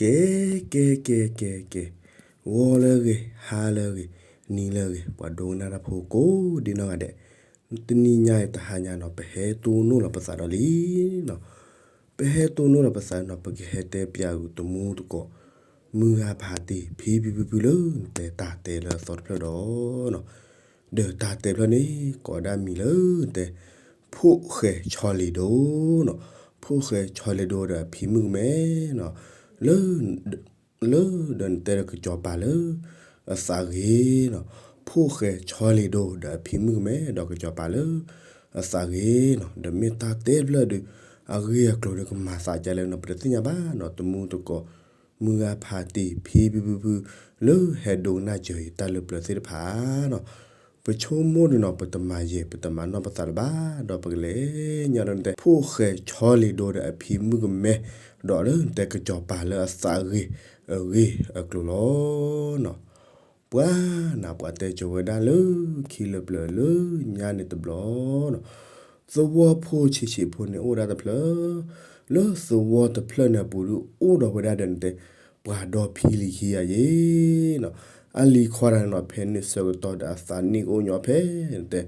ကဲ ကဲ ကဲ ကဲ ကဲ, ဂီၤလၢအဂ့ၤ, ဟါလၢအဂ့ၤ, နံၤလၢအဂ့ၤ, ပှၤဒိကနၣ်တၢ်ဖိကိးဒ်နီၢ်ဂၤဒဲး, တနံၤညါအံၤတဟါညါနီၤ ပဟဲတိၢ်နီၣ်လီၤပသးဒီးလံနီၤ, ပဟဲတိၢ်နီၣ်လီၤပသးနီၤ ပကဟဲတဲပၠးဂုာ်တမူတကိး မုၢ်ဂၤဖးတံၢ် ဖံဖံဖုဖုလၢ နတဲတၢ်တဲလၢအသီတဖျၢၣ်ဒီးနီၤ, ဒီးတၢ်တဲဖျၢၣ်န့ၣ် ကိးဒၣ်မံၤလၢနတဲ ဖိၣ်ဃဲဆီလ့ၤဒိနီၤ, ဖိၣ်ဃဲဆီလ့ၤဒိဒီးအဖံမုၣ်ကမဲနီၤ, လၢ လၢဒီးနတဲဒီးကစီၤပၤလၢ အသးဂ့ၤနီၤ, ဖိၣ်ဃဲဆီလ့ၤဒိဒီးအဖံမုၣ်ကမဲ ဒီးကစီၤပၤလၢအသးဂ့ၤနီၤ, ဒီးမ့ၢ်တၢ်တဲဖျၢၣ်ဒီး အဂ့ၢ်အကျိၤဒီးကမၤသးဒ်လဲၣ်နီၤ ပတသ့ၣ်ညါဘၣ်နီၤ, တမူတကိး မုၢ်ဂၤဖးတံၢ် ဖံဖံဖုဖု လၢဟဲဒိကနၣ်စၢၤအံၤတၢ်လၢပျၢၤသ့ၣ်တဖၣ်နီၤ, ပဆိကမိၣ်ဒီးနီၤ ပတမၤယဲၢ် ပတမၤနီၢ်ပသးလၢၤဘၣ်, ဒီးပကလဲၤညါဒီးနတဲ ဖိၣ်ဃဲဆီလ့ၤဒိဒီးအဖံမုၣ်ကမဲ, ဒီးလၢနတဲကစီၤပၤလၢအသးဂ့ၤ အဂ့ၢ်အကျိၤလီၤနီၤ. ပှၤနၤ ပှၤတဲဆိဝဲဒၣ်လၢခံလၢပျၢၤလၢညါန့ၣ်တဘျီနီၤ, သဝီဖိဆံးဆံးဖိန့ၣ်အိၣ်ဝဲဒၣ်တဖျၢၣ်, လၢသဝီတဖျၢၣ်န့ၣ်အပူၤဒုးအိၣ်ဒီးဝဲဒၣ်ဒီးနတဲ ပှၤဒီဖံလံၤခံဂၤယ့ၤနီၤ, အလံၤခွါတဂၤန့ၣ်နီၤ ဖဲန့ၣ်ဆၢကတီၢ်ဒီးအသးနံၣ်ကအိၣ်ညီဖဲ နတဲ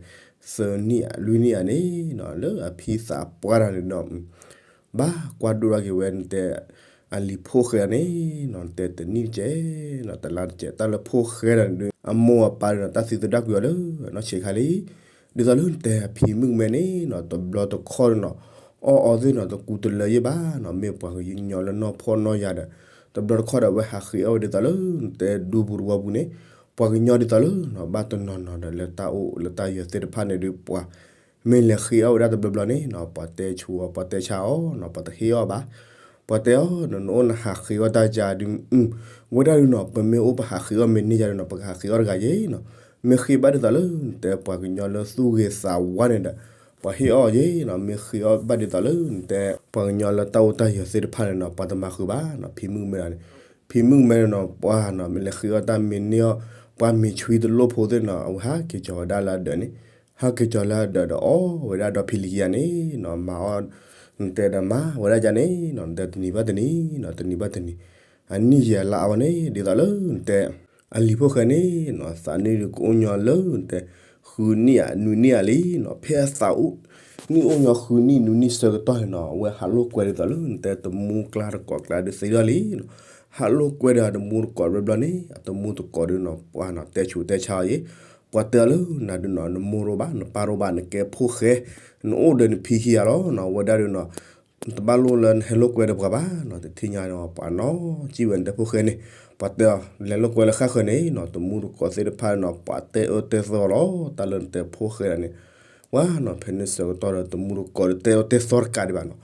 သၢနံၣ်လွံၢ်နံၣ်ဧါန့ၣ်နီၤ လၢအဖံသးပှၢ်တဂၤန့ၣ်ဒီး ဘၣ်ကွၢ်ဒိၣ်ထီၣ်က့ၤဝဲနတဲ အလံၤဖိၣ်ဃဲန့ၣ်နီၤ နတဲတနံၣ်တကဲးနီၤ တလါတကဲး တၢ်လၢဖိၣ်ဃဲတဂၤန့ၣ်ဒုး အမိၢ်အပၢ်ဒီးနီၤ တၢ်သံသဒၣ်ကွံာ်အီၤလၢအနီၢ်ဆံးခါလံ, ဒ်သိးလၢနတဲအဖံမုၣ်ကမဲန့ၣ်နီၤ တဘျီတခီၣ်ဒီးနီၤ အီၣ်အီသ့ၣ်နီၤ တကူတလၢယ့ၢ်ဘၣ်နီၤ မ့ၢ်ပှၤကညီလၢနီၢ်ဖှီၣ်နီၢ်ယာ်ဒီး တဘျီတခီၣ်ဒီးအဝဲဟးဃ့အီၣ်ဝဲဒ်သိးလၢ နတဲဒူပူၤတဝီပူၤန့ၣ် ပှၤကညီဒ်သိးလၢနီၤ ဘၣ်တနီၤနီၤဒီးလၢတၢ်အိၣ်လၢတၢ်ယၢၤသ့ၣ်တဖၣ်န့ၣ်ဒုး ပှၤမ့ၢ်လဲၤဃ့အီၣ်ဝဲဒၣ်တဘျီဘျီန့ၣ်နီၤ ပှၤတဲဆူအီၤ ပှၤတဲဆါအီၤနီၤ ပှၤတဟ့ၣ်အီၣ်ဘၣ်, ပှၤတဲအီၤ နအိၣ်နဟးဃ့အီၣ်တၢ်ယၤဒုး ဝဲဒၣ်ဒုးနီၤ ပမ့ၢ်အိၣ်ပဟးဃ့အီၣ်မ့ၢ်န့ၢ်ယၤဒုးနီၤ ပကဟးဃ့အီၣ်တဂၤယ့ၤနီၤ, မ့ၢ်ဃ့ဘၣ်ဒ်သိးလၢ နတဲပှၤကညီလၢသူၣ်ဂ့ၤသးဝါန့ၣ်ဒီး ပှၤဟ့ၣ်အီၣ်ယ့ၤနီၤ, မ့ၢ်ဃ့အီၣ်ဘၣ်ဒ်သိးလၢ နတဲပှၤကညီလၢတၢ်အိၣ်တၢ်ယၢၤသ့ၣ်တဖၣ်န့ၣ်နီၤ ပှၤတမၤဃုာ်ဘၣ်နီၤ, ဖံမုၣ်ကမဲန့ၣ်, ဖံမုၣ်ကမဲန့ၣ်နီၤ ပှၤနီၤ မ့ၢ်လဲၤဃ့အီၣ်တၢ်မ့ၢ်န့ၢ်အီၣ် ပှၤမ့ၢ်ဆွံတလိၣ်ဖိသ့ၣ်နီၤ အဝဲဟးက့ၤကီၤဝဲဒၣ်လၢအဒၢးန့ၣ်, ဟးက့ၤကီၤလၢအဒၢးဒီးအီၣ်ဝဲဒၣ်ဒီဖံလံၤခံဂၤန့ၣ်နီၤ မၤအီၣ် နတဲဒီးမၤဝဲဒၣ်ယၤန့ၣ်နီၤ နတဲတနံၤဘၣ်တနံၤနီၤ တနံၤဘၣ်တနံၤ အနံၣ်ယံာ်အလါအဝဲန့ၣ် ဒ်သိးလၢနတဲ အလံၤဖိၣ်ဃဲန့ၣ်နီၤ သးနံၣ်ဒုးကအိၣ်ညီလၢနတဲ ဃုနံၣ်ဧါ နွံနံၣ်ဧါလံနီၤ ဖဲအသးအိၣ် နံၣ်အိၣ်ညီဃုနံၣ် နွံနံၣ်ဆၢကတီၢ်န့ၣ်နီၤ အဝဲဟးလိာ်ကွဲဒ်သိးလၢနတဲတမူကျါတကိးကျါဒုးသ့ဒီးလံနီၤ, ဟးလိာ်ကွဲဒီးတမူတကိးဘျီဘျီန့ၣ် အတမူတကိးဒုးနီၤ ပှၤနီၤ တဲဆူးတဲဆါအီၤယ့ၤ, ပှၤတဲအီၤလၢနၤဒုးနီၤ နမိၢ်တအိၣ်ဘၣ် နပၢ်တအိၣ်ဘၣ် နကဲဖိၣ်ဃဲ နအိၣ်ဒီးနဖံခံဂၤလီၤနီၤ အဝဲဒၣ်ဒုးနီၤ တဘၣ်လိၣ်လၢနဟဲလိာ်ကွဲဒီးပှၤဘၣ်နီၤ တထံၣ်ညါနီၤ ပှၤနီၤ စံၣ်ဝဲနတဲဖိၣ်ဃဲန့ၣ်, ပှၤတဲအီၤ လဲၤလိာ်ကွဲလၢဃၣ်ဃၢၤန့ၣ်နီၤ တမူတကိးသ့ၣ်တဖၣ်နီၤ ပှၤတဲအၢတဲသီလီၤ တၢ်လၢနတဲဖိၣ်ဃဲဒၣ်န့ၣ်, ပှၤနီၤ ဖဲန့ၣ်ဆၢကတီၢ်ဒီးတမူတကိးဒီးတဲအၢတဲသီတကးဒံးဘၣ်နီၤ,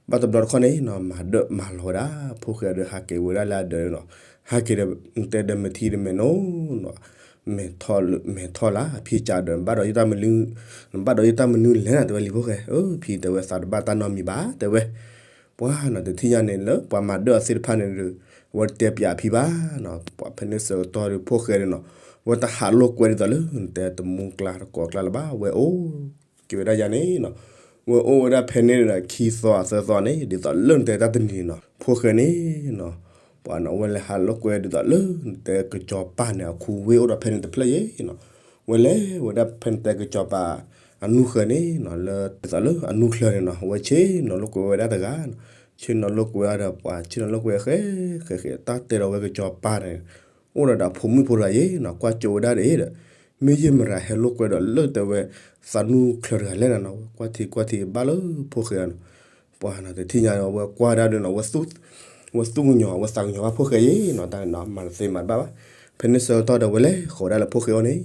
ဘၣ်တဘျီတခီၣ်န့ၣ်နီၤ မၤဒၢးမၤလီၤဝဲဒၣ် ဖိၣ်ဃဲဒီးဟးက့ၤဝဲဒၣ်လၢအဒၢးနီၤ, ဟဲက့ၤဒီး နတဲဒီးမဲာ်ထံဒီးမဲာ်နိနီၤ မဲာ်ထီၣ်လၢ မဲာ်ထီၣ်လၢအဖံကးဒီး နဘၣ်ဒီးယတၢ်မနုၤ နဘၣ်ဒီးယတၢ်မနုၤလဲၣ်နီၤ တဲဝဲလံၤဖိၣ်ဃဲ, အဖံတဲဝဲသးတဘၣ်တၢ်နီတမံၤဘၣ် တဲဝဲ, ပှၤနီၤ တထံၣ်ညါန့ၣ် လၢပှၤမၤဒၢးအီၤသ့ၣ်တဖၣ်န့ၣ်ဒီး အဝဲတတဲပၠးအဖံဘၣ်နီၤ, ပှၤဖဲန့ၣ်ဆၢကတီၢ်ဒီးဖိၣ်ဃဲန့ၣ်နီၤ အဝဲတဟးလိာ်ကွဲဒ်သိးလၢ နတဲတမူကျါတကိးကျါလၢၤဘၣ် အဝဲအိၣ်က့ၤဝဲဒၣ်ယၤန့ၣ်နီၤ, အဝဲအိၣ်ဝဲဒၣ်ဖဲန့ၣ်ဒီးခံသီသၢသီန့ၣ် ဒ်သိးလၢနတဲတၢ်တနံၤန့ၣ်နီၤ ဖိၣ်ဃဲန့ၣ်နီၤ ပှၤနီၤ အဝဲလဲၤဟးလိာ်ကွဲဒ်သိးလၢ နတဲကစီၤပၤန့ၣ်အခူဝ့အိၣ်ဒီးဖဲန့ၣ်တဖျၢၣ်ယ့ၤနီၤ, ဝဲလဲၤဝဲဒၣ်ဖဲနတဲကစီၤပၤ အနူၢ်ဃၢၤန့ၣ်နီၤ လၢဒ်သိးလၢအနူၢ်ချၢန့ၣ်နီၤ အဝဲဆ့ၣ်နီၤလိာ်ကွဲဝဲဒၣ်တဂၤနီၤ, ဆ့ၣ်နီၤလိာ်ကွဲဝဲဒီးပှၤ ဆ့ၣ်နီၤလိာ်ကွဲဃဲ ဃဲဃဲ တၢ်တဲဒီးဝဲကစီၤပၤန့ၣ် အိၣ်ဒီးဒီးဖိမုၣ်ဖိတဂၤယ့ၤနီၤ ကွၢ်ကၠိဝဲဒၣ်ဒီးဒီး မ့ၢ်ယဲၢ်မတၤဟဲလိာ်ကွဲဒီးလၢတဲဝဲ သးနူၢ်ချၢတဂၤလဲၣ်နီၤနီၤ ကွၢ်ထံကွၢ်ထံဘၣ်လၢဖိၣ်ဃဲနီၤ, ပှၤနီၤ တထံၣ်ညါဒီး အဝဲကွၢ်ဒၣ်ဒီးနီၤ ဝဲသူၣ်ကညီၤ အဝဲသးကညီၤဘၣ်ဖိၣ်ဃဲယ့ၤနီၤ တၢ်န့ၣ်နီၤ မၤတသ့မၤတဘၣ်ဘၣ်, ဖဲန့ၣ်ဆၢကတီၢ်ဒီးဝဲလဲၤဃီၤဒၣ်လၢဖိၣ်ဃဲအအိၣ်န့ၣ်,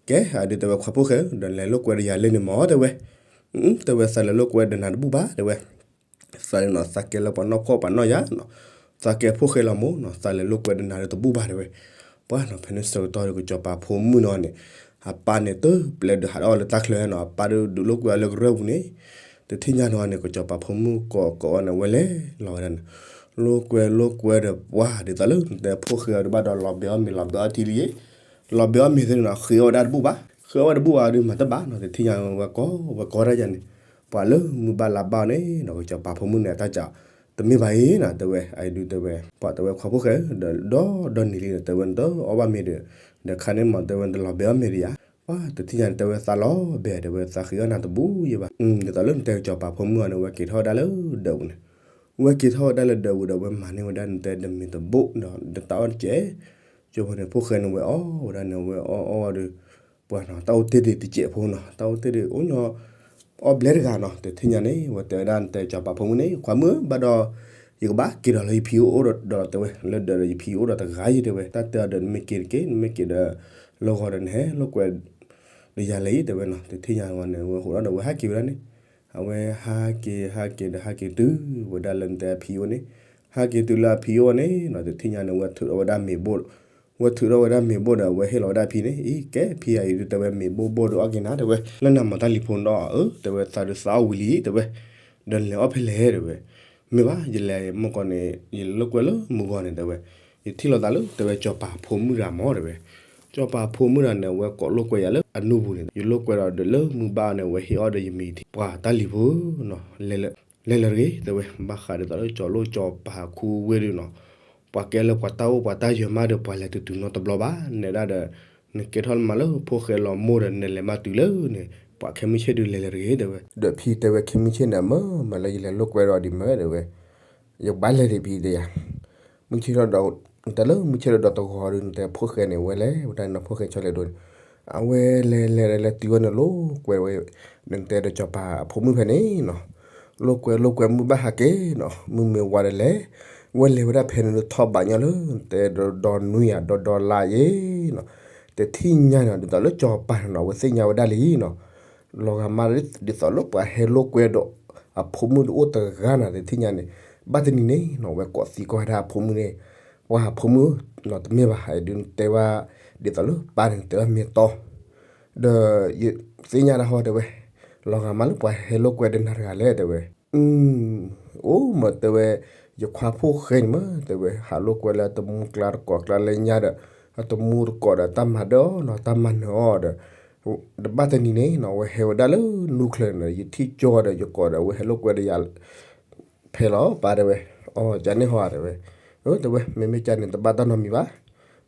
ကဲ အဒုးတဲဝဲခွါဖိၣ်ဃဲဧၢ ဒီးလဲၤလိာ်ကွဲဒီးယၤလဲၣ်န့ၣ်မၢ် တဲဝဲ, တဲဝဲသးလဲၤလိာ်ကွဲဒီးနၤတဘူၣ်ဘၣ် တဲဝဲ သးန့ၣ်နီၤ သးကဲလၢပှၤနီၢ်ဖှီၣ်ပှၤနီၢ်ယာ်နီၤ, သးကဲဖိၣ်ဃဲလီၤမိၢ်နီၤ သးလဲၤလိာ်ကွဲဒီးနၤဒီးတဘူၣ်ဘၣ်တဲဝဲ, ပှၤနီၤ ဖဲန့ၣ်ဆၢကတီၢ်ဒီးကစီၤပၤဖိမုၣ်နီၤန့ၣ်, အပၢ်န့ၣ်တပျဲဒုးဟးအီၣ်လၢတၢ်ချၢနီၤ အပၢ်ဒုးဒုးလိာ်ကွဲအီၤလၢကရၢၢ်ပူၤန့ၣ်, တထံၣ်ညါနီၤန့ၣ် ကစီၤပၤဖိမုၣ်ကိးကိးအီၤန့ၣ် ဝဲလဲၤလီၤဝဲဒၣ်န့ၣ်, လိာ်ကွဲလိာ်ကွဲဒီးပှၤဒ်သိးလၢနတဲဖိၣ်ဃဲအီၤဒုးဘၣ်ဒီးလီၤဘဲအီၣ်မ့ၤလီၤဘဲအီၣ်ထံလံယ့ၤ, လီၤဘဲအီၣ်မ့ၤသ့ၣ်န့ၣ်နီၤ ဃ့အီၣ်ဝဲဒၣ်တဘူၣ်ဘၣ်, ဃ့အီၣ်ဝဲတဘူၣ်ဘၣ်ဒုးမၤတဘၣ်နီၤ တထံၣ်ညါဝဲကီဝဲကီတၢ်ယၤန့ၣ်, ပှၤလၢမုၢ်ဘၣ်လါဘၣ်အီၤန့ၣ်နီၤ ကစီၤပၤဖိမုၣ်န့ၣ် အတၢ်စး တမ့ၢ်ဘၣ်အံၤနီၤ တဲဝဲ အအံၤဒုးတဲဝဲ ပှၤတဲဝဲခွါဖိၣ်ဃဲဧၢ ဒီးဒီဒီနံၤလံဒီး တဲဝဲနတအီၣ်ဘၣ်မ့ၤဒီး ဒီးခါန့ၣ်မး တဲဝဲနတလီၤဘဲအီၣ်မ့ၤဒီးယၤ ပှၤတထံၣ်ညါန့ၣ် တဲဝဲသးလီၤဘဲ တဲဝဲသးဃ့အီၣ်နၤတဘူးယဲဘၣ် ဒ်သိးလၢနတဲကစီၤပၤဖိမုၣ်အီၤန့ၣ် ဝဲက့ၤထီၣ်ဝဲဒၣ်လၢဒၢးပူၤန့ၣ် ဝဲက့ၤထီၣ်ဝဲဒၣ်လၢဒၢးပူၤဒီး ဝဲမၤန့ၢ်ဝဲဒၣ်နတဲဒီးမ့ၤတဘိၣ်ဒီး နတၢ်အီၣ်တကဲး ကၠိဖိန့ၣ် ဖိၣ်ဃဲန့ၣ် ဝဲအီၣ်ဝဲဒၣ်န့ၣ် ဝဲအီၣ်အီၣ်ဒီး ပှၤနီၤ တၢ်အိၣ်တ့ၢ်ဒံးတစဲးဖိနီၤ တၢ်အိၣ်တ့ၢ်ဒံးအိၣ်ညီ အီၣ်ဘျဲတဂၤနီၤ တထံၣ်ညါန့ၣ် ဝဲတဲဝဲဒၣ်နတဲကစီၤပၤဖိမုၣ်န့ၣ် ခွါမုၣ်ဧၢ ဘၣ်ဒီး ယကဘၣ်က့ၤဒီးလၢယဖံအိၣ်ဒီး တဲဝဲ လၢဒၢးဒီးယဖံအိၣ်ဒီးတဂၤယံၤ တဲဝဲ တၢ်တဲအီၤဒီး နမ့ၢ်က့ၤတက့ၢ် နမ့ၢ်က့ၤဒီး လၢဂီၤဒီးနဟဲလိာ်ကွဲ ဒီးယၤလဲၣ် တဲဝဲနီၤ တထံၣ်ညါဝဲန့ၣ် ဝဲဟိးထီၣ်ဒီး ဝဲဟးက့ၤဝဲဒၣ်န့ၣ် အဝဲဟးက့ၤ ဟးက့ၤဒီး ဟးက့ၤတုၤဝဲဒၣ်လၢနတဲအဖံအိၣ်န့ၣ် ဟးက့ၤတုၤလၢအဖံအိၣ်န့ၣ်နီၤ တထံၣ်ညါန့ၣ် ဝဲထုးထီၣ်ဝဲဒၣ်မ့ၤဘိၣ် ဝဲထုးထီၣ်ဝဲဒၣ်မ့ၤဘိၣ်ဒီး အဝဲဟ့ၣ်လီၤဝဲဒၣ်အဖံန့ၣ် အံၤ ကဲဖံဧၢ အံၤဒုးတဲဝဲမ့ၤဘိၣ်ဘိၣ်ဒီးအီၣ်က့ၤနၤ တဲဝဲ လၢနမၤတၢ်လံၤဖိနီၤ အၢ တဲဝဲသးဒုးသးအီၣ်ဝံၤလံ တဲဝဲ ဒီးနလဲၤအီၣ်ဖဲလဲၣ် တဲဝဲ မ့ၢ်ဘၣ် ယလဲၤမုၢ်ကီၢ်န့ၣ် ယလိာ်ကွဲလၢမုၢ်ဂီၤန့ၣ် တဲဝဲ ယထံၣ်လိာ်သးလၢ တဲဝဲ စီၤပၤဖိမုၣ်တဂၤမး တဲဝဲ စီၤပၤဖိမုၣ်တဂၤန့ၣ် အဝဲကိးလိာ်ကွဲယၤလၢအနူပူၤန့ၣ် ယလိာ်ကွဲဒီးဒီးလၢမုၢ်ဘၣ်န့ၣ် အဝဲဟ့ၣ်အီၣ်ဒီးယမ့ၤထံ ပှၤတၢ်လံၤဖိနီၤ လဲၤလၢတဂ့ၤ တဲဝဲ ဘၣ်ဃးဒ်သိးလၢစီၤလိၣ်စီၤပၤခူဝ့ၢ်ဒုးနီၤ ပှၤကဲလၢပှၤတၢ်အိၣ်ပှၤတၢ်ယၢၤမးဒီး ပှၤလဲၤတုၤတုၤနီတဘျီဘၣ် နဲဒၣ်ဒီး နကဲထီၣ်မးလၢဖိၣ်ဃဲလီၤမိၢ်ဒီး နလဲၤမးတုၤလၢန့ၣ် ပှၤခဲမုၢ်ဆ့ၣ်ဒုးလဲၤလၢတဂ့ၤ တဲဝဲ ဒီးဖံတဲဝဲ ခဲမုၢ်ဆ့ၣ်န့ၣ် မ့ၢ်မးလၢယလဲၤလိာ်ကွဲဒီးဒ်မၢ တဲဝဲ ယကဘၣ်လဲၤဒံးဖံတဲယၤ မုၢ်ဆ့ၣ်ထီၣ်ဒီး နတဲလၢမုၢ်ဆ့ၣ်ထီၣ်ဒီးတဂီၤဒီး နတဲဖိၣ်ဃဲန့ၣ် ဝဲလဲၤဝဲဒၣ်နီၤ ဖိၣ်ဃဲဆီလဲၤဒိန့ၣ် အဝဲလဲၤလဲၤလဲၤလဲၤတုၤဝဲန့ၣ်လိာ်ကွဲဝဲ နတဲဒီးစီၤပၤအဖိမုၣ်ဖဲန့ၣ်နီၤ လိာ်ကွဲလိာ်ကွဲမုၢ်ဘၣ်ဟးက့ၤနီၤ မုၢ်မ့ၢ်ဝါဒီးလဲၤ ဝဲလဲၤဝဲဒၣ်ဖဲန့ၣ်ဒီးထီၣ်ဘးညီလၢ နတဲဒီးဒီနွံယၤဒီဒီလါယဲနီၤ တထံၣ်ညါန့ၣ် ဒ်သိးလၢစီၤပၤန့ၣ်နီၤ အဝဲသ့ၣ်ညါဝဲဒၣ်လံနီၤ လီၤဂာ်မး ဒ်သိးလၢပှၤဟဲလိာ်ကွဲဒီး အဖိမုၣ်တအိၣ်တဂၤနီၤ တထံၣ်ညါန့ၣ် ဘၣ်တနံၤန့ၣ်နီၤ ဝဲကိးသံကွၢ်ဝဲဒၣ်အဖိမုၣ်န့ၣ် ပှၤအဖိမုၣ်နီၤ တမ့ၢ်ဘၣ် ဒုးတဲဝဲ ဒ်သိးလၢပၢ်န့ၣ် တဲဝဲမ့ၢ်တီ ဒီးယသ့ၣ်ညါတၢ်ဟီတဲဝဲ လီၤဂာ်မးလၢပှၤဟဲလိာ်ကွဲဒီးနၤတဂၤလဲၣ် တဲဝဲ အိၣ်မး တဲဝဲ ယခွါဖိၣ်ဃဲန့ၣ်မး တဲဝဲ ဟးလိာ်ကွဲလၢတမူကျါတကိးကျါလၢညါဒီး အတမူတကိးဒီးတၢ်မၤဒၢအီၤနီၤ တၢ်မၤနၢၤအီၤဒီး တဘၣ်တနံၤန့ၣ်နီၤ အဝဲဟဲဝဲဒၣ်လၢနူချၢန့ၣ် ယထံၣ်ကၠီဒီးယကိးဒီး အဝဲဟဲလိာ်ကွဲဒီးယၤ ဖဲလီၤ ပၢ်တဲဝဲ အိ ကန့ၣ်ဟီတဲဝဲ အိ တဲဝဲ မ့မ့ၢ်ကန့ၣ် တဘၣ်တၢ်နီတမံၤဘၣ်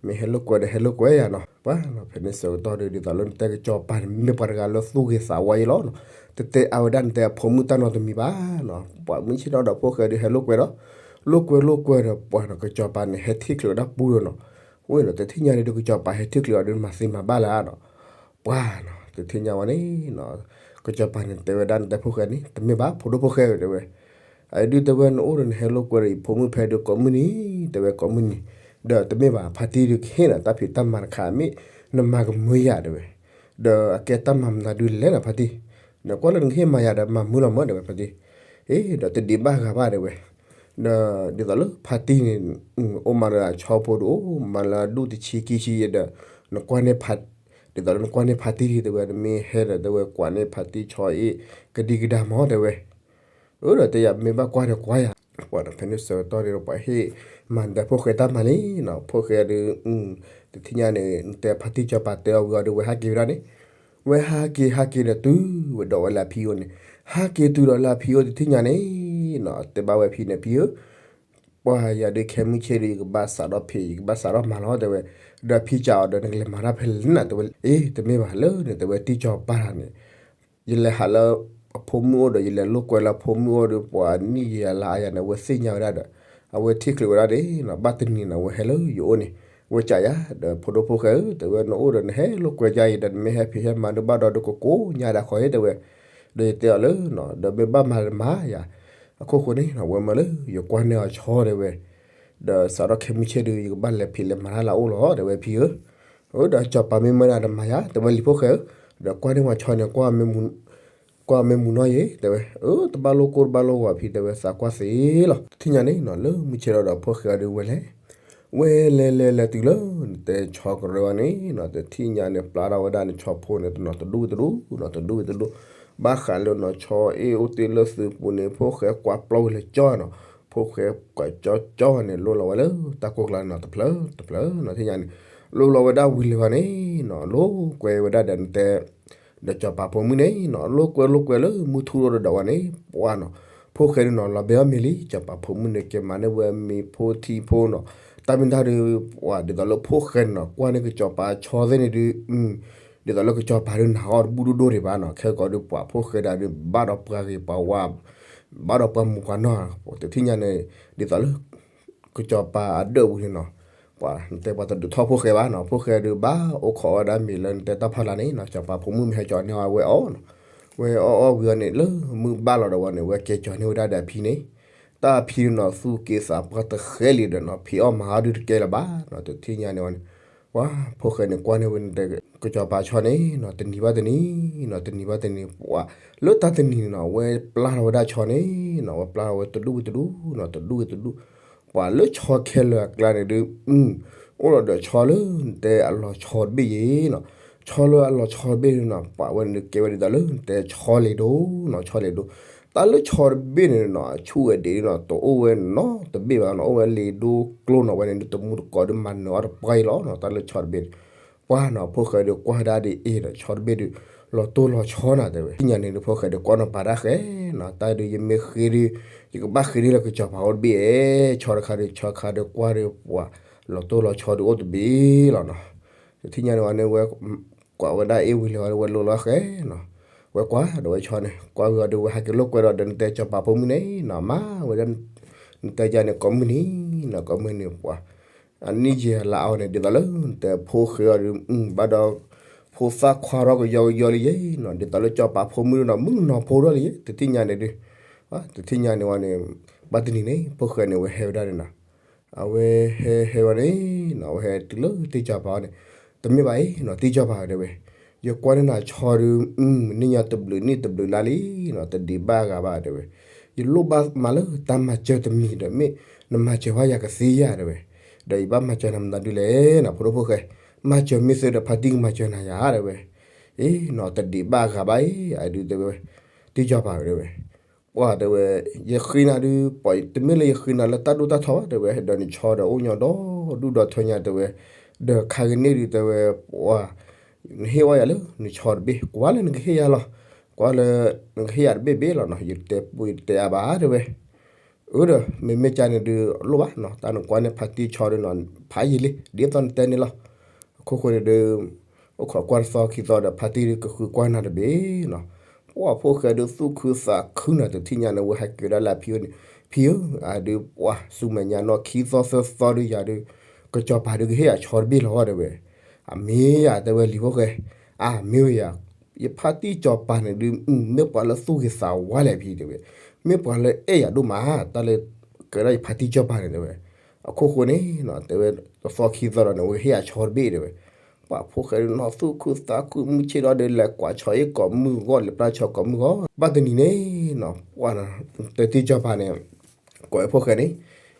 မ့ၢ်ဟဲလိာ်ကွဲဒီးဟဲလိာ်ကွဲယၤနီၤ ပှၤနီၤ ဖဲန့ၣ်ဆၢကတီၢ်ဒီး ဒ်သိးလၢနတဲကစီၤပၤန့ၣ် မ့ၢ်ပှၤတဂၤလၢသူၣ်ဂ့ၤသးဝါယဲလီၤနီၤ တတဲအါဝဲဒၣ်နတဲအဖိမုၣ်တၢ်နီတမံၤဘၣ်နီၤ ပှၤမုၢ်ဆ့ၣ်ထီၣ်ဒီးဖိၣ်ဃဲဒီးဟဲလိာ်ကွဲဒီး လိာ်ကွဲလိာ်ကွဲဒီး ပှၤနီၤ ကစီၤပၤန့ၣ် ဟဲထံၣ်ချုးဝဲဒၣ်ပူဒီးနီၤ ဝဲနီၤ တထံၣ်ညါန့ၣ်ဒီး ကစီၤပၤဟဲထံၣ်ချုးအီၤဒီး မၤသ့မၤဘၣ်လၢနီၤ ပှၤနီၤ တထံၣ်ညါဝဲန့ၣ်နီၤ ကစီၤပၤန့ၣ် တဲဝဲဒၣ်နတဲဖိၣ်ဃဲန့ၣ် တမ့ၢ်ဘၣ် ဖိဒိၣ်ဖိၣ်ဃဲတဲဝဲ အဒုးတဲဝဲ နအိၣ်ဒီးနဟဲလိာ်ကွဲဒီးယဖိမုၣ်ဖဲဒီးကိးမုၢ်နံၤ တဲဝဲကိးမုၢ်နံၤ ဒီးတမ့ၢ်ဘၣ် ဖါတံၢ်ဒုးကဟ့ၣ်နၤတၢ်ဖံးတၢ်မၤတခါ မ့ၢ်နမၤကမၢယၤတဲဝဲ ဒီးအကဲတၢ်မၤမနုၤဒုးလဲၣ်နၤဖါတံၢ် နကွၢ်လၢနကဟ့ၣ်မၤယၤဒီးမၤမုာ်လီၤမၢတဲဝဲဖါတံၢ် အ့ ဒီးတဒံးဘၣ်ဂၤဘၣ်တဲဝဲ ဒီးဒ်သိးလၢဖါတံၢ်န့ၣ် အိၣ်မးလၢအဆီဖိဒီး အိၣ်မးလၢအဒူၣ်တဆံခံဆံဒီး နကွၢ်န့ၢ်ဖါ ဒ်သိးလၢနကွၢ်န့ၢ်ဖါတံၢ်လံတဲဝဲ နမ့ၢ်ဟဲဒီးတဲဝဲ ကွၢ်န့ၢ်ဖါတံၢ်ဆီအ့ၣ် ကဒံကဒါမးတဲဝဲ အၢ ဒီးတဲယၤမ့ၢ်ဘၣ်ကွၢ်ဒီးကွၢ်ယၤ ပှၤဒီးဖဲန့ၣ်ဆၢကတီၢ်ဒီး ပှၤဟ့ၣ်မၤနတဲဖိၣ်ဃဲတၢ်မၤလံနီၤ ဖိၣ်ဃဲဒီး တထံၣ်ညါန့ၣ် နတဲဖါတံၢ်စီၤပၤတဲအီၤဝံၤအီၤဒီး ဝဲဟဲက့ၤဝဲဒၣ်န့ၣ် ဝဲဟးက့ၤဟးက့ၤဒီးတုၤဝဲဒီးဝဲလၢအဖံအိၣ်န့ၣ် ဟးက့ၤတုၤဒီးလၢအဖံအိၣ်တထံၣ်ညါန့ၣ်နီၤ တဲဘၣ်ဝဲဖံန့ၣ် ဖံဧၢ ပှၤယၤဒုးခဲမုၢ်ဆ့ၣ်ဒီး ယကဘၣ်စးထီၣ်ဖံး ယကဘၣ်စးထီၣ်မၤလီၤတဲဝဲ ဒီးဖံစံးအီၤဒီး နကလဲၤမၤတၢ်ဖဲလဲၣ်နၤတဲဝဲ အ့ တမ့ၢ်ဘၣ်လၢန့ၣ် တဲဝဲတံၢ်စီၤပၤန့ၣ် ယလဲၤဟးလၢအဖိမုၣ်အိၣ်ဒီး ယလဲၤလိာ်ကွဲလၢအဖိမုၣ်အိၣ်ဒီး ပှၤနံၣ်ယၤလါယၤန့ၣ် အဝဲသ့ၣ်ညါဝဲဒၣ်ဒီး အဝဲထံၣ်ချုးဝဲဒၣ်ဒီး ဘၣ်တနံၤန့ၣ် အဝဲဟဲလၢယအိၣ်န့ၣ် ဝဲစံးယၤ ဒီးဖိဒိၣ်ဖိၣ်ဃဲဧၢ တဲဝဲ နအိၣ်ဒီးနဟဲလိာ်ကွဲယၤအံၤဒီး နမ့ၢ်ဟဲဖံးဟဲမၤဒုးဘၣ်ဒီးဒုးကကိးညါဒၣ်ဃီဧၣ်တဲဝဲ ဒီးယတဲအီၤလၢ ဒီးမ့ၢ်ဘၣ်မၤမၤယၤ အခိၣ်ဃိန့ၣ် ဝဲမၢလၢယကွၢ်န့ၢ်အီၤဆီတဲဝဲ ဒီးစးထီၣ်ခဲမုၢ်ဆ့ၣ်ဒီး ယကဘၣ်လဲၤဖံးလဲၤမၤတၢ်လၢအအိၣ်လီၤတဲဝဲဖံဧၢ အၢ ဒီးစီၤပၤမ့ၢ်မၢနၤဒီးမၤယၤ တဲဝဲလံၤဖိၣ်ဃဲဧၢ ဒီးကွၢ်န့ၢ်ဝဲဆီန့ၣ် ကွၢ်မ့ၢ်မူၤနီၢ်ယဲ တဲဝဲ အၢ တဘၣ်လိၣ်ကိၢ်တဘၣ်လိၣ်ဂီၤဖံတဲဝဲ သးကွၢ်သ့လီၤ တထံၣ်ညါန့ၣ်နီၤ လၢမုၢ်ဆ့ၣ်ထီၣ်ဒီးဖိၣ်ဃဲအီၤဒီးဝဲလဲၤ ဝဲလဲၤလဲၤလဲၤတုၤလၢ နတဲဆီကရၢဘၣ်န့ၣ်နီၤ တထံၣ်ညါန့ၣ် ပျၢ်ထီၣ်ဝဲဒၣ်န့ၣ် ဆီဖိန့ၣ် တနီၤတဒူၣ်တဒူၣ်နီၤ တဒူၣ်တဒူၣ် ဘၣ်ဃးလၢနီၤ ဆီအ့ၣ်အိၣ်တ့ၢ်လၢသုးပူၤန့ၣ် ဖိၣ်ဃဲကွၢ်ပျီဝဲလၢကၠီနီၤ ဖိၣ်ဃဲကွၢ်ကၠီကၠီန့ၣ် လိၣ်လီၤဝဲလၢတၢ်ကိၢ်ကျါနီၤ တဖျၢၣ်တဖျၢၣ်နီၤ တထံၣ်ညါန့ၣ် လိၣ်လီၤဝဲဒၣ်ဝံၤလၢၤဘၣ်န့ၣ်နီၤ လိၣ်ကွဲဝဲဒၣ်ဒီးနတဲ ဒီးစီၤပၤဖိမုၣ်န့ၣ်နီၤ လိၣ်ကွဲလိၣ်ကွဲလၢမုၢ်ထူၣ်ထီၣ်ဒီးဝဲန့ၣ် ပှၢ်နီၤ ဖိၣ်ဃဲဒုးနီၤ လီၤဘဲအီၣ်မ့ၤလံ စီၤပၤဖိမုၣ်န့ၣ် ကဲမၤန့ၢ်ဝဲမ့ၤဖိထံဖိနီၤ. တၢ်မ့ၢ်တၢ်ဒုး ပှၤဒ်သိးလၢဖိၣ်ဃဲန့ၣ်နီၤ ကွၢ်န့ၢ်ကစီၤပၤဆီသ့ၣ်န့ၣ်ဒုး ဒ်သိးလၢကစီၤပၤဒုးနၤအီၣ်တဘူၣ်ဒိၣ်ဒိၣ်ဒံးဘၣ်နီၤ. ခဲကီးဒုး ပှၤဖိၣ်ဃဲဒၣ်ဒုး ဘၣ်ဒီးပှၤဂ့ၤပှၤဝါ ဘၣ်ဒီးပှၤမုာ်ပှၤနီၢ် တထံၣ်ညါန့ၣ် ဒ်သိးလၢ ကစီၤပၤအဒၢးပူၤန့ၣ်နီၤ ပှၤနတဲပှၤတဒုးထီၣ်ဖိၣ်ဃဲဘၣ်နီၤ. ဖိၣ်ဃဲဒုးဘၣ်အိၣ်ခိးဝဲဒၣ်မ့ၤလၢနတဲတၢ်ဖီလာ်န့ၣ်နီၤ စီၤပၤဖိမုၣ်မ့ၢ်ဟဲကၠီၤန့ၢ်အီၤဝဲအီၣ်နီၤ. ဝဲအီၣ်အီၣ်ဝံၤအီၤန့ၣ် လၢမုၢ်ဘၣ်လီၤဒီးဝဲန့ၣ် ဝဲကဲကၠီၤန့ၢ်ဝဲဒၣ်ဒီးအဖံန့ၣ် တၢ်အဖံဒုးနီၤ သူၣ်က့သးပှၢ်တဃဲလံဒီးနီၤ ဖံးအီၣ်မၤအီၣ်ဒုးတကဲလၢၤဘၣ်နီၤ. တထံၣ်ညါန့ၣ်ဝဲန့ၣ် ပှၤဖိၣ်ဃဲန့ၣ် ကွၢ်န့ၢ်ဝဲန့ၣ် ကစီၤပၤဆီန့ၣ်နီၤ တနံၤဘၣ်တနံၤနီၤ တနံၤဘၣ်တနံၤ ပှၤလၢတၢ်တနံၤန့ၣ်နီၤ ဝဲပျၢ်ထီၣ်ဝဲဒၣ်ဆီန့ၣ်နီၤ ဝဲပျၢ်ထီၣ်ဝဲတဒူၣ်ဝံၤတဒူၣ်နီၤ တဒူၣ်ဝံၤတဒူၣ် ပှၤလၢဆီခဲလၢာ်အကျါန့ၣ်ဒုး အိၣ်ဒီးဒီးဆီလၢနတဲအလီၤဆီတဘ့ၣ်ယဲနီၤ. ဆီလၢအလီၤဆီတဘ့ၣ်န့ၣ်နီၤ ပှၤဝဲန့ၣ်ကဲဝဲဒ်သိးလၢနတဲဆီလ့ၤဒိနီၤ ဆီလ့ၤဒိ တၢ်လၢဆီတဘ့ၣ်န့ၣ်နီၤ အဆူၣ်ဝဲဒံးနီၤ တအိၣ်ဝဲနီတဘ့ၣ်ဘၣ်နီၤ အိၣ်ဝဲလ့ၤဒိကျိနီၤ ဝဲန့ၣ်ဒုးတမူတကိးဒုးမၤနၢၤအီၣ်တပှၢ်အံၤလီၤနီၤ တၢ်လၢဆီတဘ့ၣ်န့ၣ် ပှၤနီၤ ဖိၣ်ဃဲဒုးကွၢ်ဒၣ်ဒ်အံၤဒီး ဆီတဘ့ၣ်ဒုး လီၤတိၢ်လီၤဆီနၤတဲဝဲ တထံၣ်ညါန့ၣ်ဒုး ဖိၣ်ဃဲဒုးကွၢ်နီၤပာ်တၢ်ဃဲနီၤ တၢ်ဒုးယမ့ၢ်ဃ့ဒုး ယကဘၣ်ဃ့ဒုးလၢကစီၤပၤအိၣ်တဘ့ၣ်အဲ ဆီတခါဒုး ဆီတခါဒုးကွၢ်ဒုး ပှၤလီၤတိၢ်လီၤဆီဒုးအိၣ်တဘ့ၣ်လီၤနီၤ. တထံၣ်ညါန့ၣ်ဝဲန့ၣ် ဝဲကွၢ်ဝဲဒၣ်အ့ၣ်ဝံၤလံဝဲ ဝဲလိၣ်လီၤဃဲနီၤ ဝဲကွၢ်ဒီးဝဲဆီန့ၣ် ကွၢ်ဝံၤအီၤဒုး ဝဲဟဲက့ၤလိာ်ကွဲဒီး ဒီးနတဲစီၤပၤဖိမုၣ်န့ၣ်နီၤ မၤဝဲဒၣ် နတဲယၤန့ၣ် ကိးမုၢ်နံၤနီၤ ကိးမုၢ်နံၤပှၤ အနံၣ်ယဲၢ်လါအီၤန့ၣ် ဒ်သိးလၢနတဲဖိဃဲအီၤဒုး ဘၣ်ဒီး ဖိသၣ်ခွါထီၣ်ကယီကယီလံယဲနီၤ ဒ်သိးလၢစီၤပၤဖိမုၣ်ဒုးနီၤ မုၣ်ကနီၤဖိထီၣ်လံယဲ တထံၣ်ညါန့ၣ်ဒုး တထံၣ်ညါန့ၣ်ဝဲန့ၣ် ဘၣ်တနံၤန့ၣ် ဖိဃဲန့ၣ် ဝဲဟဲဝဲဒၣ်န့ၣ်နီၤ အဝဲဟဲဟဲဝဲန့ၣ်နီၤ အဝဲဟဲတုၤလၢတ့ၢ်စီၤပၤအီၤန့ၣ် တမ့ၢ်ဘၣ်အံၤနီၤ တ့ၢ်စီၤပၤတဲဝဲ ယကွၢ်န့ၢ်နၤဆီဒုး မုၢ်နံၤညါတဘျုးနံၣ်တဘျုးလါလံနီၤ တဒံးဘၣ်ဂၤဘၣ်တဲဝဲ ယလိၣ်ဘၣ်မၤလၢတၢ်မၤစၢၤတမံၤဒီး မ့ၢ်နမၤစၢၤဘၣ်ယၤကသ့ယၤတဲဝဲ ဒီးယဘၣ်မၤစၢၤနၤမနုၤဒ်လဲၣ်နီၤ ဖိဒိၣ်ဖိၣ်ဃဲ မၤစၢၤမ့ၢ်သ့ဒီးဖါတံၢ်ကမၤစၢၤနၤယၤတဲဝဲ အ့နီၤ တဒံးဘၣ်ဂၤဘၣ်အံၤ အဒုးတဲဝဲ တ့ၢ်စီၤပၤတဲဝဲ ပှၤတဲဝဲ ယဃ့နၤဒုး ပှၤတမ့ၢ်လၢယဃ့နၤလၢတၢ်ဒိၣ်တၢ်ထီဘၣ်တဲဝဲ ဒီးနဆီဒီးအိၣ်ညီဒီဒူၣ်ဒီထၢညါတဲဝဲ ဒီးခါကန့ၣ်ဒုးတဲဝဲ ပှၤ နဟ့ၣ်ဝဲယၤလၢနဆီတဘ့ၣ် ကွၢ်လၢနကဟ့ၣ်ယၤလီၤ ကွၢ်လၢ နကဟ့ၣ်ယၤတဘ့ၣ်ဘ့ၣ်လီၤနီၤ ယတတဲပူယတတဲအါဘၣ်တဲဝဲ အၢဒီး မ့မ့ၢ်ကန့ၣ်ဒုး လိၣ်ဘၣ်နီၤ တၢ်နကွၢ်န့ၢ်ဖါတံၢ်ဆီဒုးနီၤ ဖးယံာ်လံ ဒ်သိးနတဲန့ၣ်လီၤ အခိၣ်ဃိန့ၣ်ဒုး အိၣ်ခိးကွၢ်တသီခံသီဒီး ဖါတံၢ်ဒုးကဃုကွၢ်နၤတဘ့ၣ်နီၤ ပှၤဖိၣ်ဃဲဒုးသူၣ်ခုသးခုနၤ တထံၣ်ညါန့ၣ် ဝဲဟဲက့ၤဒၣ်လၢအဖံန့ၣ် ဖံဧၢ အဒုးပှၤ ဆူမဲာ်ညါနီၢ်ခံသီသၢသီဒုး ယၤဒုး ကစီၤပၤဒုးကဟ့ၣ်ယၤဆီတဘ့ၣ်လီၤတဲဝဲ အမ့ၢ်ယၤတဲဝဲလံၤဖိၣ်ဃဲ အမ့ၢ်ဝဲယၤ ယဖါတံၢ်စီၤပၤန့ၣ်ဒုး မ့ၢ်ပှၤလၢသူၣ်ဂ့ၤသးဝါလဲၣ်ဖံတဲဝဲ မ့ၢ်ပှၤလၢအဲၣ်ယၤဒိၣ်မး တၢ်လၢ ကဲဒၣ်ယဖါတံၢ်စီၤပၤန့ၣ်တဲဝဲ အခိၣ်ဃိန့ၣ်နီၤ တဲဝဲ တသီခံသီဒီးန့ၣ် ဝဲကဟ့ၣ်ယၤဆီတဘ့ၣ်တဲဝဲ ပှၤဖိၣ်ဃဲဒုးနီၤ သူၣ်ခုသးခု မုၢ်ဆ့ၣ်ဒီးဒုး လဲၤကွၢ်ဆီအ့ၣ်ကိးမုၢ်ဂီၢ် လဲၤပျၢ်ဆီကိးမုၢ်ဂီၢ် ဘၣ်တနံၤန့ၣ်နီၤ ပှၤနီၤ တဲတ့ၢ်စီၤပၤန့ၣ် ကိးဝဲဖိၣ်ဃဲန့ၣ်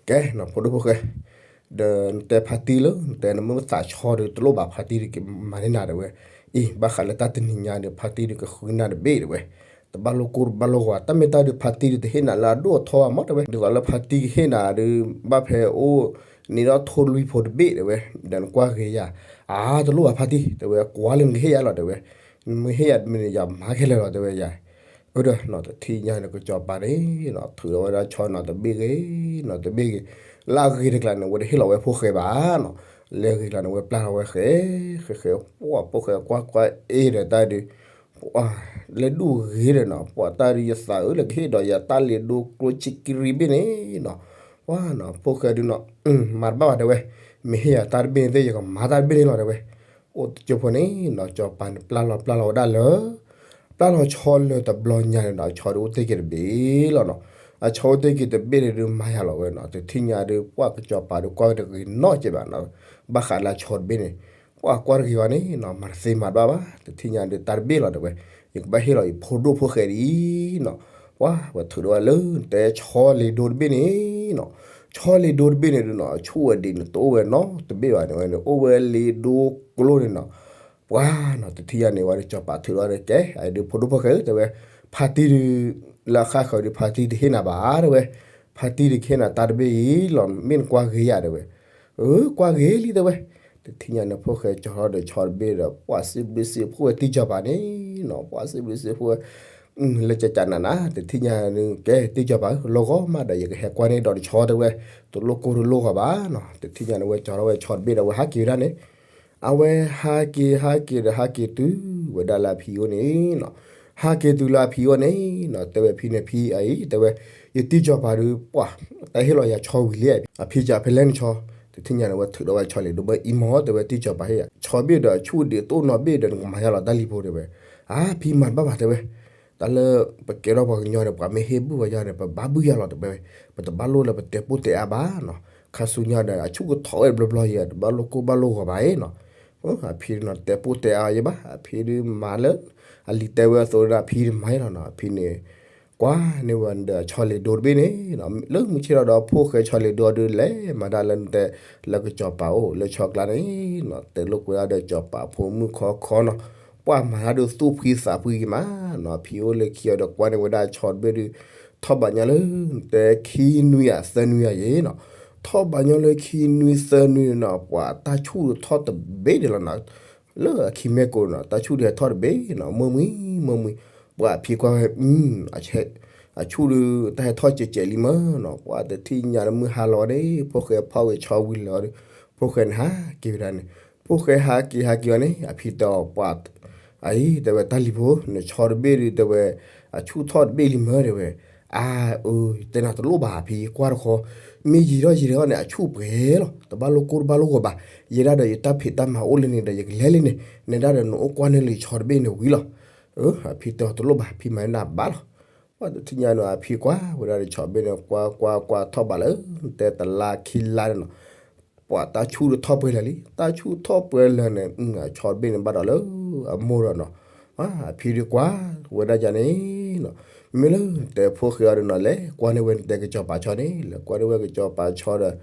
ကဲနီၤ ဖိဒိၣ်ဖိၣ်ဃဲ ဒီးနတဲဖါတံၢ်လၢ နတဲနမ့ၢ်သးဆီဒုး တလိၣ်ဘၣ်ဖါတံၢ်ဒုးကမၤန့ၢ်နၤတဲဝဲ အံၤ ဘၣ်ဃးလၢတၢ်တနံၤညါဒုး ဖါတံၢ်ဒုးကဃုနၤတဘ့ၣ်တဲဝဲ တဘၣ်လိၣ်ကိၢ်တဘၣ်လိၣ်ဂီၤ တၢ်မ့ၢ်တၢ်ဒုး ဖါတံၢ်ဒုးတဟ့ၣ်နၤလၢအဒိၣ်အထီဘၣ်မးတဲဝဲ ဒ်သိးလၢဖါတံၢ်ကဟ့ၣ်နၤဒုး ဘၣ်ဖဲအိၣ်န့ၢ်ဒီးထိၣ်လွံၢ်ဖိတဘ့ၣ်တဲဝဲ ဒီးနကွၢ်ဂ့ၤယၤ အါ တလိၣ်ဘၣ်ဖါတံၢ်တဲဝဲ ကွၢ်လၢနကဟ့ၣ်ယၤလီၤတဲဝဲ နမ့ၢ်ဟ့ၣ်ယၤတမံၤန့ၣ် ယမၤခဲလၢာ်လီၤတဲဝဲယၤ အၢဒီးနီၤ တထံၣ်ညါန့ၣ် ကစီၤပၤန့ၣ်နီၤ ထုးလီၤဝဲဒၣ်ဆီနီၤတဘ့ၣ်ဂ့ၤနီၤ တဘ့ၣ်ဂ့ၤ လၢအဂ့ၤတကျါန့ၣ် ဝဲတဟ့ၣ်လီၤဝဲဖိၣ်ဃဲဘၣ်နီၤ လၢအဂ့ၤတကျါန့ၣ် ဝဲပျၢ်လီၤဝဲဃဲ ဃဲဃဲ ပှၤဖိၣ်ဃဲကွၢ်ကွၢ်အ့ၣ်ဒီးတၢ်ဒုး ပှၤ လဲၤဒူၣ်ဂ့ၤဒီးနီၤ ပှၤတၢ်ဒုးယသးအၢ လၢကဟ့ၣ်ဒီးယၤတၢ်လ့ၤဒိကျိဆံကရံဘ့ၣ်န့ၣ်နီၤ ပှၤနီၤ ဖိၣ်ဃဲဒုးနီၤ မၤတဘၣ်ဘၣ်တဲဝဲ မ့ၢ်ဟ့ၣ်ယၤတၢ်တဘ့ၣ်န့ၣ်သ့ၣ် ယကမၤတၢ်တဘ့ၣ်န့ၣ်လီၤတဲဝဲ အိၣ်တကၠိဖိန့ၣ်နီၤ စီၤပၤန့ၣ်ပျၢ်လီၤပျၢ်လီၤဝဲဒၣ်လၢ ပျၢ်လီၤဆီလၢတဘျီညါန့ၣ်ဒီး အဆီဒုးအိၣ်တ့ၢ်က့ၤတဘ့ၣ်လီၤနီၤ. အဆီအိၣ်တ့ၢ်က့ၤတဘ့ၣ်န့ၣ်ဒုးမၤယၤလီၤဝဲနီၤ. တထံၣ်ညါဒုး ပှၤကစီၤပၤဒုးကွၢ်တဂ့ၤနီၢ်ကဲဘၣ်နီၤ. ဘၣ်ဃးလၢအဆီတဘ့ၣ်န့ၣ် ပှၤကွၢ်တဂ့ၤဘၣ်န့ၣ်နီၤ မၤတသ့မၤတဘၣ်ဘၣ်. တထံၣ်ညါဒုးတၢ်တဘ့ၣ်လီၤတဲဝဲ, ယကဘၣ်ဟ့ၣ်လီၤယဖိဒိၣ်ဖိၣ်ဃဲဒ်အံၤနီၤ. ပှၤဝဲထုးဒီးဝဲလၢတဲဆီလ့ၤဒိတဘ့ၣ်န့ၣ်နီၤ. ဆီလ့ၤဒိတဘ့ၣ်န့ၣ်ဒုးနီၤ အဆိၣ်ဝဲဒ်န့ၣ် တအိၣ်ဝဲနီတဘ့ၣ်ဘၣ်န့ၣ်ဝဲန့ၣ် အိၣ်ဝဲလ့ၤဒိကျိန့ၣ်နီၤ. ပှၤနီၤ တထံၣ်ညါန့ၣ်ဝဲဒုး စီၤပၤထုးဒီးဝဲဒၣ်ကဲ အဒုးဖိဒိၣ်ဖိၣ်ဃဲဧၢ တဲဝဲ, ဖါတံၢ်ဒုး လၢအဃၣ်ဃၢၤဒုး ဖါတံၢ်တဟ့ၣ်နၤဘၣ်တဲဝဲ, ဖါတံၢ်ဒုးကဟ့ၣ်နၤတၢ်တဘ့ၣ်အံၤလီၤ မ့ၢ်နကွၢ်ဂ့ၤယၤတဲဝဲ. အၢ ကွၢ်ဂ့ၤလံတဲဝဲ. တထံၣ်ညါန့ၣ် ဖိၣ်ဃဲကၠီထီၣ်ဒီးဆီတဘ့ၣ်ဒီး ပှၤစံးဘျုးစံးဖှိၣ်ဝဲတံၢ်စီၤပၤန့ၣ်နီၤ ပှၤစံးဘျုးစံးဖှိၣ်ဝဲ လၢကကနးနး တထံၣ်ညါန့ၣ် ကဲတံၢ်စီၤပၤဧၢ လီၢ်ဂီၤမးဒီး ယကဟဲကွၢ်န့ၢ်ဒီးနဆီတဲဝဲ, တလိၣ်ကိၢ်တလိၣ်ဂီၤဘၣ်နီၤ. တထံၣ်ညါန့ၣ် ဝဲကၠီထီၣ်ဝဲဆီတဘ့ၣ်ဒီး ဝဲဟးက့ၤဝဲဒၣ်န့ၣ်, အဝဲဟးက့ၤဟးက့ၤဒီး ဟးက့ၤတုၤဝဲဒၣ်လၢအဖံအိၣ်န့ၣ်နီၤ. ဟးက့ၤတုၤလၢအဖံအိၣ်န့ၣ်နီၤ တဲဝဲဖံန့ၣ် ဖံအံၤ တဲဝဲ, ယတံၢ်စီၤပၤဒုး ပှၤ တၢ်ဟ့ၣ်လီၤယၤဆီဝံၤလံ, အဖံကဖဲလဲၣ်နဆီ, တထံၣ်ညါန့ၣ် ဝဲထုးဒီးဝဲဆီလ့ၤဒိဘၣ်အံၤမ့ၢ် တဲဝဲ တံၢ်စီၤပၤဟ့ၣ်ယၤ ဆီဘ့ၣ်ဒီးဆူၣ်ဒံးတအိၣ်နီတဘ့ၣ်ဒီး နကမၤယါလီၤတၢ်လံၤဖိတဲဝဲ. အါ ဖံမၤတဘၣ်ဘၣ်တဲဝဲ, တၢ်လၢပကဲထီၣ်ပှၤကညီန့ၣ် ပှၤမ့ၢ်ဟ့ၣ်ဘုၣ်ပှၤယါန့ၣ် ပဘၣ်ဘုၣ်ယါလီၤတဲဝဲ, ပတဘၣ်လိၣ်လၢပတဲပိၢ်တဲအါဘၣ်နီၤ. ခါဆူညါဒီး အဆူၣ်ကထီၣ်ဝဲတဘျီဘျီယဲ တဘၣ်လိၣ်ကိၢ်ဘၣ်လိၣ်ဂီၤဘၣ်အံၤနီၤ. အဖံနီၤ တဲပိၢ်တဲအါယဲဘၣ်, အဖံဒုးမၤလၢ အလံၤတဲဝဲအသိးဒီး အဖံဒုးမၤယဲလီၤနီၤ. အဖံန့ၣ် ကွၢ်န့ၢ်ဝဲဒီးဆီလ့ၤဒိတဘ့ၣ်န့ၣ်နီၤ လၢမုၢ်ဆ့ၣ်ထီၣ်ဒီး ဖိၣ်ဃဲဆီလ့ၤဒိဒုး လဲၤမၤတၢ်လၢနတဲ လၢကစီၤပၤအိၣ်လၢဆီကျါန့ၣ်နီၤ, တဲလိာ်ကွဲဒၣ်ဒီးကစီၤပၤဖိမုၣ်ခီခီနီၤ. ပှၤမၤတၢ်ဒုးသူၣ်ဖှံသးဖှံက့ၤမးနီၤ. ဖံအိၣ်လၢခံအီၤဒီး ကွၢ်န့ၢ်ဝဲဒၣ်ဆီတဘ့ၣ်ဒုး ထီၣ်ဘးညီလၢ နတဲခံနွံဧါသၢနွံဧါယဲနီၤ. ထီၣ်ဘးညီလၢခံနွံသၢနွံန့ၣ်နီၤ ပှၤတၢ်ဆူၣ်ဒုးထီၣ်တဘ့ၣ်ဒံးလီၤနီၤ. လၢအခံမ့ၢ်ကိးနီၤ တၢ်ဆူၣ်ဒုးဟဲထီၣ်တဘ့ၣ်နီၤ မုၢ်မှံ မုၢ်မှံ, ပှၤအဖံကွၢ်ဝဲ အဆူၣ်ဒုး တၢ်ဟဲထီၣ်ကဲးကဲးလံမ့ၢ်နီၤ. ပှၤတထံၣ်ညါဒီး မုၢ်ဟါလီၤဝဲန့ၣ် ဖိၣ်ဃဲဖီၣ်ဝဲဆီဝံၤလီၤဒီး ဖိၣ်ဃဲန့ၣ်ဟးက့ၤဝဲဒၣ်န့ၣ်, ဖိၣ်ဃဲဟးက့ၤဟးက့ၤအီၤန့ၣ် အဖံတဲအီၤ ပှၤ အအံၤ တဲဝဲ တၢ်လံၤဖိ နဆီတဘ့ၣ်ဒုး တဲဝဲ အဆူၣ်ထီၣ်တဘ့ၣ်လံမ့ၢ်တဲဝဲ. အါ အၢ တဲနၤတလိၣ်ဘၣ် ဖံကွၢ်တခီ, မ့ၢ်ယံာ်ထီၣ်ယံာ်ထီၣ်န့ၣ် အဆူၣ်ပှဲၤလီၤ တဘၣ်လိၣ်ကိၢ်တဘၣ်လိၣ်ဂီၤဘၣ်. ယဲဒၣ်ဒီးယတၢ်ဖံးတၢ်မၤအိၣ်လၢန့ၣ်ဒီး ယကလဲၤလံန့ၣ် နဲဒၣ်ဒီးနအိၣ်ကွၢ်န့ၢ်လံဆီတဘ့ၣ်န့ၣ်ဝံၤလီၤ. အဖံတဲအီၤတလိၣ်ဘၣ် ဖံမၤန့ၢ်နၤဘၣ်လီၤ. ပှၤတထံၣ်ညါန့ၣ် အဖံကွၢ်ဝဲဒၣ်ဒီးဆီတဘ့ၣ်န့ၣ် ကွၢ်ကွၢ်ကွၢ်ထီၣ်ဘးလၢ တဲတလါခံလါန့ၣ်နီၤ ပှၤတၢ်ဆူၣ်ဒုးထီၣ်ပှဲၤလၢာ်လံ, တၢ်ဆူၣ်ထီၣ်ပှဲၤလၢာ်န့ၣ် အဆီတဘ့ၣ်န့ၣ်ဘၣ်ဒီးလၢအမိၢ်ဒီးနီၤ. အဖံဒုးကွၢ်ဝဲဒၣ်ယၤန့ၣ်နီၤ, မ့ၢ်လၢနတဲဖိၣ်ဃဲအီၤဒီးနီၤ လဲၤကွၢ်န့ၢ်ဝဲနတဲကစီၤပၤဆီန့ၣ် လဲၤကွၢ်န့ၢ်ဝဲကစီၤပၤဆီဒီး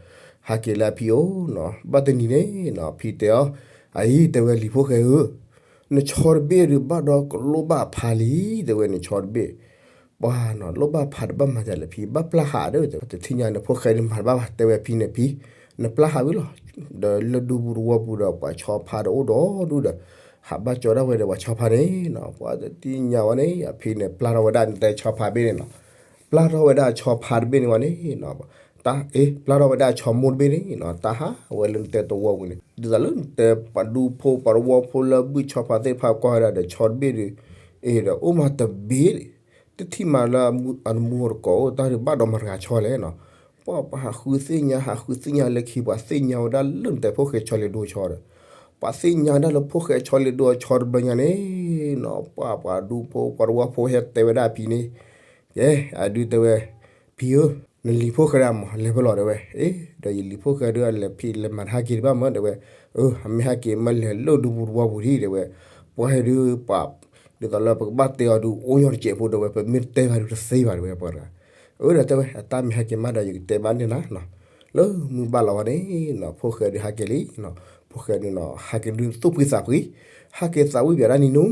ဟးက့ၤလၢအဖံအိၣ်နီၤ. ဘၣ်တနံၤန့ၣ်နီၤ အဖံတဲအီၤ အအံၤ တဲဝဲ လံၤဖိၣ်ဃဲဧၢ, နဆီတဘ့ၣ်ဒုးဘၣ်ဒီးကလိၣ်ဘၣ်ဖးလံ တဲဝဲ နဆီတဘ့ၣ် ပှၤနီၤ လိၣ်ဘၣ်ဖးတဘၣ်မၤဒ်လဲၣ်ဖံ ဘၣ်ပျၢ်ဟးဒီး တထံၣ်ညါန့ၣ် ဖိၣ်ဃဲဒုးမၤတဘၣ်ဘၣ် တဲဝဲဖံန့ၣ်ဖံ, နပျၢ်ဟးဝံၤလီၤ. ဒီးလၢဒူပူၤတဝီပူၤဒီး ပှၤဆီဖါဒီးအိၣ်ဒီဒူၣ်ဒီး ဟးဘၣ်ကၠီဒၣ်ဝဲဒီးပှၤဆီဖါန့ၣ်နီၤ. ပှၤတထံၣ်ညါဝဲန့ၣ် အဖံန့ၣ် ပျၢ်ထီၣ်ဝဲဒၣ်နတဲဆီဖါတဘ့ၣ်န့ၣ်နီၤ. ပျၢ်ထီၣ်ဝဲဒၣ်ဆီဖါတဘ့ၣ်န့ၣ်ဝဲန့ၣ် တၢ်အ့ ပျၢ်ထီၣ်ဝဲဒၣ်ဆီမိၢ်တဘ့ၣ်န့ၣ်နီၤ တၢ်ဟးဝဲလၢနတဲတဝီပူၤန့ၣ် ဒ်သိးလၢနတဲပှၤဒူဖိပှၤတဝီဖိလၢဘုၣ်ဆီဖါသ့ၣ်တဖၣ်ကွၢ်ဝဲဒၣ်ဒီး ဆီတဘ့ၣ်ဒုး အ့ဒီးအိၣ်မးတဘ့ၣ် တထံၣ်မးလၢအမူဟီၣ်တကိးအိၣ် တၢ်ဒုးဘၣ်ဒီးမတၤတဂၤဆီလဲၣ်နီၤ. ပှၤပှၤဟးဃုသ့ၣ်ညါ ဟးဃုသ့ၣ်ညါလၢခံ ပှၤသ့ၣ်ညါဝဲဒၣ်လၢနတဲဖိၣ်ဃဲဆီလ့ၤဒိဆီဒီး ပှၤသ့ၣ်ညါဒၣ်လၢဖိၣ်ဃဲဆီလ့ၤဒိအဆီတဘျီညါန့ၣ်နီၤ ပှၤပှၤဒူဖိပှၤတဝီဖိဟဲတဲဝဲဒၣ်အဖံန့ၣ် ကဲ အဒုးတဲဝဲ ဖံဧၢ နလံၤဖိၣ်ဃဲဒၣ်မး လဲၤဖဲလဲၣ်တဲဝဲ. အ့ ဒီးယလံၤဖိၣ်ဃဲဒုး အလဲၤဖံးလဲၤမၤတဟးက့ၤတဘၣ်မး တဲဝဲ. အၢ အမ့ၢ်ဟဲက့ၤမးလဲၤလၢဒူပူၤတဝီပူၤဒံး တဲဝဲ. ပှၤဟဲဒုးပှၤ ဒ်သိးလၢပကဘၣ်တဲအီၤဒုး အိၣ်ညီတစဲးဖိ တဲဝဲ ပမ့ၢ်တတဲဘၣ်ဒုးတသ့ဘၣ် တဲဝဲ ပှၤတဂၤ. အၢ ဒီးတဲဝဲ အတၢ်မ့ၢ်ဟဲက့ၤမးဒီး ယကတဲဘၣ်န့ၢ်နၤနီၤ. လၢမုၢ်ဘၣ်လီၤဝဲန့ၣ်နီၤ ဖိၣ်ဃဲဒုးဟဲက့ၤလံနီၤ. ဖိၣ်ဃဲဒုးနီၤ ဟဲက့ၤဒုးသူၣ်ဖှံသးဖှံ ဟဲက့ၤသးဝံၣ်ပၠးဒၣ်နံၤနူ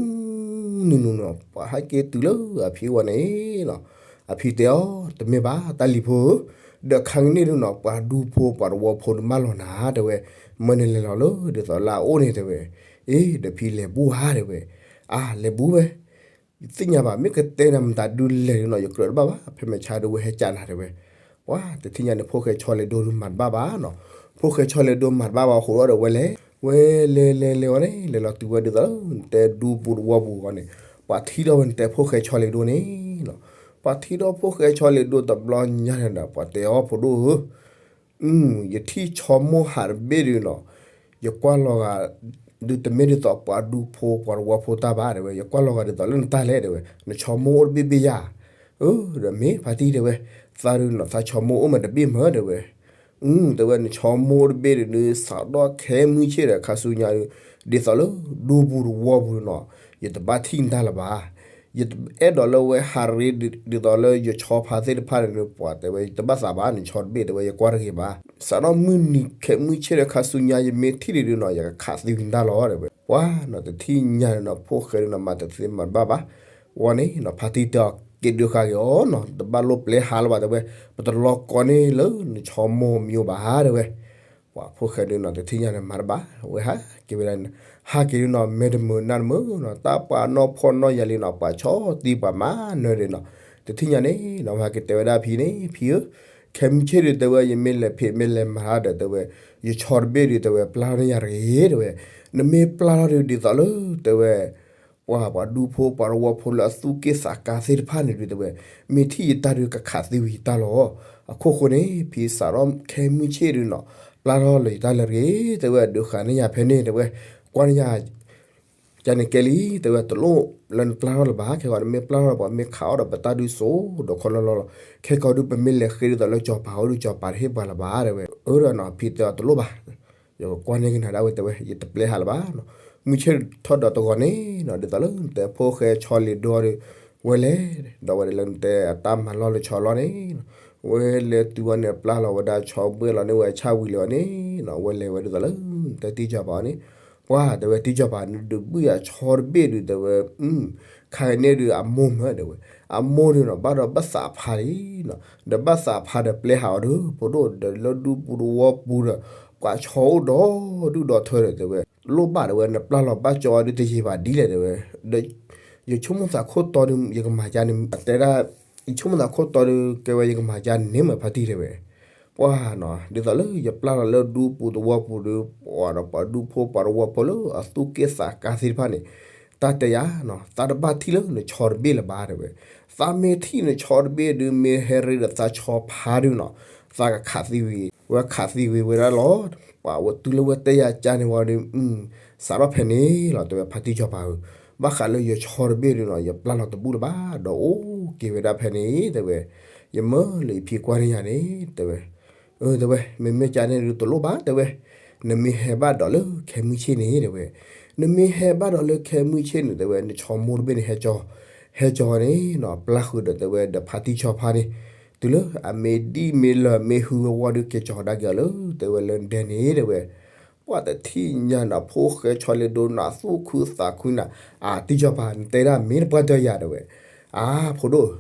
နံၤနူနီၤ ပှၤဟဲက့ၤတုၤလၢအဖံဝဲန့ၣ်နီၤ. အဖံတဲအီၤ တမ့ၢ်ဘၣ် တၢ်လံၤဖိဧၢ, ဒီးခါကန့ၣ်ဒုးနီၤ ပှၤဒူဖိပှၤတဝီဖိဒုးမၢလီၤနၤ တဲဝဲ, မၢနလဲၤလီၤလၢ ဒ်သိးလၢအအိၣ်န့ၣ် တဲဝဲ. အ့ ဒီးဖံလဲၤဘူးဧါ တဲဝဲ. အါ လဲၤဘူးဝဲ ယသ့ၣ်ညါဘၣ် မ့ၢ်ကတဲနၤမတၤဒုးလဲၤဒုးနီၤ ယကြၢးတဘၣ်ဘၣ် ဖဲမဲာ်ဆါဒုးဝဲဟဲကးနၤ တဲဝဲ. ပှၤတထံၣ်ညါန့ၣ် ဖိၣ်ဃဲဆီလ့ၤဒိဒုးမၤတဘၣ်ဘၣ်နီၤ. ဖိၣ်ဃဲဆီလ့ၤဒိမၤတဘၣ်ဘၣ်အဃိဒီးဝဲလဲၤ ဝဲလဲၤလဲၤလဲၤဝဲန့ၣ် လဲၤလီၤတုၤဝဲဒ်သိးလၢ နတဲဒူပူၤတဝီပူၤအဂီၢ်န့ၣ် ပှၤထံၣ်ထီၣ်ဝဲနတဲဖိၣ်ဃဲဆီလ့ၤဒိန့ၣ်နီၤ. ပှၤထံၣ်ထီၣ်ဖိၣ်ဃဲဆီလ့ၤဒိတဘျီညါန့ၣ်ဒီး ပှၤတဲအီၤ ဖိဒိၣ်ဧၢ ယထံၣ်ဆီမိၢ်ဟးတဘ့ၣ်ဒုးနီၤ, ယကွၢ်လီၤဂာ် ဒုးတမ့ၢ်ဒ်သိးပှၤဒူဖိပှၤတဝီဖိတၢ်ဘၣ် တဲဝဲ, ယကွၢ်လီၤဂာ်ဒ်သိးလၢနတၢ်လဲၣ် တဲဝဲ, နဆီမိၢ်အိၣ်တဘ့ၣ်ဘ့ၣ်ယၤ. အၢ ဒီးမ့ၢ်ဖါတံၢ် တဲဝဲ, သးဒုးနီၤ သးဆီမိၢ်အိၣ်မးတဘ့ၣ်မး တဲဝဲ. အၢ တဲဝဲ နဆီမိၢ်အိၣ်တဘ့ၣ်ဒုး စးထီၣ်ခဲမုၢ်ဆ့ၣ်ဒီးခါဆူညါဒုး ဒ်သိးလၢဒူပူၤတဝီပူၤနီၤ, ယတဘၣ်ထံၣ်နတၢ်လၢၤဘၣ်. ယအဲၣ်ဒိးလၢဝဲဟးရ့ ဒ်သိးလၢယဆီဖါသ့ၣ်တဖၣ်န့ၣ် ပှၤတဲဝဲ ယတဘၣ်သးဘၣ် နဆီတဘ့ၣ် တဲဝဲ ယကွၢ်တဂ့ၤဘၣ်. စးထီၣ်မုၢ်နံၤခဲမုၢ်ဆ့ၣ်ဒီးခါဆူညါ ယမ့ၢ်ထံၣ်ဒုးနီၤ ယကခးသံဝံၤနတၢ်လီၤ တဲဝဲ. ပှၤနီၤ တထံၣ်ညါန့ၣ်နီၤ ဖိၣ်ဃဲဒုးနီၤ မၤတသ့မၤတဘၣ်ဘၣ်. ဝံၤန့ၣ်နီၤ ဖါတံၢ်တဲအီၤ က့ၤဒုးဃာ်က့ၤအီၤနီၤ တဘၣ်လိၣ်ပျဲဟးလၢၤဘၣ် တဲဝဲ, ပတလီၤကီန့ၢ်လၢနဆီမိၢ်မံၤဘၣ် တဲဝဲ. ပှၤဖိၣ်ဃဲဒုးနီၤ တထံၣ်ညါန့ၣ်မၤတဘၣ် အဝဲဟးက့ၤဝဲဒၣ်န့ၣ် ဟးက့ၤဒုးနီၤ မဲာ်တမုာ်နါတမုာ်နီၤ တၢ်ပှၤနီၢ်ဖှီၣ်နီၢ်ယာ်လံနီၤ ပှၤဆီတံၢ်ပှၤမၤနၢၤဒုးနီၤ တထံၣ်ညါန့ၣ်နီၤ ဝဲဟဲက့ၤတဲဝဲဒၣ်ဖံန့ၣ် ဖံဧၢ ခဲမုၢ်ဆ့ၣ်ဒုးတဲဝဲ ယမ့ၢ်လဲၤဖံးမ့ၢ်လဲၤမၤဒီးတဲဝဲ ယဆီတဘ့ၣ်ဒုးတဲဝဲ ပျၢ်ထီၣ်န့ၢ်ယၤတဂ့ၤတဲဝဲ နမ့ၢ်ပျၢ်ထီၣ်ဒုးဒ်သိးလၢ တဲဝဲ ပှၤပှၤဒူဖိပှၤတဝီဖိလၢအသူၣ်က့ၣ်သးကါသ့ၣ်တဖၣ်န့ၣ်ဒုးတဲဝဲ မ့ၢ်ထံၣ်ယတၢ်ဒုးကခးသံဝံၤယတၢ်လီၤ. အခိၣ်ဃိန့ၣ် ဖံစးထီၣ်ခဲမုၢ်ဆ့ၣ်ဒုးနီၤ ပျၢ်ထီၣ်လၢယတၢ်လၢတဂ့ၤ တဲဝဲ ဒုးဃာ်န့ၢ်ယၤဖဲန့ၣ် တဲဝဲ ကွၢ်န့ၢ်ယၤ ကန့ၣ်ကဲလံ တဲဝဲ တလိၣ်လၢနပျၢ်ထီၣ်လၢၤဘၣ် ခဲဂီၤနမ့ၢ်ပျၢ်ထီၣ်လၢၤ ပှၤမ့ၢ်ခးအီၣ်ဒီးပတၢ်ဒုးစိဒီးခီလီၤလီၤလီၤ ခဲကီၤဒုးပမ့ၢ်လဲၤဃ့ဒ်သိးလၢစီၤပၤအိၣ်ဒုးစီၤပၤတဟ့ၣ်ပှၤလၢၤဘၣ် တဲဝဲ အၢဒီးနီၤ ဖံတဲအီၤတလိၣ်ဘၣ် ယကကွၢ်န့ၢ်ကနၤဒၣ်ဝဲတဲဝဲ ယတပျဲဟးလၢၤဘၣ်နီၤ မုၢ်ဆ့ၣ်ထီၣ်ဒီးတဂီၤန့ၣ်နီၤ ဒ်သိးလၢနတဲဖိၣ်ဃဲဆီလ့ၤဒိဒီး ဝဲလဲၤ ဒီးဝဲဒၣ်လၢနတဲအတၢ်မၤလီၢ်လၢဆီလီၢ်န့ၣ်နီၤ ဝဲလဲၤတုၤဝဲန့ၣ် ပျၢ်လီၤဝဲဒၣ်ဆီဘှ့ၣ်လီၤန့ၢ်ဝဲဆၣ်ဝံၤလၢၤန့ၣ်နီၤ ဝဲလဲၤဝဲဒ်သိးလၢ နတဲတံၢ်စီၤပၤအီၤန့ၣ် ပှၤတဲဝဲတံၢ်စီၤပၤ နဒုးဘုၣ်ယၤဆီတဘ့ၣ်ဒုးတဲဝဲ ခါကန့ၣ်ဒုးအမိၢ်မၢတဲဝဲ အမိၢ်ဒုးနီၤ ဘၣ်ဒီးဘၣ်သးဖးလံနီၤ ဒီးဘၣ်သးဖးဒီးပျဲဟးအီၤဒုး ဖိဒိၣ်ဒီးလၢဒူပူၤတဝီပူၤဒီး ပှၤဆီအိၣ်ဒီဒူၣ်ဒီထၢဒီးတဲဝဲ လိၣ်ဘၣ်တဲဝဲ နပျၢ်လီၤဘၣ်ကၠီဒုးတယံာ်ဘၣ်ဒ်လဲၣ်တဲဝဲ ဒီး ယဆိကမိၣ်သးခိၣ်တီဒုး ယကမၤကါန့ၣ် တဲဒၣ် ယဆိကမိၣ်သးခိၣ်တီဒုး ကဲဝဲယကမၤကါန့ၣ်မ့ၢ်ဖါတံၢ်တဲဝဲ ပှၤနီၤ ဒ်သိးလၢယပျၢ်လီၤလၢဒူပူၤတဝီပူၤဒုး ပှၤဒီးပှၤဒူဖိပှၤတဝီဖိလၢအသူၣ်က့ၣ်သးကါသ့ၣ်တဖၣ်န့ၣ် တၢ်တဲယၤနီၤ သးတဘၣ်ထံၣ်လၢနဆီတဘ့ၣ်လၢၤဘၣ်တဲဝဲ သးမ့ၢ်ထံၣ်နဆီတဘ့ၣ်ဒုး မ့ၢ်ဟဲရ့ဒီးသးဆီဖါဒုးနီၤ သးကခးသံဝံၤ ဝဲခးသံဝံၤဝဲဒၣ်လီၤ ပှၤဝဲတုၤလၢဝဲတဲယၤကါန့ၣ်ဝံၤဒီး စးထီၣ်ဖဲန့ၣ်လီၤ တဲဝဲ ဖါတံၢ်စီၤပၤဧၢ, ဘၣ်ဃးလၢယဆီတဘ့ၣ်ဒုးနီၤ ယပျၢ်လီၤတဘူၣ်လၢၤဘၣ် ဒီးအိၣ်က့ၤဝဲဒၣ်ဖဲန့ၣ် တဲဝဲ, ယမၢလၢယဖံကွၢ်န့ၢ်ယၤန့ၣ် တဲဝဲ, အၢ တဲဝဲ မ့မ့ၢ်ကါန့ၣ်ဒုးတလိၣ်ဘၣ် တဲဝဲ, နမ့ၢ်ဟဲဘၣ်ဒီးလၢခဲမုၢ်ဆ့ၣ်န့ၣ် တဲဝဲ, နမ့ၢ်ဟဲဘၣ်ဒီးလၢခဲမုၢ်ဆ့ၣ်န့ၣ် တဲဝဲ နဆီမိၢ်တဘ့ၣ်န့ၣ် ဟဲကၠီ ဟဲကၠီန့ၣ်နီၤ ပျၢ်ဃုာ်ဒီး တဲဝဲ ဒီးဖါတံၢ်ဆီဖါန့ၣ် တုၤလၢအမ့ၢ်ဒံၣ်မ့ၢ်လၢာ်မ့ၢ်ဟုဝဲဝံၤဒီး က့ၤကၠီကဒါက့ၤအီၤလၢ တဲဝဲ လၢနဒဲန့ၣ် တဲဝဲ, ပှၤတထံၣ်ညါနီၤ ဖိၣ်ဃဲဆီလ့ဒိနီၤ သူၣ်ခုသးခုနီၤ, အတံၢ်ဆီဖါ နတဲဒၣ်မ့ၢ်တပှၢ်တၢၢ်ယၤ တဲဝဲ, အါ ဖိဒိၣ်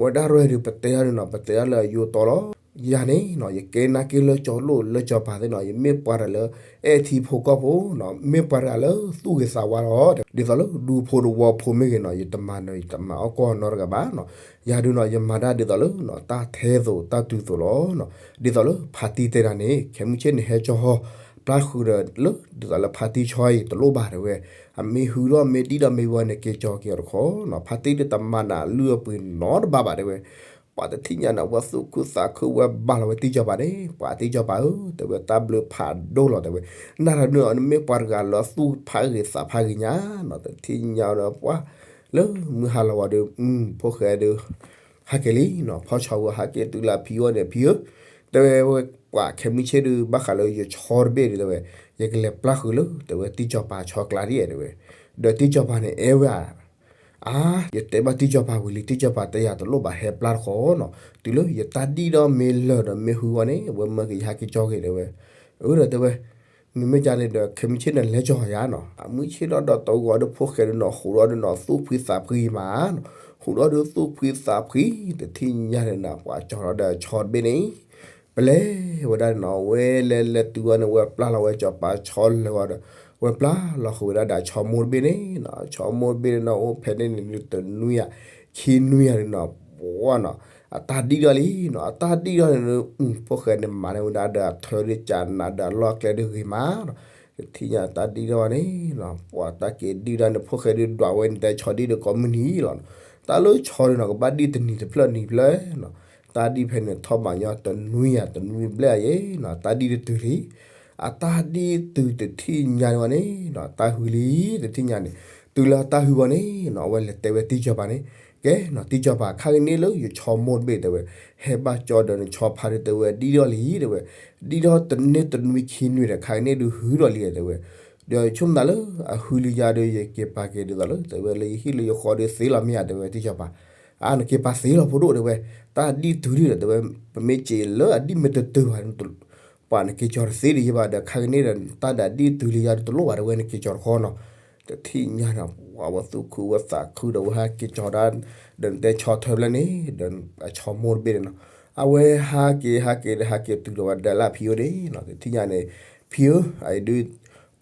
ဝဲဒၣ်ရဲၣ်ဒုး ပတဲဒၣ်န့ၣ်နီၤ ပတဲဒၣ်လၢအယိတီလီၤ, ယၤန့ၣ်နီၤ ယကဲနာ်က့လၢကၠီလိၣ်လၢကၠီပၤသ့ၣ်နီၤ ယမ့ၢ်ပှၤတဂၤလၢ အဲၣ်ထံဖိကီၢ်ဖိနီၤ မ့ၢ်ပှၤတဂၤလၢသူၣ်ဂ့ၤသးဝါလီၤ, ဒ်သိးလၢဒူဖိတဝီဖိမ့ၢ်ဂ့ၤနီၤ ယတမၤနၢၤ ယတမၤအီၣ်ကီၢ်နီတဂၤဘၣ်နီၤ, ယၤဒုးနီၤ ယမၤတၢ်ဒ်သိးလၢ တၢ်ထဲသိးတၢ်တုၤသိးလီၤ, ဒ်သိးလၢဖါတံၢ်တဲဒၣ်န့ၣ် ခဲမုၢ်ဆ့ၣ်န့ၣ် ဟဲကၠီဟီ ပျၢ်ဃုာ်ဒီးလၢ ဒ်သိးလၢဖါတံၢ်ဆီအံၤ တလိၣ်ဘၣ်တဲဝဲ, အမ့ၢ်ဟုဒီးမ့ၢ်ဒံၣ်ဒီးမ့ၢ်ဝံၤန့ၣ် က့ၤကၠီက့ၤအီၤတခီနီၤ ဖါတံၢ်ဒုးတမၤနၢၤအလုၢ်အပှ့ၤနီတဘၣ်ဘၣ်တဲဝဲ, ပှၤတထံၣ်ညါန့ၣ် ဝဲသူၣ်ခုသးခုဝဲဘၣ်လီၤဝဲတံၢ်ကၠီပၤန့ၣ် ပှၤတံၢ်ကၠီပၤဧၢ တဲဝဲ တၢ်ဘျုးဖးဒိၣ်လီၤတဲဝဲ, နၤတဒုး နမ့ၢ်ပှၤတဂၤလၢသူၣ်ဖးဂ့ၤသးဖးဂ့ၤညါနီၤ တထံၣ်ညါဒီးပှၤ လၢမုၢ်ဟါလီၤဝံၤဒီး ဖိၣ်ဃဲဒုး ဟဲက့ၤလံနီၤ ဖီၣ်ဆီဝဲဟဲက့ၤတုၤလၢအဖံအီၤန့ၣ် ဖံဧၢ, တဲဝဲ ပှၤခဲမုၢ်ဆ့ၣ်ဒုး ဘၣ်ဃးလၢယဆီတဘ့ၣ်ဒုးတဲဝဲ, ယကလဲၤပျၢ်ဃုာ်လၢ တဲဝဲ တံၢ်ကၠီပၤဆီကျါဒ်အဲၣ်တဲဝဲ, ဒီးတံၢ်ကၠီပၤန့ၣ် အဲၣ်ဝဲဧါ အါ ယတဲဘၣ်တံၢ်ကၠီပၤဝံၤလံ တံၢ်ကၠီပၤတဲယၤတလိၣ်ဘၣ်ဟဲပျၢ်တခီနီၤ တုၤလၢယတၢ်ဒံၣ်ဒီးမ့ၢ်လၢာ်ဒီးမ့ၢ်ဟုဝံၤန့ၣ် အဝဲမၢက့ၤယဟဲက့ၤကၠီက့ၤတဲဝဲ, အၢ ဒီးတဲဝဲ, မ့မ့ၢ်ကါန့ၣ်ဒီး ခဲမုၢ်ဆ့ၣ်န့ၣ် လဲၤကၠီယၤနီၤ အမုၢ်ဆ့ၣ်ထီၣ်ဒီးတဂီၤဒီးဖိၣ်ဃဲဒုးနီၤ ဟူးဒီးဒုးနီၤ သူၣ်ဖှံသးဖှံမးနီၤ ဟူးဒီးဒုးသူၣ်ဖှံသးဖှံ တထံၣ်ညါန့ၣ်နီၤ ပှၤကၠီလီၤဒီးဆီတဘ့ၣ်န့ၣ် ပလဲၤဝဲဒၣ်နီၤ ဝဲလဲၤလဲၤတုၤဝဲန့ၣ် ဝဲပျၢ်လီၤဝဲကၠီပၤဆီလၢာ်ဝံၤဒီး ဝဲပျၢ်လီၤဃုာ်ဝဲဒၣ်ဒီးဆီမိၢ်တဘ့ၣ်န့ၣ်နီၤ ဆီမိၢ်တဘ့ၣ်န့ၣ်နီၤ အိၣ်ဖဲန့ၣ်န့ၣ် တနွံယၤ ခံနွံယၤန့ၣ်နီၤ ပှၤနီၤ အတၢ်ဒံၣ်ဒီးလံနီၤ အတၢ်ဒံၣ်ဒီးန့ၣ် ဖိၣ်ဃဲန့ၣ်မၤန့ၢ်ဝဲဒၣ်ဒီးအထၢဒုးကၢ်နၤဒီးအလီၢ်အကျဲဒုးဂ့ၤမးနီၤ တထံၣ်ညါတၢ်ဒံၣ်ဒီးန့ၣ်နီၤ ပှၤတၢ်က့ၤဒံၣ်ဒီးန့ၣ် ဖိၣ်ဃဲဒုးဒွးဝဲန့ၣ် တဲဆီဒံၣ်ဒီးကိးမုၢ်နံၤလီၤနီၤ တၢ်လၢဆီဒုးနီၤ ကဘၣ်ဒံၣ်တနံၤတဖျၢၣ်နံၤဖျၢၣ်နီၤ တၢ်ဒံၣ်ဖဲန့ၣ် ထီၣ်ဘးညီတနွံယၤ တနွံဘျဲၣ်အံၤနီၤ တၢ်ဒံၣ်တတုၤလံ အတၢ်ဒံၣ်တုၤတထံၣ်ညါန့ၣ်ဝဲန့ၣ်နီၤ တၢ်ဟုလံ တထံၣ်ညါန့ၣ် တုၤလၢတၢ်ဟုဝဲန့ၣ်နီၤ အဝဲလဲၤတဲဝဲတံၢ်ကၠီပၤန့ၣ် ကဲနီၤ တံၢ်ကၠီပၤ ခါကန့ၣ်လၢယဆီမိၢ်တဘ့ၣ်တဲဝဲ ဟဲဘၣ်ကၠီဒီးနဆီဖါဒုးတဲဝဲ ဒံၣ်ဒီးလံတဲဝဲ ဒံၣ်ဒီးတန့ၢ်တနွံခံနွံဒီး ခါကန့ၣ်ဒုးဟုဒီးလံတဲဝဲ ဒီးဆိကမိၣ်သးလၢ အဟုလံယၤဒီး ယက့ၤပာ်က့ၤဒ်သိးလၢ တဲဝဲလၢယဟံၣ်လၢယဃီဒီးသ့လီၤမ့ၢ်ဧါ တဲဝဲတံၢ်ကၠီပၤ အါ နက့ၤပာ်သ့လီၤဖိဒိၣ်တဲဝဲ တၢ်ဒံၣ်တုၤလံဒီး တဲဝဲ ပမ့ၢ်က့ၤလၢအဒံၣ်မ့ၢ်တတုၤဘၣ် ပှၤနက့ၤကၠီတသ့ဒံးယဘၣ်ဒီး ခါကန့ၣ်ဒီး တၢ်ဒံၣ်တုၤလံယၤဒီးတလိၣ်ဘၣ်တဲဝဲ နက့ၤကၠီတခီနီၤ တထံၣ်ညါန့ၣ် ပှၤဝဲသူၣ်ခုဝဲသးခုဒီးဝဲဟဲက့ၤကၠီဒၣ် ဒီးနတဲဆီထၢဘျဲၣ်န့ၣ် ဒီးအဆီမိၢ်တဘ့ၣ်န့ၣ်နီၤ အဝဲဟးက့ၤဟးက့ၤဒီး ဟးက့ၤတုၤဒီးဝဲဒၣ်လၢအဖံအိၣ်န့ၣ်နီၤ, တထံၣ်ညါန့ၣ်, ဖံဧၢ, အအံၤဒုး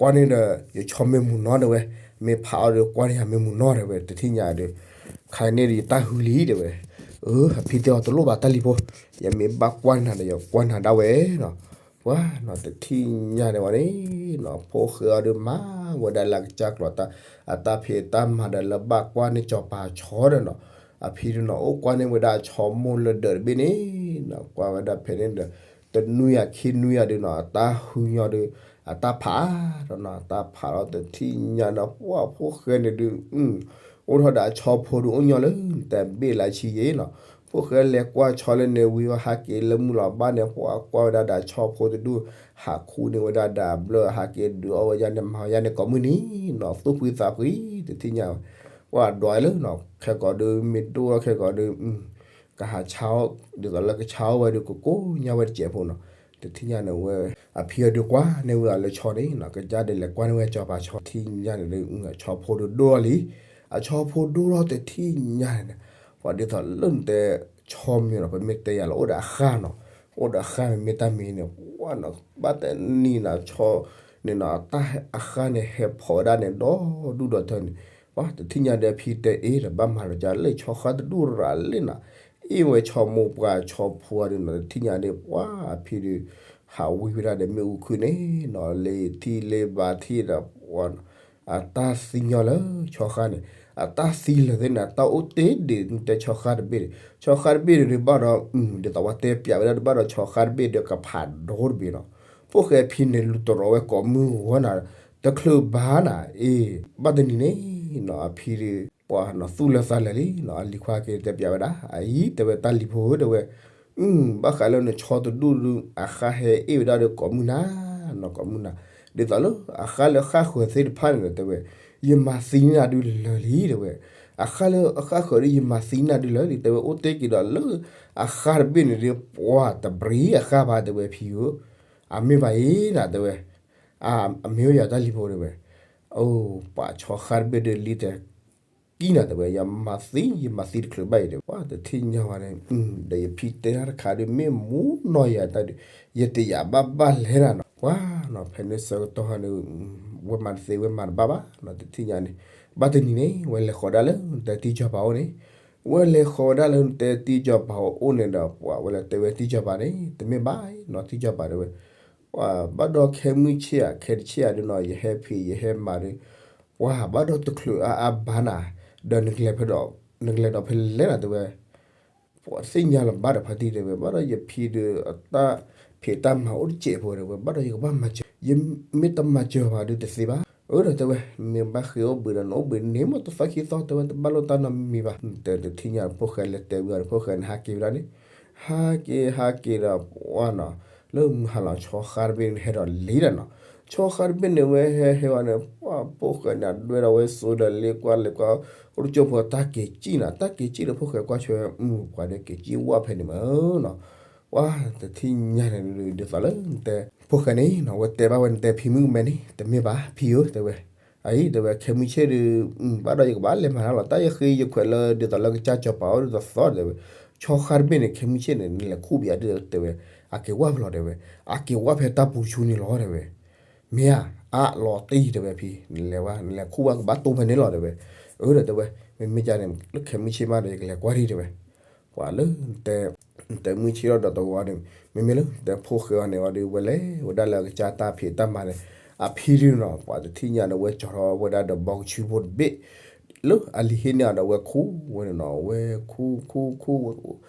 ကွၢ်န့ၢ်ဒီး ယဆီမ့ၢ်မုာ်နီၤတဲဝဲ, မ့ၢ်ဖးအီၤဒီးကွၢ်န့ၢ်ယၤမ့ၢ်မုာ်နီၤတဲဝဲ, တထံၣ်ညါဒီး ခါန့ၣ်ဒီးယတၢ်ဟုလံတဲဝဲ, အၢ အဖံတဲအီၤတလိၣ်ဘၣ်တၢ်လံၤဖိ, ယမ့ၢ်ဘၣ်ကွၢ်န့ၢ်နၤဒီး ယကွၢ်န့ၢ်နၤဒၣ်ဝဲနီၤ, ပှၤနီၤတထံၣ်ညါန့ၣ်ဝဲန့ၣ်နီၤ, ဖိၣ်ဃဲအီၤဒုးမၤဝဲဒၣ်လၢအကစၢ်ကျီၤတၢ်, အတၢ်ဖံးတၢ်မၤဒီးလၢဘၣ်ကွၢ်န့ၢ်စီၤပၤဆီဒီးနီၤ, အဖံဒုးနီၤ အိၣ်ကွၢ်န့ၢ်ဝဲဒၣ်အဆီမိၢ်လၢဒၢးတဘ့ၣ်န့ၣ်နီၤ, ကွၢ်ဝဲဒၣ်ဖဲန့ၣ်ဒီး တနွံယၤခံနွံယၤဒုးနီၤ အတၢ်ဟုညီဒုး အတၢ်ဖးဒီးနီၤ, အတၢ်ဖးလီၤတထံၣ်ညါနီၤ, ပှၤဖိၣ်ဃဲန့ၣ်ဒုး အိၣ်ထီၣ်ဒီးအဆီဖိဒုးအိၣ်ညီလၢ တဲဘ့ၣ်လၢဆံယဲနီၤ, ဖိၣ်ဃဲလဲၤကွၢ်ဆီလၢန့ၣ်ဝံၤ ဟးက့ၤလၢမုၢ်လီၤဘၣ်န့ၣ် ပှၤကွၢ်ဝဲဒၣ်ဒီးအဆီဖိတဒူၣ်, ဟးခူန့ၢ်ဝဲဒၣ်ဒီးအဘျၢၣ် ဟးက့ၤဒုးအီၣ်ဝဲယါန့ၣ် မၤဝဲယါန့ၣ်ကိးမုၢ်နံၤနီၤ, သူၣ်ဖှံသးဖှံ တထံၣ်ညါဝဲ, ပှၤဒွးလၢနီၤ ခဲကိာ်ဒုး မ့ၢ်ဒိၣ်ထီၣ်ခဲကိာ်ဒုး ကဟးဆါအီၣ် ဒ်သိးလၢကဆါအီၣ်ဝဲဒုး ကကိးညါဝဲတစဲးဖိနီၤ, တထံၣ်ညါန့ၣ်ဝဲ အဖံအီၤဒုးကွၢ်န့ၢ်ဝဲအီၤလၢဆီန့ၣ်နီၤ, ကစၢ်ဒုးလဲၤကွၢ်န့ၢ်ဝဲစီၤပၤဆီ ထံၣ်ညါန့ၣ်ဒုး အဆီဖိဒုးဒိၣ်ထီၣ်လံ, အဆီဖိဒိၣ်ထီၣ်တထံၣ်ညါန့ၣ်, ပှၤဒ်သိးလၢနတဲ ဆီမ့ၢ်နီၤ ပမ့ၢ်တဲယၤလၢအိၣ်ဒီးအဃၢ်နီၤ, အိၣ်ဒီးအဃၢ်မ့မ့ၢ်တၢ်မံၤန့ၣ် ပှၤနီၤ ဘၣ်တနံၤနီၤဆီန့ၣ်နီၤ တၢ်အဃၢ်န့ၣ်ဟဲဖီးဝဲဒၣ်န့ၣ် ဒီဒူၣ်ဒီထၢန့ၣ်, ပှၤတထံၣ်ညါဒီးအဖံတဲအ့ၣ်ဒီး ဘၣ်မၤလီၤကၢ်လၢဆီဃၢ်တဒူၣ်ရၤလံနီၤ, အ့ၣ်ဝဲဆီမိၢ်ပှၢ်ဆီဖိအီၤဒုးနီၤ, တထံၣ်ညါဒီး ပှၤအဖံဒုး ဟးဝံဝဲဒၣ်ဒီးမ့ၣ်အူခုၣ်န့ၣ်နီၤ, လ့ၤထံလ့ၤဘၣ်ထံဒီး ပှၤနီၤ အတၢ်သံညီလၢဆီဃၢ်န့ၣ်, အတၢ်သံလၢာ်သ့ၣ်န့ၣ် အတၢ်အိၣ်တ့ၢ်ဒံးတဲဆီဃၢ်တဘ့ၣ်န့ၣ်, ဆီဃၢ်တဘ့ၣ်န့ၣ်ဒုးဘၣ်ဒီး ဒ်သိးပှၤတဲပျးဝဲဒၣ်ဒုးဘၣ်ဒီးဆီဃၢ်တဘ့ၣ်ဒီးကဖးဒိၣ်တဘ့ၣ်နီၤ, ဖိၣ်ဃဲဖံန့ၣ်လူၤတရီၤဝဲကိးမုၢ်ဂီၤနၤ, တချုးဘၣ်နၤ အ့ၣ် ဘၣ်တနံၤန့ၣ်နီၤ အဖံဒုး ပှၤနီၤသူၣ်လၢသးလၢာ်လံနီၤ, အလံၤခွါက့ၤတဲပျးဝဲဒၣ် အအံၤတဲဝဲတၢ်လံၤဖိဧၢတဲဝဲ ဘၣ်ဃးလၢနဆီတဒူၣ်ဒုး အဃၢ်ဟဲအ့ၣ်ဝဲဒၣ်ဒီးကိးမုၢ်နၤနီၤ ကိးမုၢ်နၤ, ဒ်သိးလၢအဃၢ်လၢအဃၢ်ဃၢၤသ့ၣ်တဖၣ်န့ၣ်ဒီးတဲဝဲ ယမၤသံနၤဒုးလၢာ်လံတဲဝဲ, အဃၢ်လၢအဃၢ်ဃၢၤဒုး ယမၤသံနၤဒုးလၢာ်လံတဲဝဲ, အိၣ်တ့ၢ်က့ၤဒီးလၢအဃၢ်တဘ့ၣ်န့ၣ်ဒုး ပှၤတဘြံၤအဃၢ်ဘၣ်တဲဝဲဖံဧၢ, အမ့ၢ်ဘၣ်အံၤနၤတဲဝဲ, အမ့ၢ်ဝဲယၤတၢ်လံၤဖိတဲဝဲ, အိ ပှၤဆီဃၢ်တဘ့ၣ်ဒုးလံတဲ ကံနၤတဲဝဲ ယမၤသံ ယမၤသံတချုးဘၣ်အံၤဒီး ပှၤတထံၣ်ညါဝဲန့ၣ် ဒီးယဖံတဲတၢ်တခါဒုး မ့ၢ်မူနီၢ်ယၤတၢ်ဒုး ယတယာ်ဘၣ်ဘၣ်လဲၣ်နၤနီၤ, ပှၤနီၤ ဖဲန့ၣ်ဆၢကတီၢ်ဟီန့ၣ် ဝဲမၤတသ့ဝဲမၤတဘၣ်ဘၣ်နီၤ, တထံၣ်ညါန့ၣ် ဘၣ်တနံၤန့ၣ် ဝဲလဲၤဃီၤဒၣ်လၢနတဲတံၢ်စီၤပၤအိၣ်န့ၣ်, ဝဲလဲၤဃီၤဝဲဒၣ်လၢနတဲတံၢ်စီၤပၤအိၣ်န့ၣ်ဒီး ပှၤဝဲလဲၤတဲဝဲတံၢ်စီၤပၤန့ၣ် တမ့ၢ်ဘၣ်နီၤ တံၢ်စီၤပၤတဲဝဲ ပှၤဘၣ်ဒီးခဲမုၢ်ဆ့ၣ်ဧါ ခဲတဆ့ၣ်ဧါဒုးနီၤ ယဟဲဖံးယဟဲမၤဒုး ပှၤဘၣ်ဒီးတချုးအါအါဘၣ်နၤ, ဒီးနကလဲၤဖဲဒီး နကလဲၤဒီးဖဲလဲၣ်နၤတဲဝဲ, ပှၤသ့ၣ်ညါလီၤဘၣ်ဒီးဖါတံၢ်တဲဝဲ ဘၣ်ဒီးယဖံဒုးအတၢ်ဖံးတၢ်မၤအိၣ်တစဲးဖိတဲဝဲ ဘၣ်ဒီးယကဘၣ်မၤစၢၤ, ယမ့ၢ်တမၤစၢၤဘၣ်ဒုးတသ့ဘၣ်, အၢဒီးတဲဝဲ မ့ၢ်ဘၣ်ဃ့အိၣ်ဘှံးဒီးနအိၣ်ဘှံးန့ၣ် မ့ၢ်တသီခံသီတဲဝဲ တဘၣ်လိာ်တၢ်နီတမံၤဘၣ်, တဲတထံၣ်ညါ ဖိၣ်ဃဲလဲၤတဲဝံၤဒီး ဖိၣ်ဃဲန့ၣ်ဟးက့ၤဝဲဒၣ်န့ၣ် ဟးက့ၤဟးက့ၤဒီး ပှၤနီၤ လၢမုၢ်ဟါလီၤ ဆီဃါတဘ့ၣ်န့ၣ်ဟဲဒီးလံဒီးနီၤ, ဆီဃါတဘ့ၣ်န့ၣ် ဝဲဟဲဟဲဝဲန့ၣ် ပှၤဖိၣ်ဃဲန့ၣ် အဒွဲဒီးဝဲစိဒီးလ့ကွၢ်လ့ကွၢ် အိၣ်တကၠိဖိတၢ်က့ၤစံၣ်နီၤ, တၢ်က့ၤစံၣ်ဒီးဖိၣ်ဃဲကွၢ်ဆၢ ပှၤဒီးက့ၤစံၣ်ဝဲဖဲန့ၣ်မးနီၤ, ပှၤတထံၣ်ညါန့ၣ် ဒ်သိးလၢနတဲ ဖိၣ်ဃဲန့ၣ်နီၤ ဝဲတဲဘၣ်ဝဲနတဲဖံမုၣ်ကမဲန့ၣ် တမ့ၢ်ဘၣ် ဖံဧၢ တဲဝဲ အအံၤ တဲဝဲ ခဲမုၢ်ဆ့ၣ်ဒီး ဘၣ်ဒီးယကဘၣ်လဲၤမၤတၢ်လီၤ တၢ်ယဃ့ယခွဲးလၢဒ်သိးလၢကစၢ်စီၤပၤအိၣ်ဒ်သိးသိးတဲဝဲ, ဆီဃါတဘ့ၣ်န့ၣ် ခဲမုၢ်ဆ့ၣ်န့ၣ် နလဲၤခူၣ်ဘၣ်ယၤဒ်တဲဝဲ, အက့ၤဝၢ်ဖဲလီၤတဲဝဲ, အက့ၤဝၢ်ဖဲတၢ်ပူၤဆူန့ၣ်လီၤတဲဝဲ, မ့ၢ်ဧါ အါလီၤတံၢ်တဲဝဲဖံ နလဲၤဝဲ နလဲၤခူၣ်ဝဲကဘၣ်တိၢ်ဖဲန့ၣ်လီၤတဲဝဲ, အၢဒီးတဲဝဲ, မ့မ့ၢ်ကန့ၣ် လၢခဲမုၢ်ဆ့ၣ်မးဒီးယကလဲၤကွၢ်ဒံးတဲဝဲ, ပှၤလၢ နတဲမုၢ်ဆ့ၣ်ထီၣ်ဒီးတဝီန့ၣ် မ့မ့ၢ်လၢနတဲဖိၣ်ဃဲအီၤန့ၣ်အီၤဒီး ဝဲလဲၤဝဲဒၣ်လၢအကစၢ်တၢ်ဖံးတၢ်မၤန့ၣ် အဖံဒုးနီၤ ပှၤတထံၣ်ညါန့ၣ် ဝဲကၠီထီၣ်ဝဲဒၣ်ဒီးဘီကဆူဖိတဘ့ၣ် လၢအလံၤဟ့ၣ်န့ၢ်အီၤဒီးဝဲခူၣ်ဝဲန့ၣ်နီၤ ဝဲခူၣ်ခူၣ်ခူၣ်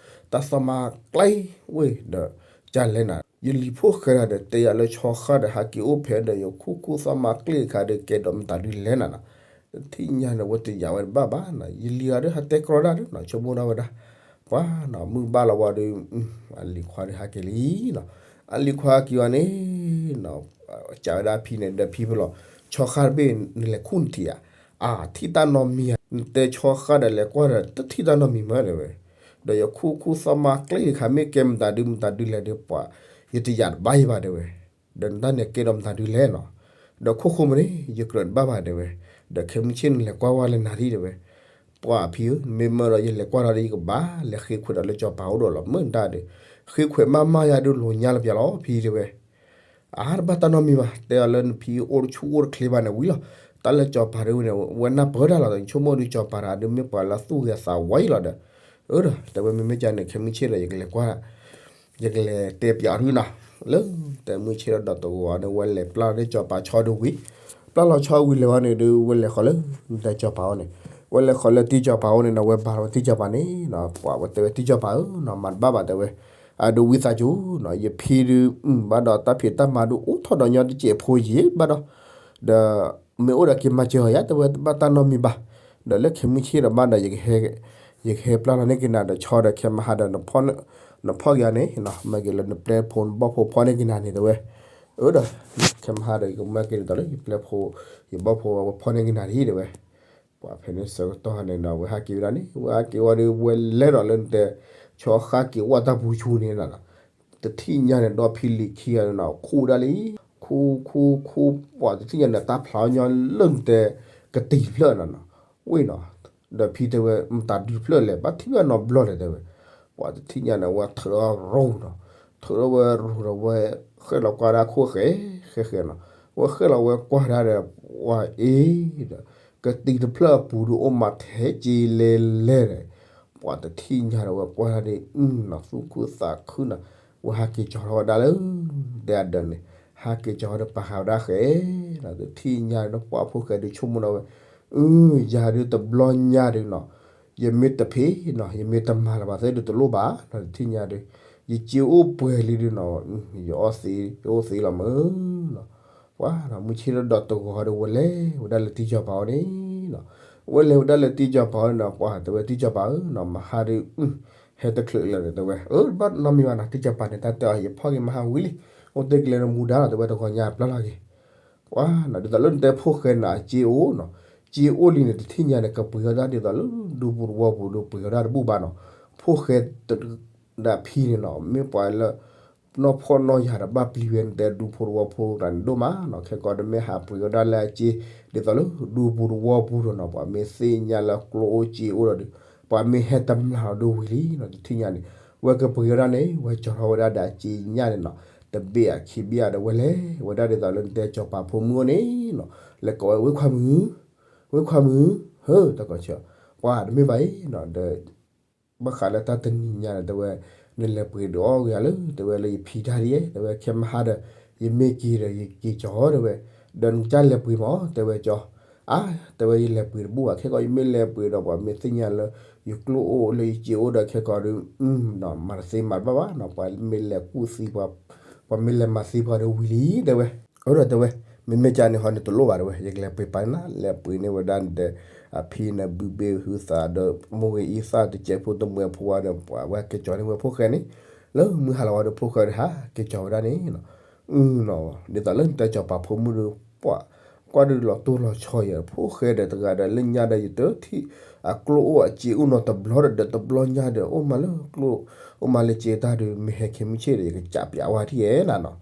တၢ်သီၣ်မါကျဲဝဲဒီး ကလဲၣ်နၤ ယလံၤဖိၣ်ဃဲဒီးတဲယၤလၢဆီဃါဒီး ဟးက့ၤအိၣ်ဖဲဒီးယခူၣ်ခူၣ်သီၣ်မါကျဲတခါဒီး ကဲဒီးမတၤဒုးလဲၣ်နၤနီၤ တထံၣ်ညါန့ၣ် ဝဲတယာ်ဝဲတဘၣ်ဘၣ်နီၤ ယလံၤအီၤဒီးဟးတဲကြီဒၣ်ဒုးနီၤ ဆိကမိၣ်ဒၣ်ဝဲဒၣ် ပှၤနီၤ မုၢ်ဘၣ်လီၤဝဲဒီး အလံၤခွါဒီးဟးက့ၤလံနီၤ အလံၤခွါက့ၤဝဲန့ၣ်နီၤ ကးဝဲဒၣ်ဖံန့ၣ် ဒီးဖံဖဲလီၤ ဆီဃါတဘ့ၣ်နလဲၤခူၣ်နထံၣ်ဧါ အါ ထံၣ်တၢ်နီတမံၤဧါ နတဲဆီဃါဒီးလဲၤကွၢ်ဒီး တထံၣ်တၢ်နီတမံၤမးတဲဝဲ ဒီးယခူၣ်ခူၣ်သီၣ်မါကျဲတခါ မ့ၢ်ကဲမတၤဒုးမတၤဒုးလဲၣ်ဒီး ပှၤ ယတယာ်တဘၣ်ယဘၣ်တဲဝဲ ဒီးနတၢ်န့ၣ်ကဲဒီးမတၤဒုးလဲၣ်နီၤ ဒီးခိၣ်ဃိမ့ၢ်န့ၣ် ယကြၢးတဘၣ်ဘၣ်တဲဝဲ ဒီးခဲမုၢ်ဆ့ၣ်နလဲၤကွၢ်ဝဲလဲၤနၤဒံးတဲဝဲ ပှၤဖံဧၢ မ့ၢ်မၢဒီးယလဲၤကွၢ်ဒီး ယကဘၣ်လဲၤဃ့ခွဲးဒီးလၢစီၤပၤအိၣ်ဒီးလီၤ မ့ၢ်တၢ်ဒီး ဃ့ခွဲးမးမးယၤဒုးလိာ်ညါလၢပျၢၤလီၤ ဖံတဲဝဲ. အါ တဘၣ်တၢ်နီတမံၤဘၣ်, တဲအီၤလၢနဖံအိၣ်တဆူၣ်အိၣ်တချ့ဘၣ်န့ၣ်ဝံၤလီၤ. တၢ်လၢစီၤပၤဒုးဝဲန့ၣ် ဝဲနၢ်ပၢၢ်တၢ်လီၤ, ဆိကမိၣ်ဒုးစီၤပၤတဂၤဒုးမ့ၢ်ပှၤလၢသူၣ်ဂ့ၤသးဝါအံၤလီၤဒီး, အၢဒီး တဲဝဲမ့မ့ၢ်ကန့ၣ် ခဲမုၢ်ဆ့ၣ်ဒီး ယကလဲၤကွၢ် ယကလဲၤတဲပျးအီၤဒုးနီၤ. လၢတဲမုၢ်ဆ့ၣ်ဒီးဒီးတဂီၤန့ၣ် ဝဲလဲၤပျၢ်လီၤဒီးစီၤပၤဆီဒုးဝံၤ, ပျၢ်လီၤဆီဝံၤလဲၤဝဲန့ၣ်ဒုး ဝဲလဲၤဃီၤလၢတၢ်စီၤပၤအိၣ်န့ၣ်, ဝဲလဲၤဃီၤလၢတံၢ်စီၤပၤအိၣ်န့ၣ်နီၤ, ဝဲဘါထီၣ်ဝဲတံၢ်စီၤပၤန့ၣ်နီၤ, ပှၤဝဲတဲဝဲတံၢ်စီၤပၤဧၢနီၤ, မၤတဘၣ်ဘၣ်တဲဝဲ, အဒုးဝံသးစူၤနီၤ, ယဖံဒုး ဘၣ်ဒီးတၢ်ဖံးတၢ်မၤဒုးအိၣ်ထီၣ်ဒီးညီတစဲးဖိယံၤဘၣ်ဒီး, ဒီး မ့ၢ်အိၣ်ဒီးက့ၤမၤစၢၤအီၤယါ တဲဝဲတဘၣ်တၢ်နီတမံၤဘၣ်, ဒီးလၢခဲမုၢ်ဆ့ၣ်ဒီးဘၣ်ဒီး ယကဟဲပျၢ်လီၤန့ၢ်က့ၤနၤဒီးဆီဒီးခဲမဟါဒီး နဖီၣ်က့ၤအီၤန့ၣ်, မ့ၢ်က့ၤလၢနပျဲၢ်ဖိနဘီၣ်ဖိဖီၣ်န့ၢ်က့ၤနၤန့ၣ်တဲဝဲ, အၢဒီး ခဲမဟါဒီး ယကမၢက့ၤဒ်သိးလၢယပျဲၢ်ဖိ ယဘီၣ်ဖိဝဲဖီၣ်န့ၢ်က့ၤနၤဒ်တဲဝဲ, ပှၤဖဲန့ၣ်ဆၢကတီၢ်န့ၣ်ဒီး ဝဲဟးက့ၤဝဲဒၣ်န့ၣ် ဝဲဟးက့ၤဝဲဒီး ဝဲလဲၤဒီးလၢနတဲ ဆီဃါက့ၤဝဲတၢ်ပူၤဆူန့ၣ်နီၤ, တထံၣ်ညါန့ၣ် ဒီဖံလံၤခံဂၤန့ၣ်နီၤ ခူၣ်ဒၣ်လံ, ခူၣ်ခူၣ်ခူၣ် ပှၤတထံၣ်ညါန့ၣ် တၢ်ဖျါညီလၢနတဲ ကတံၤတဖျၢၣ်နီၤနီၤ, ဝ့ၢ်နီၤ, ဒီးဖံတဲဝဲ မတၤဒုးတဖျၢၣ်လဲၣ် ဘၣ်ထံၣ်ဘၣ်နီတဘျီလဲၣ်တဲဝဲ, ပှၤတထံၣ်ညါန့ၣ် ဝဲထုးထီၣ်ရိၤနီၤ, ထုးထီၣ်ဝဲရိၤဒီးဝဲ ဃဲၣ်လီၤကွၢ်ဒၣ်ခိၣ်ဃဲ ဃဲဃဲနီၤ, ဝဲဃဲၣ်လီၤဝဲကွၢ်ဒၣ်ဒီး ပှၤအ့ၣ်ဒီး ကတံၤတဖျၢၣ်အပူၤဒုးအိၣ်မးထဲက့လဲၤလဲၤဒီး ပှၤတထံၣ်ညါဒီးဝဲကွၢ်ဒၣ်ဒ် နီၤသူၣ်ခုသးခုနီၤ, ဝဲဟးက့ၤကၠီၤထီၣ်ဝဲဒၣ်လၢ တဲအဒၢးန့ၣ်, ဟးက့ၤကၠီၤထီၣ်ဒီးပာ်ဃာ်ဝဲဒၣ်ဃဲနီၤ, တထံၣ်ညါဒီးပှၤဖိၣ်ဃဲဒုးဆိကမိၣ်ဒီးဝဲ, အၢ ယၤဒုးတဘျီညါဒုးနီၤ, ယမ့ၢ်တဖံးနီၤ ယမ့ၢ်တမၤလၢၤဘၣ်သ့ၣ်ဒုးတလိၣ်ဘၣ်နီၤ, တထံၣ်ညါဒုး ယစ့အိၣ်ပှဲၤလံဒုးနီၤ, ယအီၣ်သ့ ယအိၣ်သ့လီၤမၢ်နီၤ, ပှၤနီၤ မုၢ်ဆ့ၣ်ထီၣ်ဒီးတဂီၤဒီးဝဲလဲၤဝဲဒၣ်လၢတံၢ်စီၤပၤအိၣ်န့ၣ်နီၤ, ဝဲလဲၤဝဲဒၣ်လၢတံၢ်စီၤပၤအိၣ်န့ၣ်နီၤ, ပှၤတဲဝဲတံၢ်စီၤပၤဧၢနီၤ မဟါဒုး ဟဲတချုးလၢာ်ဒီးတဲဝဲ, အၢ တဘၣ်နီတမံၤဘၣ်နီၤ တံၢ်စီၤပၤန့ၣ် တၢ်တဲအီၤ ယဖီၣ်က့ၤမဟါဝံၤလံ, အိၣ်တ့ၢ်ကလဲၤနမူဒါလီၤ တဲဝဲတဂီၤညါပျၢ်လီၤက့ၤ ပှၤနီၤ ဒ်သိးလၢနတဲဖိၣ်ဃဲန့ၣ် အစ့အိၣ်နီၤ, စ့အိၣ်လံန့ၣ် တထံၣ်ညါန့ၣ် ကပှ့ၤအီၣ်ဒၣ်ဒ်သိးလၢဒူဖိတဝီပူၤဒီးပှ့ၤအီၣ်ဒၣ်တဘူၣ်ဘၣ်နီၤ, ဖိၣ်ဃဲ ဒီးဖံန့ၣ်နီၤ မ့ၢ်ပှၤလၢ နီၢ်ဖှီၣ်နီၢ်ယာ်ဒီးဘၣ်ပျံၤဝဲ နတဲဒူဖိတဝီဖိတဂၤန့ၣ်ဒိၣ်မးနီၤ, ခဲကီးဒီးမ့ၢ်ဟးပှ့ၤအီၣ်ဒၣ်လၢအစ့ ဒ်သိးလၢဒူပူၤတဝီပူၤဒီးနီၤ, ပှၤမ့ၢ်သ့ၣ်ညါလၢကျိအိၣ်စ့အိၣ်ဒီးဒုး ပှၤမ့ၢ်ဟဲတမျာ်လီၤဒုးဝံၤလံနီၤ, တထံၣ်ညါန့ၣ် ဝဲကပှ့ၤအီၣ်ဒၣ်န့ၣ် ဝဲကၠီၤထီၣ်ဝဲဒၣ်ဒီးအစ့ညၣ်န့ၣ်နီၤ, တဘ့ၣ်အခံဘ့ၣ်အဒီးဝဲလဲၤဝဲဒၣ်ဒ်သိးလၢနတဲစီၤပၤဖိမုၣ်အိၣ်န့ၣ်နီၤ, လဲၤကိးဝဲ ဝ့ၢ်ခွါမုၣ်, ဝ့ၢ်ခွါမုၣ်, ဟၢ တၢ်ကီဆၢ, ပှၤတမ့ၢ်ဘၣ်အံၤနီၤ ဒီး ဘၣ်ဃးလၢတၢ်တနံၤညါန့ၣ် တဲဝဲ, နလဲၤပှ့ၤဒုးအီၣ်ဂ့ၤဧါလၢ တဲဝဲလၢယဖံတၢ်ဒ်ယဲ တဲဝဲ ခဲမဟါဒီး ယမ့ၢ်က့ၤဒီး ယက့ၤကၠီၤတဲဝဲ, ဒီးနကစၢ်လဲၤပှ့ၤမး တဲဝဲကၠီၤ, အါ တဲဝဲယလဲၤပှ့ၤတဘူၣ်ဘၣ် ခဲကီးယမ့ၢ်လဲၤပှ့ၤဒီး ပှၤမ့ၢ်သ့ၣ်ညါလၢ ယကျိအိၣ်လၢယစ့အိၣ်ဒီးခဲကီးဒုး မၤတသ့မၤတဘၣ်ဘၣ်နီၤ ပှၤမ့ၢ်လဲၤကူၣ်သံပှၤ ပှၤမ့ၢ်လဲၤမၤသံပှၤဒီးဝံၤလံ တဲဝဲ, အၢဒီးတဲဝဲ, မ့မ့ၢ်ကန့ၣ်ဟီန့ၣ်တလိၣ်ဘၣ်တဲဝဲ ယကလဲၤပှ့ၤပာ်န့ၣ် လဲၤပှ့ၤန့ၢ်ဝဲဒၣ်နတဲ အဖံန့ၣ်ဘုဘ့ၣ်ဟုသးဒီး မိၢ်ဂ့ၤအံသၣ်တစဲးဖိတမှဲးဖိဝဲဒီး ပှၤဝဲက့ၤကၠီၤန့ၢ်ဝဲဖိၣ်ဃဲန့ၣ်, လၢမုၢ်ဟါလီၤဝဲဒီးဖိၣ်ဃဲဒီးဟးက့ၤကၠီၤဝဲဒၣ်န့ၣ်နီၤ, ဒ်သိးလၢနတဲစီၤပၤဖိမုၣ်ဒီး ပှၤ ကွၢ်ဒုးလီၤတိၢ်လီၤဆီယဲ ဖိၣ်ဃဲဒီးတဂၤဒီးလၢညါဒီးယတထံၣ် အကျိအိၣ်အစ့အိၣ်နီတဘျီဒီး ဒီးတဘျီညါဒီး အိၣ်မးလၢကျိ အိၣ်မးလၢစ့တၢ်ဒုး မ့ၢ်ဟဲခဲမုၢ်ဆ့ၣ်ဒီး ယကစးပျးဝဲထံၣ်ယဲနီၤနီၤ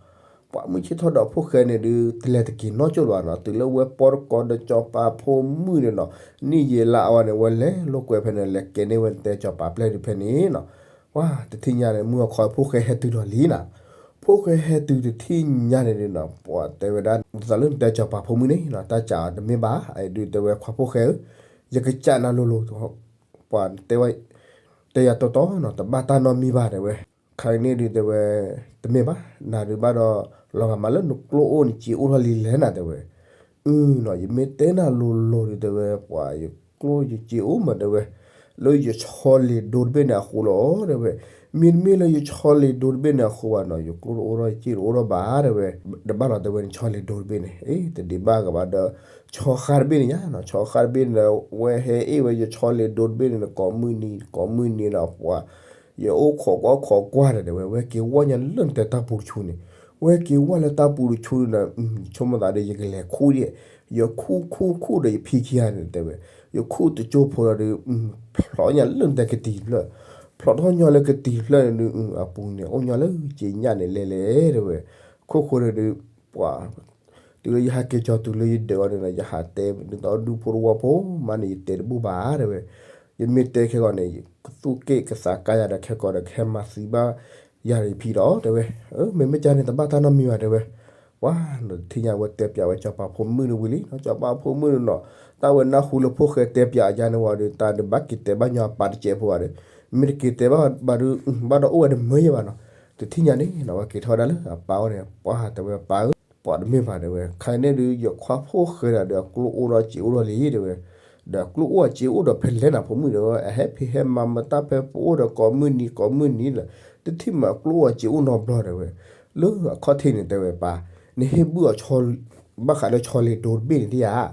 ပှၤမုၢ်ဆ့ၣ်ထီၣ်ဒီးဖိၣ်ဃဲန့ၣ်ဒုး တလဲၤတက့ၤနီတစိၢ်လၢၤဘၣ်နီၤ တုၤလၢဝဲပီတကီဒီးစီၤပၤဖိမုၣ်န့ၣ်နီၤ နံၣ်ယံာ်လါအဝဲန့ၣ် ဝဲလဲၤလိာ်ကွဲဖဲန့ၣ် လဲၤကဲန့ၢ်ဝဲနတဲစီၤပၤပျဲၢ်ဒုးဖဲန့ၣ်နီၤ ပှၤတထံၣ်ညါန့ၣ် မုၢ်အခီဖိၣ်ဃဲဟဲတုၤဒီးလံနီၤ ဖိၣ်ဃဲဟဲတုၤတထံၣ်ညါန့ၣ်ဒုးနီၤ ပှၤတဲဝဲဒၣ် ဒ်သိးလၢနတဲစီၤပၤဖိမုၣ်န့ၣ်နီၤ တၢ်စးအီၤတမ့ၢ်ဘၣ် အဒုးတဲဝဲခွါဖိၣ်ဃဲဧၢ ယကစးနၤလိၤလိၤ ပှၤတဲဝဲ တဲယၤတီတီနီၤ တဘၣ်တၢ်နီတမံၤဘၣ်တဲဝဲ ခါအံၤန့ၣ်ဒုးတဲဝဲ တမ့ၢ်ဘၣ် နၤဒုးဘၣ်ဒီး လီၤဂာ်မးလၢနကျိအိၣ်နစ့အိၣ်ထီၣ်လံလဲၣ်နၤတဲဝဲ အၢနီၤ ယမ့ၢ်တဲနၤလိၤလိၤဒုးတဲဝဲ ပှၤယကျိယစ့အိၣ်မးတဲဝဲ လၢယဆီလ့ၤဒိတဘ့ၣ်န့ၣ်အဃိလီၤတဲဝဲ မ့တမ့ၢ်လၢယဆီလ့ၤဒိတဘ့ၣ်န့ၣ်အဃိဘၣ်နီၤ ယကျိတအိၣ်ထီၣ်ယစ့တအိၣ်ထီၣ်ဘၣ်တဲဝဲ တဘၣ်လီၤတဲဝဲန့ၣ်ဆီလ့ၤဒိတဘ့ၣ်န့ၣ် အ့ တဒံးဘၣ်ကဘၣ်ဒီး ဆီဃါတဘ့ၣ်န့ၣ်ညါနီၤ ဆီဃါတဘ့ၣ်န့ၣ်ဒီး ဝဲဟဲအ့ၣ်ဝဲယဆီလ့ၤဒိတဘ့ၣ်န့ၣ် ကိးမုၢ်နံၤ ကိးမုၢ်နံၤဒီးပှၤ ယအိၣ်ခိးကွၢ်ခိးကွၢ်ဒီးတဲဝဲ ဝဲက့ၤဝဲညါလၢနတဲတၢ်ပူၤတဆူန့ၣ် ဝဲက့ၤဝဲလၢတၢ်ပူၤတဆူန့ၣ်ဒီး ဆိကမိၣ်သးဒီး ယကလဲၤခူၣ်ဒံး ယခူၣ်ခူၣ်ခူၣ်ဒီးယဖံခံဂၤန့ၣ်တဲဝဲ ယခူၣ်တကၠိဖိဒီးဒုး ဖျိးညါလၢနတဲကတံၤတဖျၢၣ် ဖျိးထီၣ်ညီလၢကတံၤတဖျၢၣ်န့ၣ်ဒုး အပူၤန့ၣ် အိၣ်ညီလၢက့ညၣ်န့ၣ်လဲၤလဲၤတဲဝဲ ခိၣ်ဃိဒီးဒုး ပှၤ တုၤလၢယဟးက့ၤကၠီၤတုၤလၢယဒၢးအီၤန့ၣ်ဒီး ယဟးတဲဒ်သိးဒူဖိတဝီဖိမးန့ၣ် ယတဲတဘူၣ်ဘၣ်တဲဝဲ ယမ့ၢ်တဲခဲဂီၤန့ၣ် ကသူၣ်က့ၣ်ကသးကါယၤဒီးခဲကီးဒီး ကဟဲမၤသံဘၣ် ယၤဒီးယဖံဒီးတဲဝဲ, မ့မ့ၢ်ကန့ၣ်တဘၣ်တၢ်နီတမံၤဘၣ်တဲဝဲ, ပှၤနီၤတထံၣ်ညါဝဲတဲပၠးဝဲစီၤပၤဖိမုၣ်တဝံၤလံနီၤ, စီၤပၤဖိမုၣ်နီၤ, တၢ်ဝဲနၢ်ဟူလၢဖိၣ်ဃဲတဲပၠးအယါန့ၣ်ဝံၤဒီး တၢ်ဒုးဘၣ်က့ၤတဲဘၣ်ညီအပၢ်တစဲးဖိဘၣ်ဒီး, မ့ၢ်တက့ၤတဲဘၣ်ဘၣ်ဒီး, ဘၣ်ဒီးအိၣ်ဝဲတမုာ်ယဲၢ်ဘၣ်နီၤ, တထံၣ်ညါန့ၣ်နီၤ ဝဲက့ၤထီၣ်ဝဲဒၣ်လၢအပၢ်အိၣ်န့ၣ် ပှၤတဲဝဲပၢ်ဧၢ, ပှၤတမ့ၢ်ဘၣ်တဲဝဲ, ခဲအံၤန့ၣ်ဒုး ယခွါဖိၣ်ဃဲဒီး ဒီးအကျိၣ်အိၣ်ဒီးစ့အိၣ်ဒီးလံတဲဝဲ, ဒီးအကျိၣ်အိၣ်အစ့အိၣ်ဒီးဖဲလဲၣ်နၤဖိမုၣ်တဲဝဲ, အဟဲဖံးဟဲမၤမတၢ်ဖဲပအိၣ်ဒီးကိးမုၢ်နံၤကိးမုၢ်နံၤဒီး, တထံၣ်မးအကျိၣ်အိၣ်အစ့အိၣ်နီတဘျီတဲဝဲ, လၢအခီၣ်ထံးန့ၣ်တဲဝဲပၢ်, နဟ့ၣ်ဘုၣ်အီၤ ဘၣ်ဃးလၢဆီလ့ၤဒိတဘ့ၣ်န့ၣ်ဒ်ဧါ,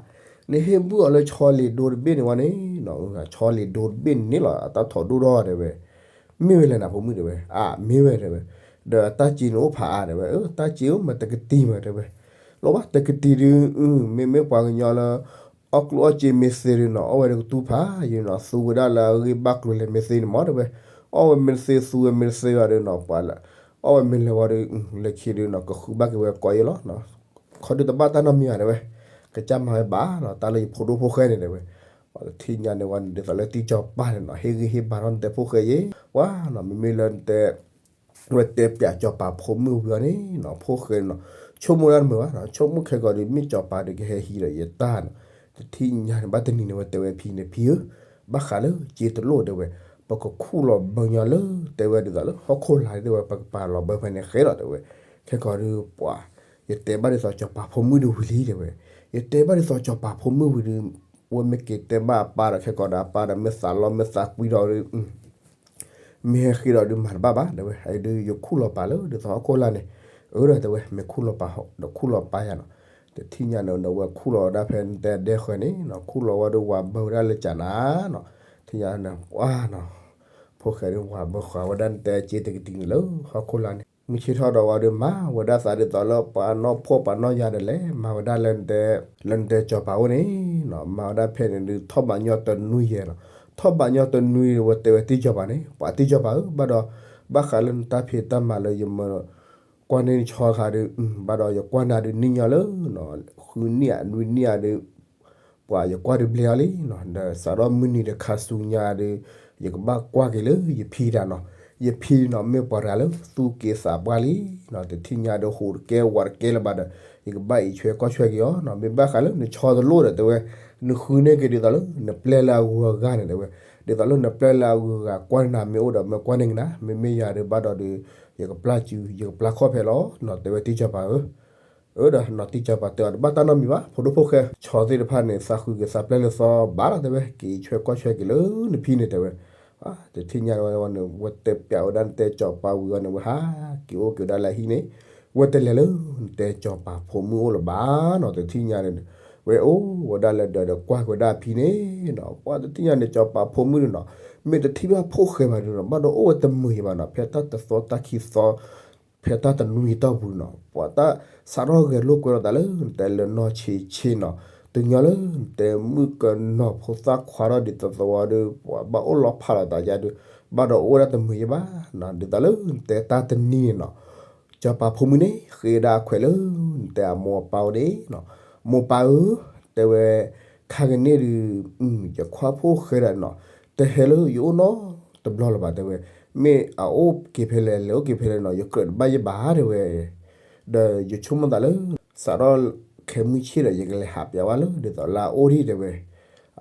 နဟ့ၣ်ဘုၣ်အီၤလၢဆီလ့ၤဒိတဘ့ၣ်န့ၣ်ဝံၤန့ၣ်, ဆီလ့ၤဒိတဘ့ၣ်န့ၣ်လီၤ အတၢ်ထီၣ်ဒိၣ်ထီၣ်တဲဝဲ, မ့ၢ်ဝဲလဲၣ်နၤဖိမုၣ်တဲဝဲ, အမ့ၢ်ဝဲတဲဝဲ, ဒီးတၢ်စ့န့ၣ်အိၣ်ဖးအါတဲဝဲ, တၢ်စ့အိၣ်မးတကတံၢ်မးတဲဝဲ, လီၤဘၣ်တကတံၢ်ဒုး, မ့မ့ၢ်ပှၤကညီလၢ အီၣ်ကျိၣ်အီၣ်စ့မ့ၢ်သ့ဒုးနီၤ အီၣ်ဝဲတကတူၢ်ဖးယံၤနီၤ သူဝဲဒၣ်လၢအဂ့ၢ်ဘၣ်ကျိၤလဲၤမ့ၢ်သ့န့ၣ်မးတဲဝဲ, အီၣ်ဝဲမ့ၢ်သ့သူဝဲမ့ၢ်သ့ဘၣ်ဒုးနီၤ ပှၤလၢ အီၣ်ဝဲမ့ၢ်လဲၤဝံၤဒီး, လၢခံဒုးနီၤ ကဃုဘၣ်က့ၤဝဲကိးယံၤလီၤ, ခီဒုးတဘၣ်တၢ်နီတမံၤဘၣ်တဲဝဲ, ကစၢ်မၤဝဲဘၣ်နီၤ တၢ်လၢယဖိဒိၣ်ဖိၣ်ဃဲန့ၣ်တဲဝဲ, ပှၤတထံၣ်ညါန့ၣ်ဝံၤန့ၣ် ဒ်သိးလၢတံၢ်စီၤပၤန့ၣ်နီၤ ဟ့ၣ်ဂံၢ်ဟ့ၣ်ဘါထီၣ်နတဲဖိၣ်ဃဲယဲၢ်, ပှၤနီၤ မ့မ့ၢ်လၢနတဲ ဝဲတဲပၠးစီၤပၤဖိမုၣ်ဝံၤအီၤန့ၣ်နီၤ ဖိၣ်ဃဲနီၤ, ဆိကမိၣ်ဒၣ်တမုာ်ဘၣ်နီၤ ဆိကမိၣ်ခဲကိာ်ဒီး မ့ၢ်စီၤပၤဒီးကဟဲဟံးဒီးယတၢ်နီၤ, တထံၣ်ညါန့ၣ် ဘၣ်တနံၤန့ၣ် ဝဲတဲဝဲဖံန့ၣ် ဖံဧၢ, ဘၣ်ဃးလၢစ့တလိၣ်တဲဝဲ, ပကခူၣ်လီၤဘၢညီလၢ တဲဝဲဒ်သိးလၢဟီၣ်ခိၣ်လာ်တဲဝဲ ပကပာ်လီၤဘၢဖဲန့ၣ်ဃဲလီၤတဲဝဲ, ခဲကိာ်ဒီးပှၤ ယတဲဘၣ်ဒ်သိးစီၤပၤဖိမုၣ်တဝံၤလံတဲဝဲ, ယတဲဘၣ်ဒ်သိးစီၤပၤဖိမုၣ်ဝံၤဒီး, ဝဲမ့ၢ်က့ၤတဲဘၣ်အပၢ်ဒီးခဲကိာ်ဒီးအပၢ်ဒီးမ့ၢ်သးလီမ့ၢ်သးကွံဒီးဒီး မ့ၢ်ဟဲဃ့ဒီးဒုးမၤတဘၣ်ဘၣ်တဲဝဲ, အအံၤဒုးယခူၣ်လီၤပာ်လၢဒ်သိးဟီၣ်ခိၣ်လာ်န့ၣ်, အၢဒီးတဲဝဲ မ့ၢ်ခူၣ်လီၤပာ်ဒီးခူၣ်လီၤပာ်ယၤနီၤ, တထံၣ်ညါန့ၣ် ဝဲခူၣ်လီၤဝဲဒၣ်ဖဲနတဲဒဲဃၢၤန့ၣ်နီၤ ခူၣ်လီၤဝဲဒီးဝၤဘၢဝဲဒၣ်လၢကၠးနၤနီၤ, တထံၣ်ညါန့ၣ် ပှၤနီၤ, ဖိၣ်ဃဲဒီးဝၤဘၢဃာ်ဝဲဒၣ်နတဲစ့တကတံၤန့ၣ်လၢဟီၣ်ခိၣ်လာ်န့ၣ် မုၢ်ဆ့ၣ်ထီၣ်ဒီးဝဲဒီးမၤဝဲဒၣ်သးဒ်သိးလၢပှၤနီၢ်ဖှီၣ်ပှၤနီၢ်ယၤဒီးလဲၤမၤဝဲဒၣ်လၢနတဲ, လၢနတဲစီၤပၤအိၣ်န့ၣ်နီၤ မၤဝဲဒၣ်ဖဲန့ၣ်ဒုးထီၣ်ဘးညီတနွံယဲၢ်နီၤ, ထီၣ်ဘးညီတနွံဝဲတဲဝဲတံၢ်စီၤပၤန့ၣ် ပှၤတံၢ်စီၤပၤဧၢ ဘၣ်ဒီး, ဘၣ်ဃးလၢနတၢ်ဖံးတၢ်မၤလၢယမၤ ကွၢ်န့ၢ်နဆီခါဒီး, ဘၣ်ဒီးယကွၢ်နၤဒုးနံၣ်ညီလၢ, ဃုနံၣ်ဧါနွံနံၣ်ဧါဒီး, ပှၤယကွၢ်ဒုးဘျဲးအီၤလံနီၤ ဒီးစးထီၣ်မုၢ်နံၤဒီးခါဆူညါဒီး, ယကဘၣ်ကွၢ်က့ၤလၢယဖံတၢ်နီၤ, ယဖံနီၤ မ့ၢ်ပှၤတဂၤလၢသူၣ်က့သးပှၢ်လံနီၤ တထံၣ်ညါဒီးဟူးတကဲဝးတကဲလၢၤဘၣ်ဒီး, ယကဘၣ်အံးဆွဲကွၢ်ဆွဲက့ၤအီၤနီၤ မ့ၢ်ဘၣ်ဃးလၢနဆီတလိၣ်ဒီးတဲဝဲ, နဃုန့ၢ်က့ၤဒ်သိးလၢ နပျဲလၢအဂုၤအဂၤန့ၣ်တဲဝဲ, ဒ်သိးလၢနပျဲလၢအဂုၤအဂၤကွၢ်နၤမ့ၢ်အိၣ်ဒီးမ့ၢ်ကွၢ်န့ၢ်ကနၤ မ့မ့ၢ်ယၤဒီးဘၣ်ဒီးဒီး, ယကပျၢ်စု ယကပျၢ်ခီၣ်ဖဲလီၤနီၤ တဲဝဲတံၢ်စီၤပၤဧၢ အၢဒီးနီၤတံၢ်စီၤပၤတဲအီၤတဘၣ်တၢ်နီတမံၤဘၣ် ဖိဒိၣ်ဖိၣ်ဃဲ ဆီသ့ၣ်တဖၣ်န့ၣ် သးဃုက့ၤသးပျဲလၢသီဘၣ်လီၤတဲဝဲ က့ၤဆွဲကွၢ်ဆွဲက့ၤလၢနဖံန့ၣ်တဲဝဲ, တထံၣ်ညါဝဲန့ၣ် ဝဲတဲပၠးဝဲဒၣ်နတဲစီၤပၤဝံၤအီၤန့ၣ် ဝဲဟးက့ၤအိၣ်က့ၤဝဲဒၣ်လၢအဟံၣ်န့ၣ်, ဝဲတလဲၤလၢနတဲစီၤပၤဖိမုၣ်အိၣ်လၢၤဘၣ်နီၤ တထံၣ်ညါန့ၣ်, ဝဲအိၣ်ဝဲဒၣ်လၢဒီးဒီးကွၢ်က့ၤဝဲဒၣ်အဖံန့ၣ်နီၤ ပှၤတထံၣ်ညါန့ၣ် စီၤပၤဖိမုၣ်န့ၣ်နီၤ, မ့ၢ်တထံၣ်ဘၣ်ဖိၣ်ဃဲဘၣ်န့ၣ်နီၤ ဘၣ်ဒီးအိၣ်ဝဲတမုာ်ယံၤဘၣ်နီၤ ဖဲတၢ်တသီတၢ်ခံသီ ဖဲတၢ်တနွံအတီၢ်ပူၤနီၤ ပှၤတၢ်စးထီၣ်ဂဲၤလိာ်ကွဲလိာ်သးလၢနတဲလၢနီၢ်ဆံးဆံးနီၤ, တညီလၢနတဲမုၣ်ကနီၤဖိသၣ်ခွါထီၣ်ဒ်သိးသိးဝဲဒီး ပှၤဘၣ်အိၣ်လီၤဖးလိာ်သးယါဒီး, ဘၣ်ဒီးအိၣ်ဝဲဒၣ်တမုာ်ယံၤဘၣ်နီၤ ဒ်သိးလၢနတဲတၢ်တနံၤန့ၣ်နီၤ, စီၤပၤဖိမုၣ်န့ၣ် ဃ့ဒၣ်အခွဲးလၢနတဲအမိၢ်အပၢ်အိၣ်န့ၣ်နီၤ, မိၢ်ပၢ်ဧၢ, တဲဝဲ, ခါကန့ၣ်ဒုး, ယခွါဖိၣ်ဃဲဒၣ်နီၤ, တဟဲလၢယအိၣ်နီတဘျီလၢၤဘၣ်တဲဝဲ, မ့ၢ်အအိၣ်က့ၤဖဲလဲၣ် လဲၤအိၣ်က့ၤဖဲလဲၣ်နီၤ ယကြၢးတဘၣ်ယဲၢ်ဘၣ်တဲဝဲ, ဒီးယဆိကမိၣ်သးလၢ စးထီၣ်ခဲမုၢ်ဆ့ၣ်ဒီး ယကလဲၤဟးပၠးဝဲလၢဒ်သိးလၢအအိၣ်ဒံးတဲဝဲ,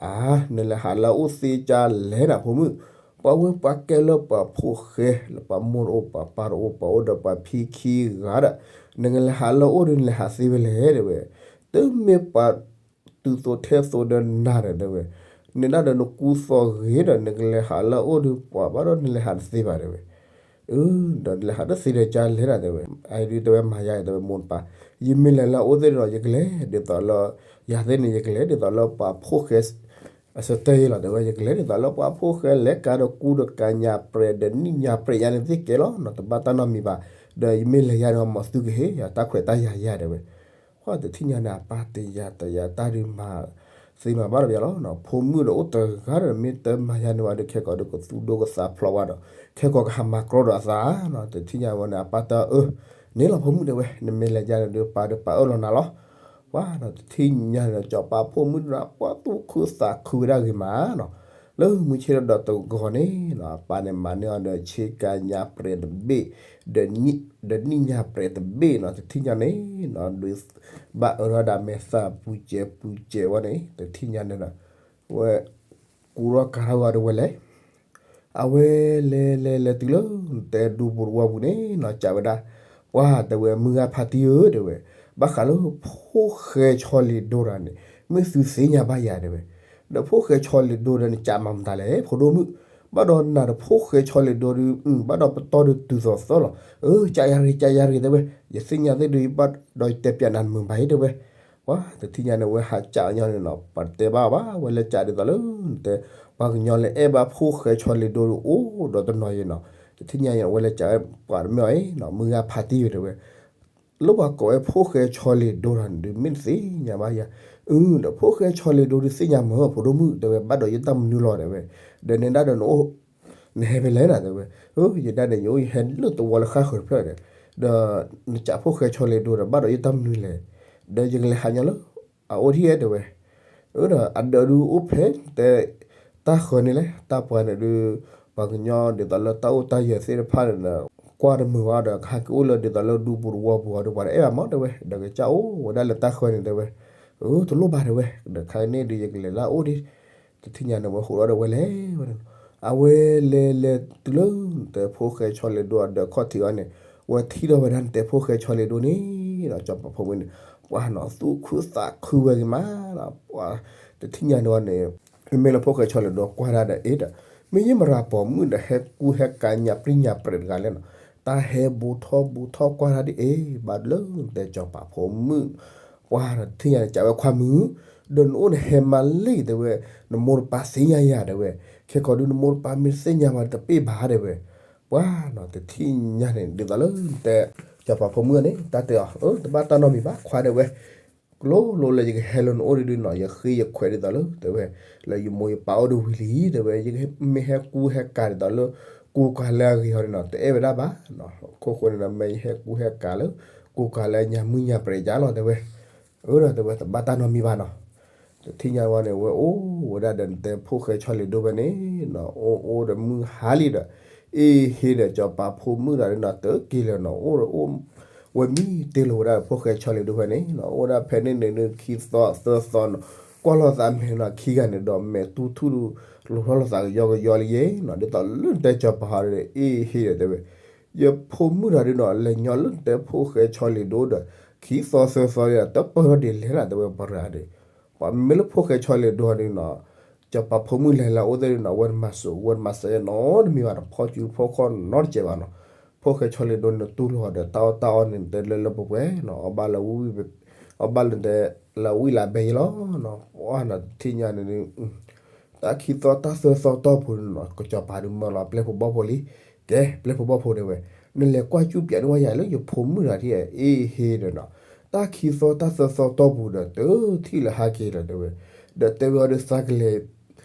အါ, နလဲၤဟးလၢအအိၣ်သ့ကၢ်လဲၣ်နၤဖိမုၣ်, ပှၤဝဲပှၤကဲလၢပှၤဖိၣ်ဃဲ လၢပှၤမိၢ်တအိၣ်ပှၤပၢ်တအိၣ် ပှၤအိၣ်ဒီးပှၤဖံခံဂၤဒီး, နကလဲၤဟးလၢအအိၣ်ဒီး နလဲၤဟးသ့ဝဲလဲၣ်တဲဝဲ, တမ့ၢ်ပှၤ တုၤသိးထဲသိးဒီးနၤဒီးတဲဝဲ, နဒၣ်ဒီးနကူသိးဂ့ၤဒီး နကလဲၤဟးလၢအအိၣ်ဒီး ပှၤဘၣ်ဒီးနလဲၤဟးတသ့ဘၣ်တဲဝဲ, အၢ, ဒီးနလဲၤဟးတသ့ဒီးကၢ်လဲၣ်နၤတဲဝဲ, အအံၤဒုးတဲဝဲမၤယၤတဲဝဲမိၢ်တပၢ်, ယမ့ၢ်လဲၤလၢအအိၣ်သ့ၣ်ဒီး ယကလဲၤဒ်သိးလၢ, ယၤသ့ၣ်န့ၣ် ယကလဲၤဒ်သိးလၢပှၤဖိၣ်ဃဲ အစတဲယဲလီၤတဲဝဲ ယကလဲၤဒ်သိးလၢပှၤဖိၣ်ဃဲလဲၤကါဒီးကူဒီးကါညါပြဲးဒီးနံၣ်ညါပြဲးညါန့ၣ်သ့ၣ်ကဲလီၤနီၤ တဘၣ်တၢ်နီတမံၤဘၣ်, ဒီးယမ့ၢ်လဲၤယါန့ၣ် မ်သုကဟ့ၣ်ယၤတၢ်ခွဲးတၢ်ယာ်ယါတဲဝဲ, ပှၤတထံၣ်ညါန့ၣ် အပၢ်တယာ်တယာ်တၢ်ဒုးမၤသ့မၤဘၣ်တဘၣ်လီၤနီၤ ဖိမုၣ်ဒီးအိၣ်တဂၤဒီး မ့ၢ်တမၤယါန့ၢ်ဝဲဒီး ခဲကိာ်ဒီးကသူဒိကသးဖျိးဝဲဒီး ခဲကိာ်ကဟးမၤကြီဒီးအသးနီၤ တထံၣ်ညါဝဲန့ၣ် အပၢ်တၢ်အၢ, န့ၣ်လီၤဖိမုၣ်တဲဝဲ နမ့ၢ်လဲၤယါန့ၣ်ဒီး ပၢ်ဒီးပၢ်အၢၣ်လီၤနၤလီၤ ပှၤနီၤ တထံၣ်ညါန့ၣ်ဒီး စီၤပၤဖိမုၣ်ဒီး ပှၤသူၣ်ခုသးခုဝဲဒၣ်ဂ့ၤမးနီၤ, လၢမုၢ်ဆ့ၣ်ထီၣ်ဒီးတဂီၤန့ၣ်နီၤ အပၢ်န့ၣ်မၤန့ၢ်အီၤဒီးဆ့ကၤညါပြဲးတဘ့ၣ်, ဒီးနံၣ်ညါပြဲးတဘ့ၣ်နီၤ တထံၣ်ညါန့ၣ်နီၤ ဒုးဘၣ်အၢထီၣ်ဒၣ်မဲာ်သၣ်ပူၤစဲးပူၤစဲးဝဲန့ၣ် တထံၣ်ညါန့ၣ်ဒီး ဝဲ ကူထီၣ်ကၤထီၣ်ဝဲဒီးဝဲလဲၤ အဝဲလဲၤလဲၤလဲၤတုၤလၢ တဲဒူပူၤတဝီပူၤန့ၣ်နီၤ စံးဝဲဒၣ်, ပှၤတဲဝဲမုၢ်ဂၤဖါတံၢ်ဧၢ တဲဝဲ, ဘၣ်ဃးလၢဖိၣ်ဃဲဆီလ့ၤဒိတၢ်န့ၣ် မ့ၢ်သုသ့ၣ်ညါဘၣ်ယၤတဲဝဲ, ဒီးဖိၣ်ဃဲဆီလ့ၤဒိဒီးနစံးမၤမတၤလဲၣ် ဖိဒိၣ်မုၣ်, ဘၣ်ဒီးနၤဒီးဖိၣ်ဃဲဆီလ့ၤဒိဒီး ဘၣ်ဒီးပတီၢ်ဒီးတုၤသိးသၢလီၤ, အၢ စံးယၤရ့ စံးယၤရ့ တဲဝဲ, ယသ့ၣ်ညါသ့ၣ်ဒီး ဘၣ်ဒီးယတဲပျးနၤနမုာ်ဘၣ်အံၤတဲဝဲ ပှၤတထံၣ်ညါန့ၣ် ဝဲဟးစံးညီန့ၣ်နီၤ ပှၤတတဲဘၣ်ဘၣ် ဝဲလဲၤစံးဒ်သိးလၢ တဲ ပှၤကညီလၢအဲၣ်ဘၣ်ဖိၣ်ဃဲဆီလ့ၤဒိဒီးအိၣ်ဒီးတနီၤယဲနီၤ တထံၣ်ညါန့ၣ် ဝဲလဲၤစံးဝဲပှၤတမ့ၢ်အီၤအံၤနီၤ မုၢ်ဂၤဖါတံၢ်ဧၢ တဲဝဲ, လၢပှၤကိးဝဲဖိၣ်ဃဲဆီလ့ၤဒိတၢ်န့ၣ်ဒုး မ့ၢ်နသ့ၣ်ညါဘၣ်ယၤ, အၢ ဒီးဖိၣ်ဃဲဆီလ့ၤဒိဒုးသ့ၣ်ညါမ့ၢ် ဖိဒိၣ်မုၣ် တဲဝဲ ဘၣ်ဒီးယတၢ်မနုၤလီၤတဲဝဲ, ဒီးနဲဒၣ်ဒီးနအိၣ် နဟဲဖဲလဲၣ်နၤတဲဝဲ, အၢ ယဒၣ်န့ၣ် ယအိၣ်ယဟဲလၢသဝီလၢဃၣ်ဃၢၤတဖျၢၣ်ဒီး, ဒီးနစံးဖိၣ်ဃဲဆီလ့ၤဒိဒီး ဘၣ်ဒီးယတၢ်မနုၤလဲၣ်, ဒီးယကလဲၤဟးညီလၢ အအိၣ်ထံၣ်တဲဝဲ, အၢ ဒီးအဒၢးဒုးအိၣ်ဖဲတဲ တၢ်ဃၢၤန့ၣ်လဲၣ် တၢ်ပှၤန့ၣ်ဒုး ပှၤကညီဒ်သိးလၢတၢ်အိၣ်တၢ်ယၢၤသ့ၣ်တဖၣ်န့ၣ်ဒီး ကွၢ်တမုာ်ဘၣ်ဒီး ကဟဲက့ၤအိၣ်လၢဒ်သိးလၢဒူပူၤတဝီပူၤအီၤဒီး ပှၤတအဲၣ်ဘၣ်မ့ၢ်တဲဝဲ, ဒီးကစၢ်အိၣ်ဝဲဒၣ်လၢတၢ်ဃၢၤန့ၣ်တဲဝဲ, အၢ တလိၣ်ဘၣ်တဲဝဲ, ဒီးခါန့ၣ်ဒုး ယကလဲၤလၢအအိၣ်ဒံး, တထံၣ်ညါန့ၣ် ဝဲဟးထီၣ်ဒီးဝဲလဲၤဝဲန့ၣ်လီၤ, အဝဲလဲၤလဲၤတုၤလၢ နတဲဖိၣ်ဃဲဆီလ့ၤဒိအဒၢးခီၣ်ထံးအီၤန့ၣ်, ဝဲထံၣ်ထီၣ်ဝဲဒၣ်နတဲဖိၣ်ဃဲဆီလ့ၤဒိန့ၣ်ဒီး စီၤပၤဖိမုၣ်န့ၣ် ပှၤနီၤသူၣ်ခုသးခုဝဲဂ့ၤမးနီၤ, ပှၤတထံၣ်ညါန့ၣ်ဝဲန့ၣ် မ့မ့ၢ်လၢဖိၣ်ဃဲဆီလ့ၤဒိကွၢ်ဒၣ်ဒီး အ့ဒီး မ့ၢ်ယမရၤပိာ်မုၣ်ဒီး ဟဲကူဟဲကၤညါပြံညါပြဲးတဂၤလဲၣ်နီၤ, တၢ်ဟဲဘူးထီၣ်ဘူးထီၣ်ကွၢ်ဒၣ်ဒ်အံၤ ဘၣ်လၢနတဲစီၤပၤဖိမုၣ်, ပှၤတထံၣ်ညါန့ၣ် စံးဝဲခွါမုၣ်, ဒီးနအိၣ်နဟဲမၤလံတဲဝဲ, နမိၢ်နပၢ်သ့ၣ်ညါယၤတဲဝဲ, ခဲကီးဒုးနမိၢ်နပၢ်မ့ၢ်တသ့ၣ်ညါဘၣ်တပ့ၢ်ဘၣ်တဲဝဲ, ပှၤနီၤတထံၣ်ညါန့ၣ် ဒ်သိးလၢနတဲ စီၤပၤဖိမုၣ်န့ၣ် တၢ်တဲအီၤ အၢ တဘၣ်တၢ်နီတမံၤဘၣ်ခွါတဲဝဲ, ကျိလိၤလၢယကဟဲလၢနအိၣ်ဒုးနီၤ ယဃ့ယခွဲးဒ်သိးလၢတဲဝဲ, လၢယမိၢ်ယပၢ်အိၣ်ဒီးဝံၤလံတဲဝဲ, ယမ့ၢ်ဟဲကူဟဲကၤဒ်သိးလၢ ကူကၤလၢအဂ့ၤအီၤန့ၣ်နီၤ တအဲၣ်ဝဲဒၣ်ဘၣ်နီၤ, အခိၣ်ဃိန့ၣ်ဒီး မ့ၢ်ယဟဲကူဟဲကၤလၢ ကူကၤလၢညါမုၢ်ညါပြဲးယါလီၤတဲဝဲ, အၢ ဒီးတဲဝဲတဘၣ်တၢ်နီတမံၤဘၣ်နီၤ, တထံၣ်ညါဝဲန့ၣ် ဝဲအိၣ်ဝဲဒၣ်ဒီးနတဲဖိၣ်ဃဲဆီလ့ၤဒိဖဲန့ၣ်နီၤ အိၣ်အိၣ်ဒီးမုၢ်ဟါလံဒီး အ့ဟ့ဒီးစီၤပၤဖိမုၣ်တဂၤဒီးနီၤ တက့ၤလၢၤနီၤ အိၣ်ဒီးအိၣ် ဝဲမံတ့ၢ်လီၤဝဲဒၣ်ဒီးဖိၣ်ဃဲဆီလ့ၤဒိဖဲန့ၣ်နီၤ အိၣ်ဒၣ်ဖဲန့ၣ်န့ၣ်ဒုး ခံသီသၢသီနီၤ ကွၢ်လိာ်သးမဲာ်နီၤ ခံဂၤန့ၣ်ဒီးမဲာ်တူၢ်ထူၣ်လိာ်ထီၣ်လိာ်သးကယီကယီလံယဲနီၤ ဒ်သိးလၢနတဲစီၤပၤဟီဒီး အ့ဟ့ဒီးတဲဝဲ ယဖိမုၣ်တဂၤဒီးနီၤ လဲၤညီလၢနတဲဖိၣ်ဃဲဆီလ့ၤဒိဒီး ခံသီသၢသီဒီး တပၢၢ်ထီၣ်ဒ်လဲၣ်နီၤ တဲဝဲပှၤတဂၤဒီး ပှၤမ့မ့ၢ်လၢဖိၣ်ဃဲဆီလ့ၤဒိဒီးနီၤ စီၤပၤဖိမုၣ်လဲၤလၢအအိၣ်သ့ၣ်နီၤ ဝဲတမၤစိး ဝဲတမၤစၢၤနီတမံၤဘၣ်နီၤ ဖီၣ်စုဖီၣ်ခီၣ်နီတစဲးဘၣ်နီၤ ဖိၣ်ဃဲဆီလ့ၤဒိန့ၣ်တူၢ်လိာ်ဒီးတၢ်အီၣ်တၢ်အီန့ၣ် တဲလၢလၢပှဲၤပှဲၤနီၤ အီၣ်ဘၣ်လၢဝံၣ် အီၣ်ဘၣ်လၢတဲ လၢဝံၣ်လၢဘဲယဲလီၤနီၤ ပှၤနီၤတထံၣ်ညါန့ၣ် တၢ်ခံသီတၢ်သၢသီတီၢ်ပူၤန့ၣ်နီၤ ကစီၤပၤဒုးမၢလီၤပျဲၢ်ဖိဘီၣ်ဖိလံ ကဲ ပျဲၢ်ဖိဘီၣ်ဖိတဲဝဲ နလဲၤကွၢ်စူၣ်ပၠးန့ၢ်ဝဲယၤလၢယဖိမုၣ်တဂၤထံၣ် အ့ဟ့ဒီးနီၤ တၢ်ခံသီတၢ်သၢသီတီၢ်ပူၤဒီး တထံၣ်လၢဟးက့ၤဒီးတဲဝဲ ဒီးတဲဝဲအီၤဒီးသးကလဲၤ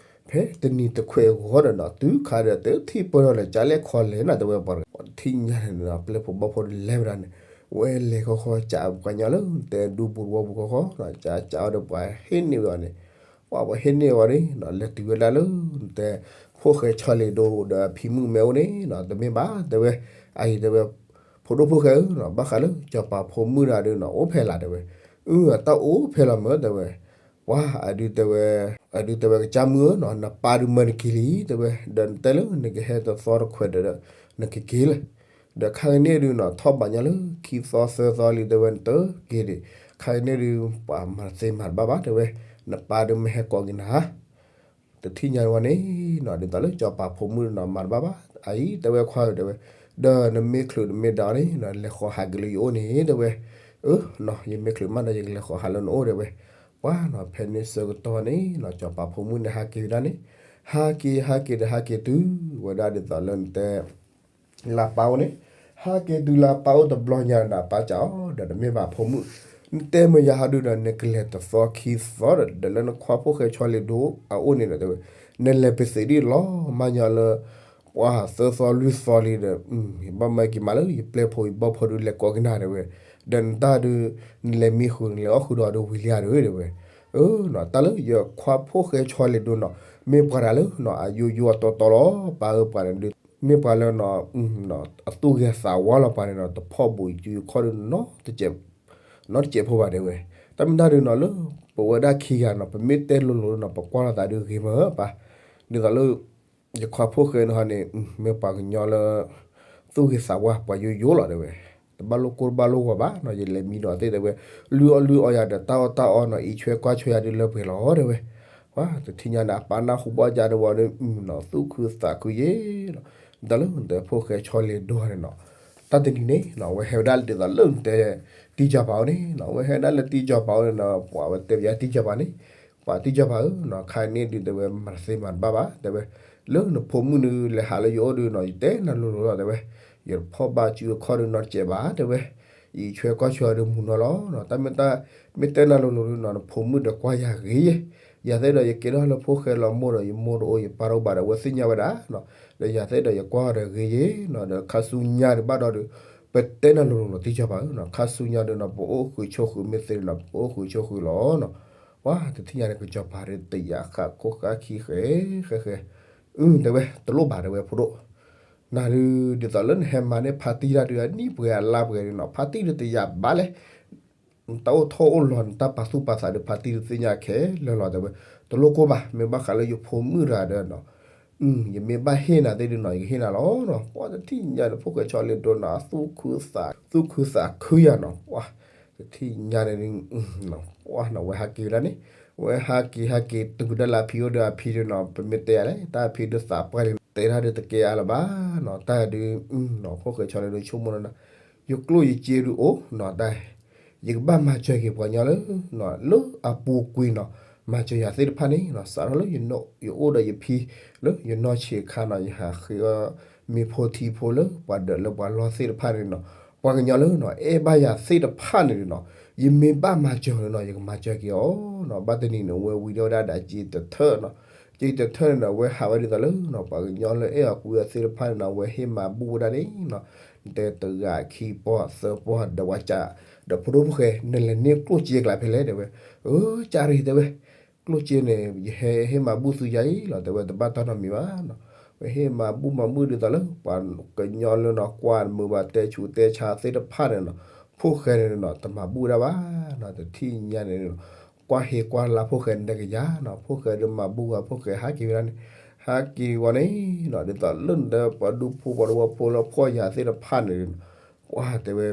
ဖဲတနံၤတခွဲးအဂီၢ်ဒီးနီၤ တုၤခါဒီးတထံၣ်ပၢၢ်ထီၣ်လၢကၠါလဲၣ်ခီလဲၣ်နီၤ တဲဝဲပှၤတဂၤ ပှၤတထံၣ်ညါန့ၣ်နီၤ ပျဲၢ်ဖိဘီၣ်ဖိလဲၤဝဲဒၣ်န့ၣ် ဝဲလဲၤဃီဃီ ကၠးပှၤညီလၢတဲဒူပူၤတဝီပူၤဃီဃီနီၤ ကၠးကၠးအီၤဒီးပှၤဟ့ၣ်န့ၢ်ဝဲအီၤန့ၣ် ပှၤပှၤဟ့ၣ်န့ၢ်ဝဲန့ၣ်နီၤ လဲၤတုၤဝဲဒၣ်လၢ တဲ ဖိၣ်ဃဲဆီလ့ၤဒိဒီးဖံမုၣ်မဲအိၣ်န့ၣ်နီၤ တမ့ၢ်ဘၣ်တဲဝဲ အအံၤတဲဝဲ ဖိဒိၣ်ဖိၣ်ဃဲဧၢနီၤ ဘၣ်ဃးလၢစီၤပၤဖိမုၣ်တဂၤဒီးနီၤ အိၣ်ဖဲလဲၣ်တဲဝဲ အၢ တၢ်အိၣ်ဖဲလီၤမၢတဲဝဲ ပှၤအဒုးတဲဝဲ အဒုးတဲဝဲကစၢ်မုၣ်ဧၢနီၤ နပၢ်ဒုးမၢနက့ၤလံတဲဝဲ ဒီးနတဲလၢနကဟဲတသီတခွဲးဒီး နကက့ၤလၢ ဒီးခါကန့ၣ်ဒုးနီၤ ထီၣ်ဘးညီလၢခံသီသၢသီလံတဲဝဲ နတက့ၤဒံး ခါကန့ၣ်ဒုး ပှၤမၤတသ့မၤတဘၣ်ဘၣ်တဲဝဲ နပၢ်ဒုးမ့ၢ်ဟဲကိးက့ၤနၤ တထံၣ်ညါဝဲန့ၣ်နီၤ ဒ်သိးလၢစီၤပၤဖိမုၣ်နီၤ မၤတဘၣ်ဘၣ် အအံၤတဲဝဲခွါဧၢတဲဝဲ ဒီးနမ့ၢ်ချုးနမ့ၢ်ဒၣ်အီၤန့ၣ်နီၤ လဲၤဃီၤဟးက့ၤလၢယအိၣ်န့ၣ်တဲဝဲ အၢနီၤ ယမ့ၢ်ချုးမးဒီး ယကလဲၤဃီၤဟးလၢနအိၣ်တဲဝဲ ပှၤနီၤ ဖဲန့ၣ်ဆၢကတီၢ်န့ၣ်နီၤ စီၤပၤဖိမုၣ်န့ၣ် ဟးက့ၤဝဲဒၣ်န့ၣ် ဟးက့ၤ ဟးက့ၤဒီးဟးက့ၤတုၤဝဲဒၣ်ဒ်သိးလၢနတဲ လၢအပၢ်အိၣ်န့ၣ် ဟးက့ၤတုၤလၢအပၢ်အိၣ်တဘျီညါဒီး အပၢ်စံးအီၤဒီး တမ့ၢ်ဘၣ်ဖိမုၣ် နတဲမ့ၢ်ယၤဟီဒုဒီး နကလဲၤတသီခံသီဒီး ဒီးလၢနခွါဖိၣ်ဃဲဆီလ့ၤဒိအအိၣ်န့ၣ်ဒီးတဲဝဲ နလဲၤပသ့းဒ်လီၤ မၤညီလၢ ပှၤသၢသီလွံၢ်သီလံဒီး ဘၣ်မၤက့ၤမးလၢ ယပျဲၢ်ဖိယဘီၣ်ဖိဒုးလဲၤကိးက့ၤနၤတဲဝဲ ဒီးနတၢ်ဒုး နလဲၤမံဃုာ် နလဲၤအီၣ်ဃုာ်ဒီးဒုးဝံၤလံဧါတဲဝဲ တဲဝဲ တၢ်လၢယခွါဖိၣ်ဃဲဆီလ့ၤဒိနီၤ မ့ၢ်ပှၤတဂၤလၢ အယိယိအတီတီလီၤ ပၢ်ဧၢ ပှၤန့ၣ်ဒုး မ့ၢ်ပှၤလၢ အသူၣ်ဂ့ၤသးဝါလီၤ ပှၤန့ၣ်ဒီး တဖီၣ်ဘူးအစုအခီၣ်ဒုး နီတစဲးဖိဘၣ်တဲဝဲ. တၢ်မ့ၢ်တၢ်ဒုးနီၤလၢ ပဝဲဒၣ်ခံဂၤနီၤ ပမ့ၢ်တဲလိၤလိၤနီၤ ပကွၢ်လိာ်သးဒုးဂ့ၤမးပၢ်. ဒ်သိးလၢ ယခွါဖိၣ်ဃဲန့ၣ်ဟီန့ၣ် မ့ၢ်ပှၤကညီလၢ သူၣ်ဂ့ၤသးဝါ ပှၤယိယိလီၤတဲဝဲ. တဘၣ်လိၣ်ကိၢ်တဘၣ်လိၣ်ဂီၤဘၣ်နီၤ ယလဲၤမံဒီးသ့ၣ်တဲဝဲ, လုၢ်အီၣ်လုၢ်အီယၤဒီး တၢ်အီၣ်တၢ်အီနီၤ အံးဆွဲကွၢ်ဆွဲယၤဒုးလၢပှဲၤလီၤတဲဝဲ. ပှၤတထံၣ်ညါန့ၣ် အပၢ်နၢ်ဟူဘၣ်ယၤဒီးဝဲဒီး သူၣ်ခုသးခုယဲလီၤ. ဒ်သိးလၢနတဲဖိၣ်ဃဲဆီလဲၤဒိန့ၣ်နီၤ တၢ်တနံၤန့ၣ်နီၤ အဝဲဟဲဝဲဒၣ်လၢဒ်သိးလၢနတဲ တံၢ်ကၠီၤပၤအိၣ်န့ၣ်နီၤ အဝဲဟဲဒၣ်လၢတံၢ်ကၠီၤပၤအိၣ်န့ၣ်နီၤ ပှၤဝဲတဲပယါတံၢ်ကၠီၤပၤန့ၣ်, ပှၤတံၢ်ကၠီၤပၤဧၢနီၤ ခါအံၤန့ၣ်ဒုးတဲဝဲ မၤတသ့မၤတဘၣ်ဘၣ်တဲဝဲ, လၢနဖိမုၣ်ဒုးလဲၤဟးလၢယအိၣ်ဒုးနီၤ ယတဲနၤလိၤလိၤလီၤတဲဝဲ, ယတဖီၣ်ဘၣ်စုအခီၣ်ဒုးနီတစဲးဘၣ်တဲဝဲ, ယအံးဆွဲကွၢ်ဆွဲအီၤဒုးမုာ်နီၤလီၤ. တၢ်မ့ၢ်တၢ် မ့ၢ်တဲနၤလိၤလိၤဒုးနီၤ နဖိမုၣ်ဒီးကွၢ်ယၤဂ့ၤယဲ, ယၤသ့ၣ်ဒီးယကဲထီၣ်လၢဖိၣ်ဃဲလီၤမိၢ်ဒီး ယမိၢ်တအိၣ်ယပၢ်တအိၣ်ဘၣ်ဒီး အဝဲသ့ၣ်ညါဝဲဒၣ်နီၤ, ဒီးယၤသ့ၣ်ဒီးယကွၢ်အီၤဒီးဂ့ၤယဲနီၤ ဒီးခါဆူညါဒုးဘၣ်ဒီးဒုး ပတဲနၤလိၤလိၤလီၤတံၢ်ကၠီၤပၤဧၢနီၤ ခါဆူညါဒုးနီၤ ပအိၣ်ဃုာ်ဆိးဃုာ်မ့ၢ်သ့နီၤ ပအိၣ်ဃုာ်ဆိးဃုာ်လီၤနီၤ. ပှၤတထံၣ်ညါန့ၣ် ကစီၤပၤဒုးတယာ်ဃးခိၣ်ဃါခံဃဲ ဃဲဃဲ, အၢ တဲဝဲ တလိၣ်ဘၣ်တဲဝဲဖိဒိၣ်, နၤဒုး ဒ်သိးလၢနဟဲမၤန့ၢ်ဖါတံၢ်တၢ်ဒုး အနံၣ်ပှဲၤအလါပှဲၤဒုးနီၤ ဖါတံၢ်ဒုးတယာ်ဘၣ်လဲၣ် နတၢ်အိၣ်ထီၣ်အိၣ်လီၤ နတၢ်ပာ်သူၣ်ပာ်သးဒုး ဖါတံၢ်ဒုးသ့ၣ်ညါခဲလၢာ်လီၤတဲဝဲ, တလိၣ်ကိၢ်ဘၣ် မ့ၢ်ဘၣ်ဃးလၢယဖိမုၣ်တဂၤဒီးနီၤ, ယမ့ၢ်ဘၣ်ဟ့ၣ်နၤသ့ၣ်ဒုးနီၤ ယကဟ့ၣ်နၤလီၤနီၤ. ပှၤတထံၣ်ညါန့ၣ် ဖိၣ်ဃဲဆီလဲၤဒိနီၤ သူၣ်ခုသးခုယၤနီၤ ပှၤ တထံၣ်ညါန့ၣ် ပှၤနီၤ ဝဲဟးက့ၤဝဲဒၣ်န့ၣ်, ဝဲဟးက့ၤဟးက့ၤတုၤကဒါလၢအဖံအိၣ်ဒီးအဖံဒုးနီၤ ပမ့ၢ်တဲယၤလဲၣ် တၢ်အဖံဒုးသးပှၢ်န့ၣ် တဲတၢ်ဒုးတကဲအါလၢၤဘၣ်နီၤ တၢ်ဒုး ဖိၣ်ဃဲဆီလဲၤဒိဆိကမိၣ်နီၤ ယကျိၣ်ယစ့ဒုးအိၣ်နီၤ တၢ် ယကဘၣ်မၤစၢၤက့ၤပှၤကညီလၢ လၢအပူၤကွံာ်နီၤ မၤစၢၤယၤသ့ၣ်တဖၣ်န့ၣ်နီၤ စးထီၣ်လၢ ယအိၣ်ဒီးယဖံ လၢယနီၢ်ဆံးအခါနီၤ ယဟးဃ့အီၣ်မ့ၤဖိထံဖိလၢပှၤဒၢးလၢပှၤလီၢ်သ့ၣ်တဖၣ်န့ၣ်နီၤ ပှၤကညီလၢနီၤ အဲၣ်ဘၣ်ယၤသ့ၣ်တဖၣ်န့ၣ်နီၤ ယမ့ၢ်ဘၣ်မၤစၢၤန့ၣ်နီၤ ယကမၤစၢၤက့ၤအီၤနီၤ ဘၣ်တနံၤန့ၣ် အဝဲဝံၤဒီးဝဲဒၣ်ဒီးစ့တထၢၣ်နီၤ စ့တထၢၣ်န့ၣ်ဒီး အဝဲဟးဝဲဒ်သိးလၢနီၤ ပှၤကညီလၢအဲၣ်အီၤကွံအီၤသ့ၣ်တဖၣ်န့ၣ်နီၤ အဝဲဟ့ၣ်မၤဘူၣ်ဝဲဒၣ်န့ၣ်နီၤ နတဲတဂၤခံပီၢ်သၢပီၢ်ဒီးဝဲကး ဒီးဖိဒိၣ်ဖိၣ်ဃဲ နလဲၤန့ၢ်ကျိၣ်စ့ကျါဖဲလဲၣ်တဲဝဲ, အၢ ကၢ်ရ့ၣ်တဲဝဲ, ကျိၣ်စ့န့ၣ် ယဟဲဟ့ၣ်မၤဘူၣ်သုယၤအံၤလီၤတဲဝဲ တဘၣ်တၢ်နီတမံၤဘၣ်နီၤ, ဝဲဟ့ၣ်မၤဘူၣ်မၤဘူၣ်ဒ်သိးလၢ ပှၤကညီလၢနီၤ ကွၢ်မုာ်ဘၣ်တဲဆူးတဲဆါသ့ၣ်တဖၣ်န့ၣ်နီၤ, ဖိၣ်ဃဲန့ၣ်နီၤ တမၤဘူၣ်ဝဲဒၣ်ဘၣ်နီၤ တထံၣ်ညါန့ၣ်နီၤ, ကွၢ်ဟ့ကွၢ်လါဖိၣ်ဃဲန့ၣ်တကယၤနီၤ, ဖိၣ်ဃဲဒုးမၤဘူၣ်ဝဲ ဖိၣ်ဃဲဟးက့ၤဝဲဒၣ်န့ၣ်, ဟးက့ၤဝဲန့ၣ်နီၤ ဒ်သိးလၢနတဲပှၤဒူဖိပှၤတဝီဖိလၢဖှီၣ်ယၤသ့ၣ်တဖၣ်န့ၣ်နီၤ, ပှၤတဲဝဲ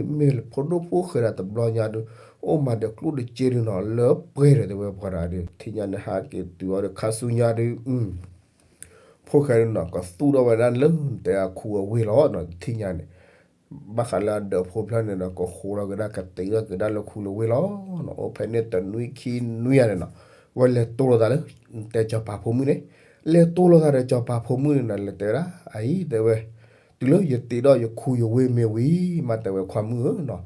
မ့ၢ်ဖိဒိၣ်ဖိၣ်ဃဲဒီးတဘျီညါဒုး အိၣ်မးဒီးကျိၣ်ဒီးစ့ဒုးနီၤ လၢပှဲၤဒီးတဲဝဲပှၤတဂၤဒုး ထံၣ်ညါန့ၣ် ဟးက့ၤတုၤအီၤဒီးခါဆူညါဒုး ဖိၣ်ဃဲဒုးနီၤ ကသူၣ်ထီၣ်ဝဲဒၣ်လၢနတဲအခူအဝ့ၢ်လီၤနီၤ ထံၣ်ညါန့ၣ်, ဘၣ်ဃးလၢအဒၢးဖိဖျၢၣ်န့ၣ်ဒီး ကဃိးလီၤကဒါ ကတ့ထီၣ်ကဒါလၢခူလၢဝ့ၢ်လီၤနီၤ, အိၣ်ဖဲန့ၣ်တနွံခံနွံယၤန့ၣ်နီၤ, ဝဲလဲၤတိၢ်လိာ်သးလၢ နတဲစီၤပၤဖိမုၣ်န့ၣ်, လဲၤတိၢ်လိာ်သးဒီးစီၤပၤဖိမုၣ်န့ၣ်နီၤ လဲၤတဲဝဲဒၣ် အအံၤတဲဝဲ တုၤလၢယတ့ထီၣ်ယခူယဝ့ၢ်မ့ၢ်ဝံၤ မ့ၢ်တဲဝဲခွါမုၣ်ဧၢနီၤ,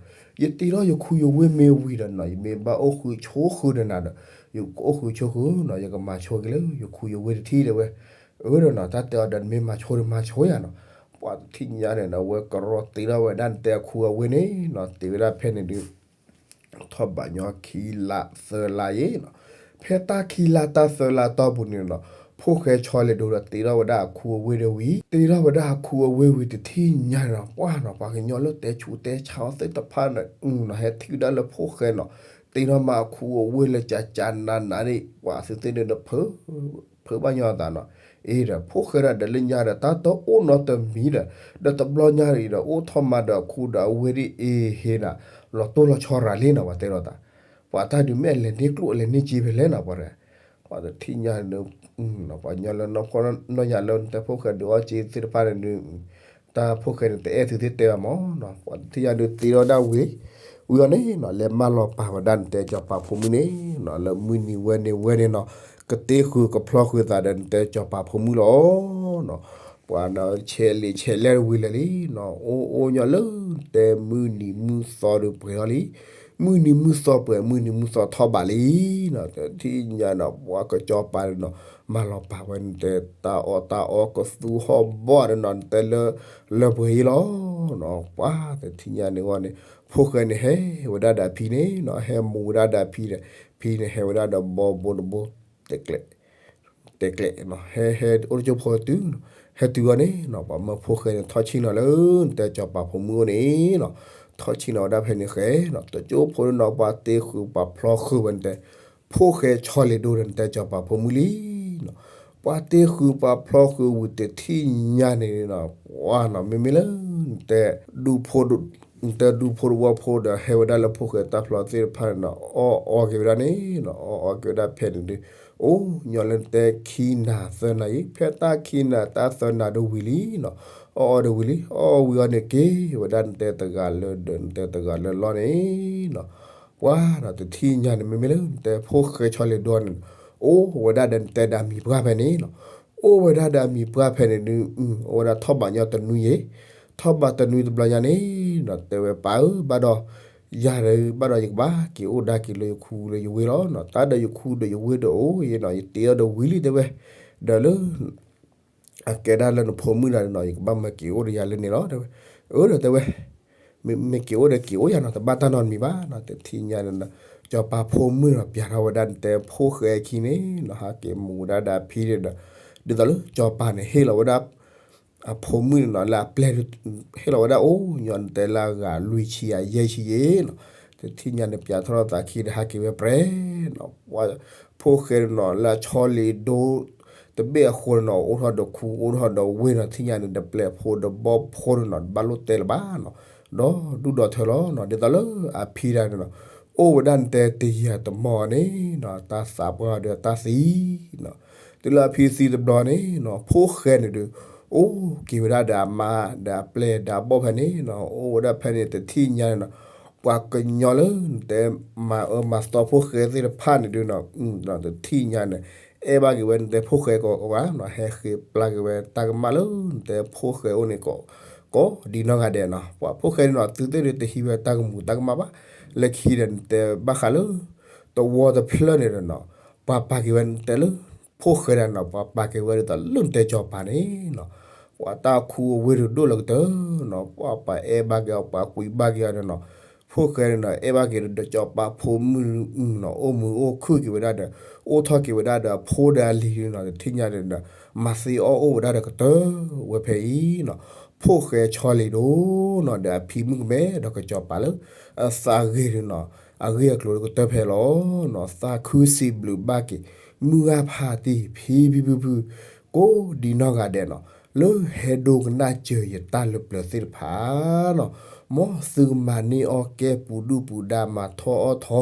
ယတ့ထီၣ်ယခူယဝ့ၢ်မ့ၢ်ဝံၤဒီးနီၤ ယမ့ၢ်ဘၣ်အိၣ်ဃုာ်ဆိးဃုာ်ဒီးနၤဒီး ယကအိၣ်ဃုာ်ဆိးဃုာ်နီၤ ယကမၤဆိက့ၤလၢယခူယဝ့ၢ်တထံၣ်တဲဝဲ, အၢဒီးနီၤ တၢ်တဲအီၤဒီးနမ့ၢ်မၤဆိဒီးမၤဆိယၤနီၤ, ပှၤတထံၣ်ညါန့ၣ်နီၤ ဝဲကရီတ့ထီၣ်ဝဲဒၣ်နတဲအခူအဝ့ၢ်န့ၣ်နီၤ တ့ဝဲဒၣ်ဖဲန့ၣ်ဒုး ထီၣ်ဘးညီခံလါသၢလါယဲနီၤ, ဖဲတၢ်ခံလါတၢ်သၢလါတီၢ်ပူၤန့ၣ်နီၤ, ဖိၣ်ဃဲဆီလဲၤဒိဒီးတ့ထီၣ်ဝဲဒၣ်အခူအဝ့ၢ်ဒီးဝံၤ တ့ထီၣ်ဝဲဒၣ်အခူအဝ့ၢ်ဝံၤတထံၣ်ညါနီၤ ပှၤနီၤ ပှၤကညီလၢတဲဆူးတဲဆါအီၤသ့ၣ်တဖၣ်န့ၣ်နီၤ ဟဲထံၣ်ဝဲဒၣ်လၢဖိၣ်ဃဲနီၤ တ့ထီၣ်မးအခူအဝ့ၢ်လၢကၠးကၠးနးနးန့ၣ် ပှၤသုသ့ၣ်န့ၣ်ဒီး ဖုးဘၣ်ညီအသးနီၤ, အ့ဒီး ဖိၣ်ဃဲဒီးဒီးလၢညါဒီး တၢ်တအိၣ်နီတမံၤဒီး ဒီးတဘျီညါအံၤဒီး အိၣ်ထီၣ်မးဒီးအခူဒီးအဝ့ၢ်ဒ်အံၤဟ့နီၤ, လီၤတိၢ်လီၤဆီရၤလံနီၤ ပှၤတဲလိာ်သး, ပှၤတၢ်ဒုးမ့ၢ်အလဲၤန့ၢ်ကျိၣ်အလဲၤန့ၢ်စ့ဖဲလဲၣ်နီၤ ပှၤ, ပှၤတထံၣ်ညါန့ၣ် ပှၤညီလၢနီၢ်ဖှီၣ်နီၢ်ယာ်လၢနတဲဖိၣ်ဃဲဒုးအီၣ်စ့သ့ၣ်တဖၣ်န့ၣ်ဒုး တၢ်ဖိၣ်ဃဲန့ၣ် တအဲၣ်သုသ့ၣ်တဲဘၣ်မးနီၤ, ပှၤတထံၣ်ညါဒုးတ့ထီၣ်ဒၣ်ဝံၤ, ဝံၤအီၤန့ၣ်နီၤ လဲၤမၢလီၤပာ်ဝဲဒၣ်နတဲစီၤပၤဖိမုၣ်န့ၣ်နီၤ လၢမုၢ်နံၤဝဲန့ၣ်ဝဲန့ၣ်နီၤ ကတ့ဃုာ်ကဖျီဃုာ်သးဒီးနတဲစီၤပၤဖိမုၣ်လီၤနီၤ, ပှၤနီၤ ဆဲးလံာ်ဆဲးလဲၢ်ဝံၤလၢာ်လံနီၤ အိၣ်အိၣ်ညီလၢနတဲမုၢ်နံၤမုၢ်သီဒုးပှဲၤထီၣ်လံ မုၢ်နံၤမုၢ်သီပှဲၤ မုၢ်နံၤမုၢ်သီထီၣ်ဘးလံနီၤ, တထံၣ်ညါနီၤ ပှၤကစီၤပၤန့ၣ်နီၤ မၢလီၤပာ်ဝဲနတဲတၢ်အီၣ်တၢ်အီကသူဟီၣ်ဘီၣ်န့ၣ်နီၤ နတဲလၢ လၢပှဲၤအံၤလီၤနီၤ, ပှၤတထံၣ်ညါန့ၣ်ဝဲန့ၣ် ဖိၣ်ဃဲန့ၣ်ဟဲဝဲဒၣ်ဒီးဖံန့ၣ်နီၤ ဟဲမူဝဲဒၣ်ဒီးဖံဒီး ဖံန့ၣ်ဟဲဝဲဒၣ်ဒီးဘီဘိတဘိ တကျဲး တဲကျဲးနီၤ ဟဲ ဟဲအိၣ်တကၠိဖိတုၤနီၤ ဟဲတုၤအီၤန့ၣ်နီၤ ပှၤမၢဖိၣ်ဃဲန့ၣ် ထီၣ်ဆံၣ်နီၤလၢ နတဲစီၤပၤဖိမုၣ်အိၣ်န့ၣ်နီၤ ထီၣ်ဆံၣ်နီၤဝဲဒၣ်ဖဲန့ၣ်ဃဲနီၤ တကၠိဖိန့ၣ်နီၤ ပှၤတ့ဃုာ်ပှၤဖျီဃုာ်ဝဲနတဲ ဖိၣ်ဃဲဆီလ့ၤဒိဒီး နတဲစီၤပၤဖိမုၣ်လံနီၤ ပှၤတ့ဃုာ်ပှၤဖျီဃုာ်ဝံၤတထံၣ်ညါန့ၣ်နီၤ ပှၤနီၤ မ့မ့ၢ်လၢ နတဲ နတဲဒူဖိတဝီဖိဒီး ဟဲဝဲဒၣ်လၢဖိၣ်ဃဲတၢ်ဖျီသ့ၣ်တဖၣ်န့ၣ်နီၤ အီၣ်အီက့ၤဝဲဒၣ်န့ၣ်နီၤ အီၣ်အီက့ၤဝဲဒၣ်ဖဲန့ၣ်ဒုး အိၣ်ညီလၢနတဲခံနၤသၢနၤအံၤ ဖဲတၢ်ခံနၤတၢ်သၢနၤဒိဝံၤလံနီၤ အီၣ်အီဒိဝံၤလံ အီၣ်အီဝံၤအီၤန့ၣ်က့ၤဝဲဒၣ်နတဲတဂၤလၢဒီး နတဲတဂၤလၢလီၢ်န့ၣ်နီၤ ပှၤနီၤ တထံၣ်ညါန့ၣ် မ့မ့ၢ်လၢနတဲဖိၣ်ဃဲဆီလ့ၤဒိန့ၣ် အိၣ်ဝဲဒၣ်ဒီးနတဲဒီးအမံၤပှၢ်ဖဲန့ၣ်နီၤ အိၣ်ဝဲဒၣ်ဒီးအမံၤပှၢ်ဖဲန့ၣ်ဒုး အိၣ်ဝဲဒၣ်ထီၣ်ဘးညီတနွံယ့ၤ ထီၣ်ဘးတနွံတဘျီညါန့ၣ်နီၤ တဲဝဲပၢ်ဧၢ ဘၣ်ဒီး ယၤဒီး ဘၣ်ဒီးယကဘၣ်က့ၤအိၣ်ဒါက့ၤလၢယခူလၢယဝ့ၢ်လီၤနီၤ တၢ်ဒီးယခူဒီးယဝ့ၢ်ဒီးအိၣ်ယ့ၤနီၤ ယတ့အီၤဒီးဝံၤလံတဲဝဲ ဒီးလၢ အကဲဒၣ်လၢနဖိမုၣ်ဒၣ်နီၤ ယကဘၣ်မၢက့ၤအိၣ်ဒီးယၤလၢန့ၣ်လီၤ တဲဝဲ အၢ ဒီးတဲဝဲ မ့ၢ်က့ၤအိၣ်ဒီးက့ၤအိၣ်ယၤနီၤ တဘၣ်တၢ်နီတမံၤဘၣ်နီၤ တထံၣ်ညါန့ၣ်နီၤ စီၤပၤဖိမုၣ်နီၤ ပျးထီၣ်ဝဲဒၣ်နတဲဖိၣ်ဃဲခံန့ၣ်နီၤ ဟးက့ၤမူဒါဒီးအဖံဒီး ဒ်သိးလၢစီၤပၤန့ၣ် ဟ့ၣ်လီၤဝဲဒၣ် အဖိမုၣ်န့ၣ်နီၤ လၢအပျဲၢ် ဟ့ၣ်လီၤဝဲဒၣ်အိၣ်ညီနတဲလၢအဂၤလွံၢ်ဆံယဲၢ်ဆံယဲၢ်နီၤ တထံၣ်ညါန့ၣ် ပျးထီၣ်သးခံဒီးဟးက့ၤဝဲပြဲနီၤ ပှၤဖိၣ်ဃဲန့ၣ်နီၤ လၢအဆီလ့ၤဒိ တဘ့ၣ်အဃိန့ၣ်နီၤ အိၣ်ထီၣ်ဒီးခူ အိၣ်ထီၣ်ဒီးဝ့ၢ်နီၤ ထံၣ်ညါန့ၣ် ဒီးပျဲၢ်ဖိဒီးဘီၣ်ဖိန့ၣ်နီၤ တဘၣ်လိၣ်တဲလၢၤဘၣ်နီၤ ဒီးဒူၣ်ဒီးထၢလီၤနီၤ ဒ်သိးလၢအဖံဒၣ်န့ၣ်နီၤ အိၣ်ဝဲဒၣ်နတဲတယၤတမီၢ်န့ၣ်နီၤ တၢ်သးပှၢ်ဒီးတၢ်သံနီၤ တုၤလၢအဖံသံတဘျီန့ၣ်နီၤ ဖိၣ်ဃဲန့ၣ်ဒီး အိၣ်က့ၤဝဲဒၣ်ဒီးအမါ ဒီးအပျဲၢ်ဒီးအဘီၣ်ဖဲန့ၣ်နီၤ အိၣ်ဝဲဒၣ်ဖဲန့ၣ်တထံၣ်ညါန့ၣ်နီၤ ပှၤကညီလၢနတဲမၤအၢမၤသီဖိၣ်ဃဲသ့ၣ်တဖၣ်န့ၣ်ဒုးနီၤ တထံၣ်ညါန့ၣ် အဲၣ်ဘၣ်က့ၤဝဲနတဲဖိၣ်ဃဲကိးဂၤနီၤ ဟဲဃ့ပျၢ်က့ၤဝဲတၢ်ကမၣ်လၢနတဲဖိၣ်ဃဲအိၣ်န့ၣ် ကိးဒံးနီၢ်ဂၤဒဲးနီၤ ပှၤဖိၣ်ဃဲန့ၣ်နီၤ သုသ့ၣ်ဒုးတဟံးဝဲတၢ်ကမူၤတၢ်ကမၣ်ဘၣ် လၢခံဒီးနတဲဘၣ်ဃးလၢ တဝီတဖျၢၣ်န့ၣ်ဒီးနီၤ ပှၤပာ်က့ၤဝဲနတဲလၢ ဖိၣ်ဃဲဒၣ်နီၤ ပှၤပာ်က့ၤဝဲဒ်သိးလၢနတဲစီၤပၤန့ၣ်နီၤ ပှၤတၢ်ခူအဝ့ၢ်ဒုးဒိၣ်လၢကတၢၢ်နီၤ ပှၤပာ်အဲၣ်ဘၣ်က့ၤအီၤ ပှၤကွံဘၣ်က့ၤအီၤန့ၣ်နီၤ ဖိၣ်ဃဲန့ၣ်နီၤ အဲၣ်ဘၣ်က့ၤဒီးစီၤပၤဖိမုၣ်နီၤ အိၣ်မုာ်အိၣ်ခုၣ်က့ၤဝဲဒၣ်ဒီး အိၣ်ထီၣ်က့ၤဝဲဒၣ်ဒီးအဖိဒီးအလံၤဒုးနီၤ တထံၣ်ညါန့ၣ်ဒီး မၤသ့အီၣ်အိၣ်ဝဲဒၣ်ဒီးကတၢၢ်ဝဲဖဲအံၤနီၤ ဖိၣ်ဃဲဆီလ့ၤဒိနီၤ ဒီးအဖံမုၣ်ကမဲဒီးကစီၤပၤလၢ အသးဂ့ၤဒုးနီၤ အဂ့ၢ်အကျိၤဒီးကတၢၢ်ဖဲလီၤနီၤ သးခုစံးဘျုးဘၣ်က့ၤ မုၢ်ဂၢ်ဖးတံၢ် ဖံဖံဖုဖု ကိးဒံးနီၢ်ဂၤဒဲးနီၤ လၢဟဲဒိကနၣ်စၢၤယတၢ်လၢပျၢၤသ့ၣ်တဖၣ်နီၤ မ်သုကမၤန့ၢ်အီၣ်ကဲပူၤဒုၣ်ပူၤဒါမၤထီၣ်အီၣ်ထီ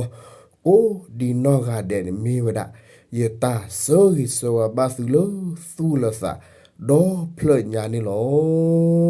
ကိးဒံးနီၢ်ဂၤဒဲးန့ၣ်မ့ၢ်ဝဲဒၣ် ယတၢ်ဆၢဂ့ၤဆၢဝါဘၣ်သုလၢသူၣ်လၢသး ဒီဖျၢၣ်ညါန့ၣ်လီၤ.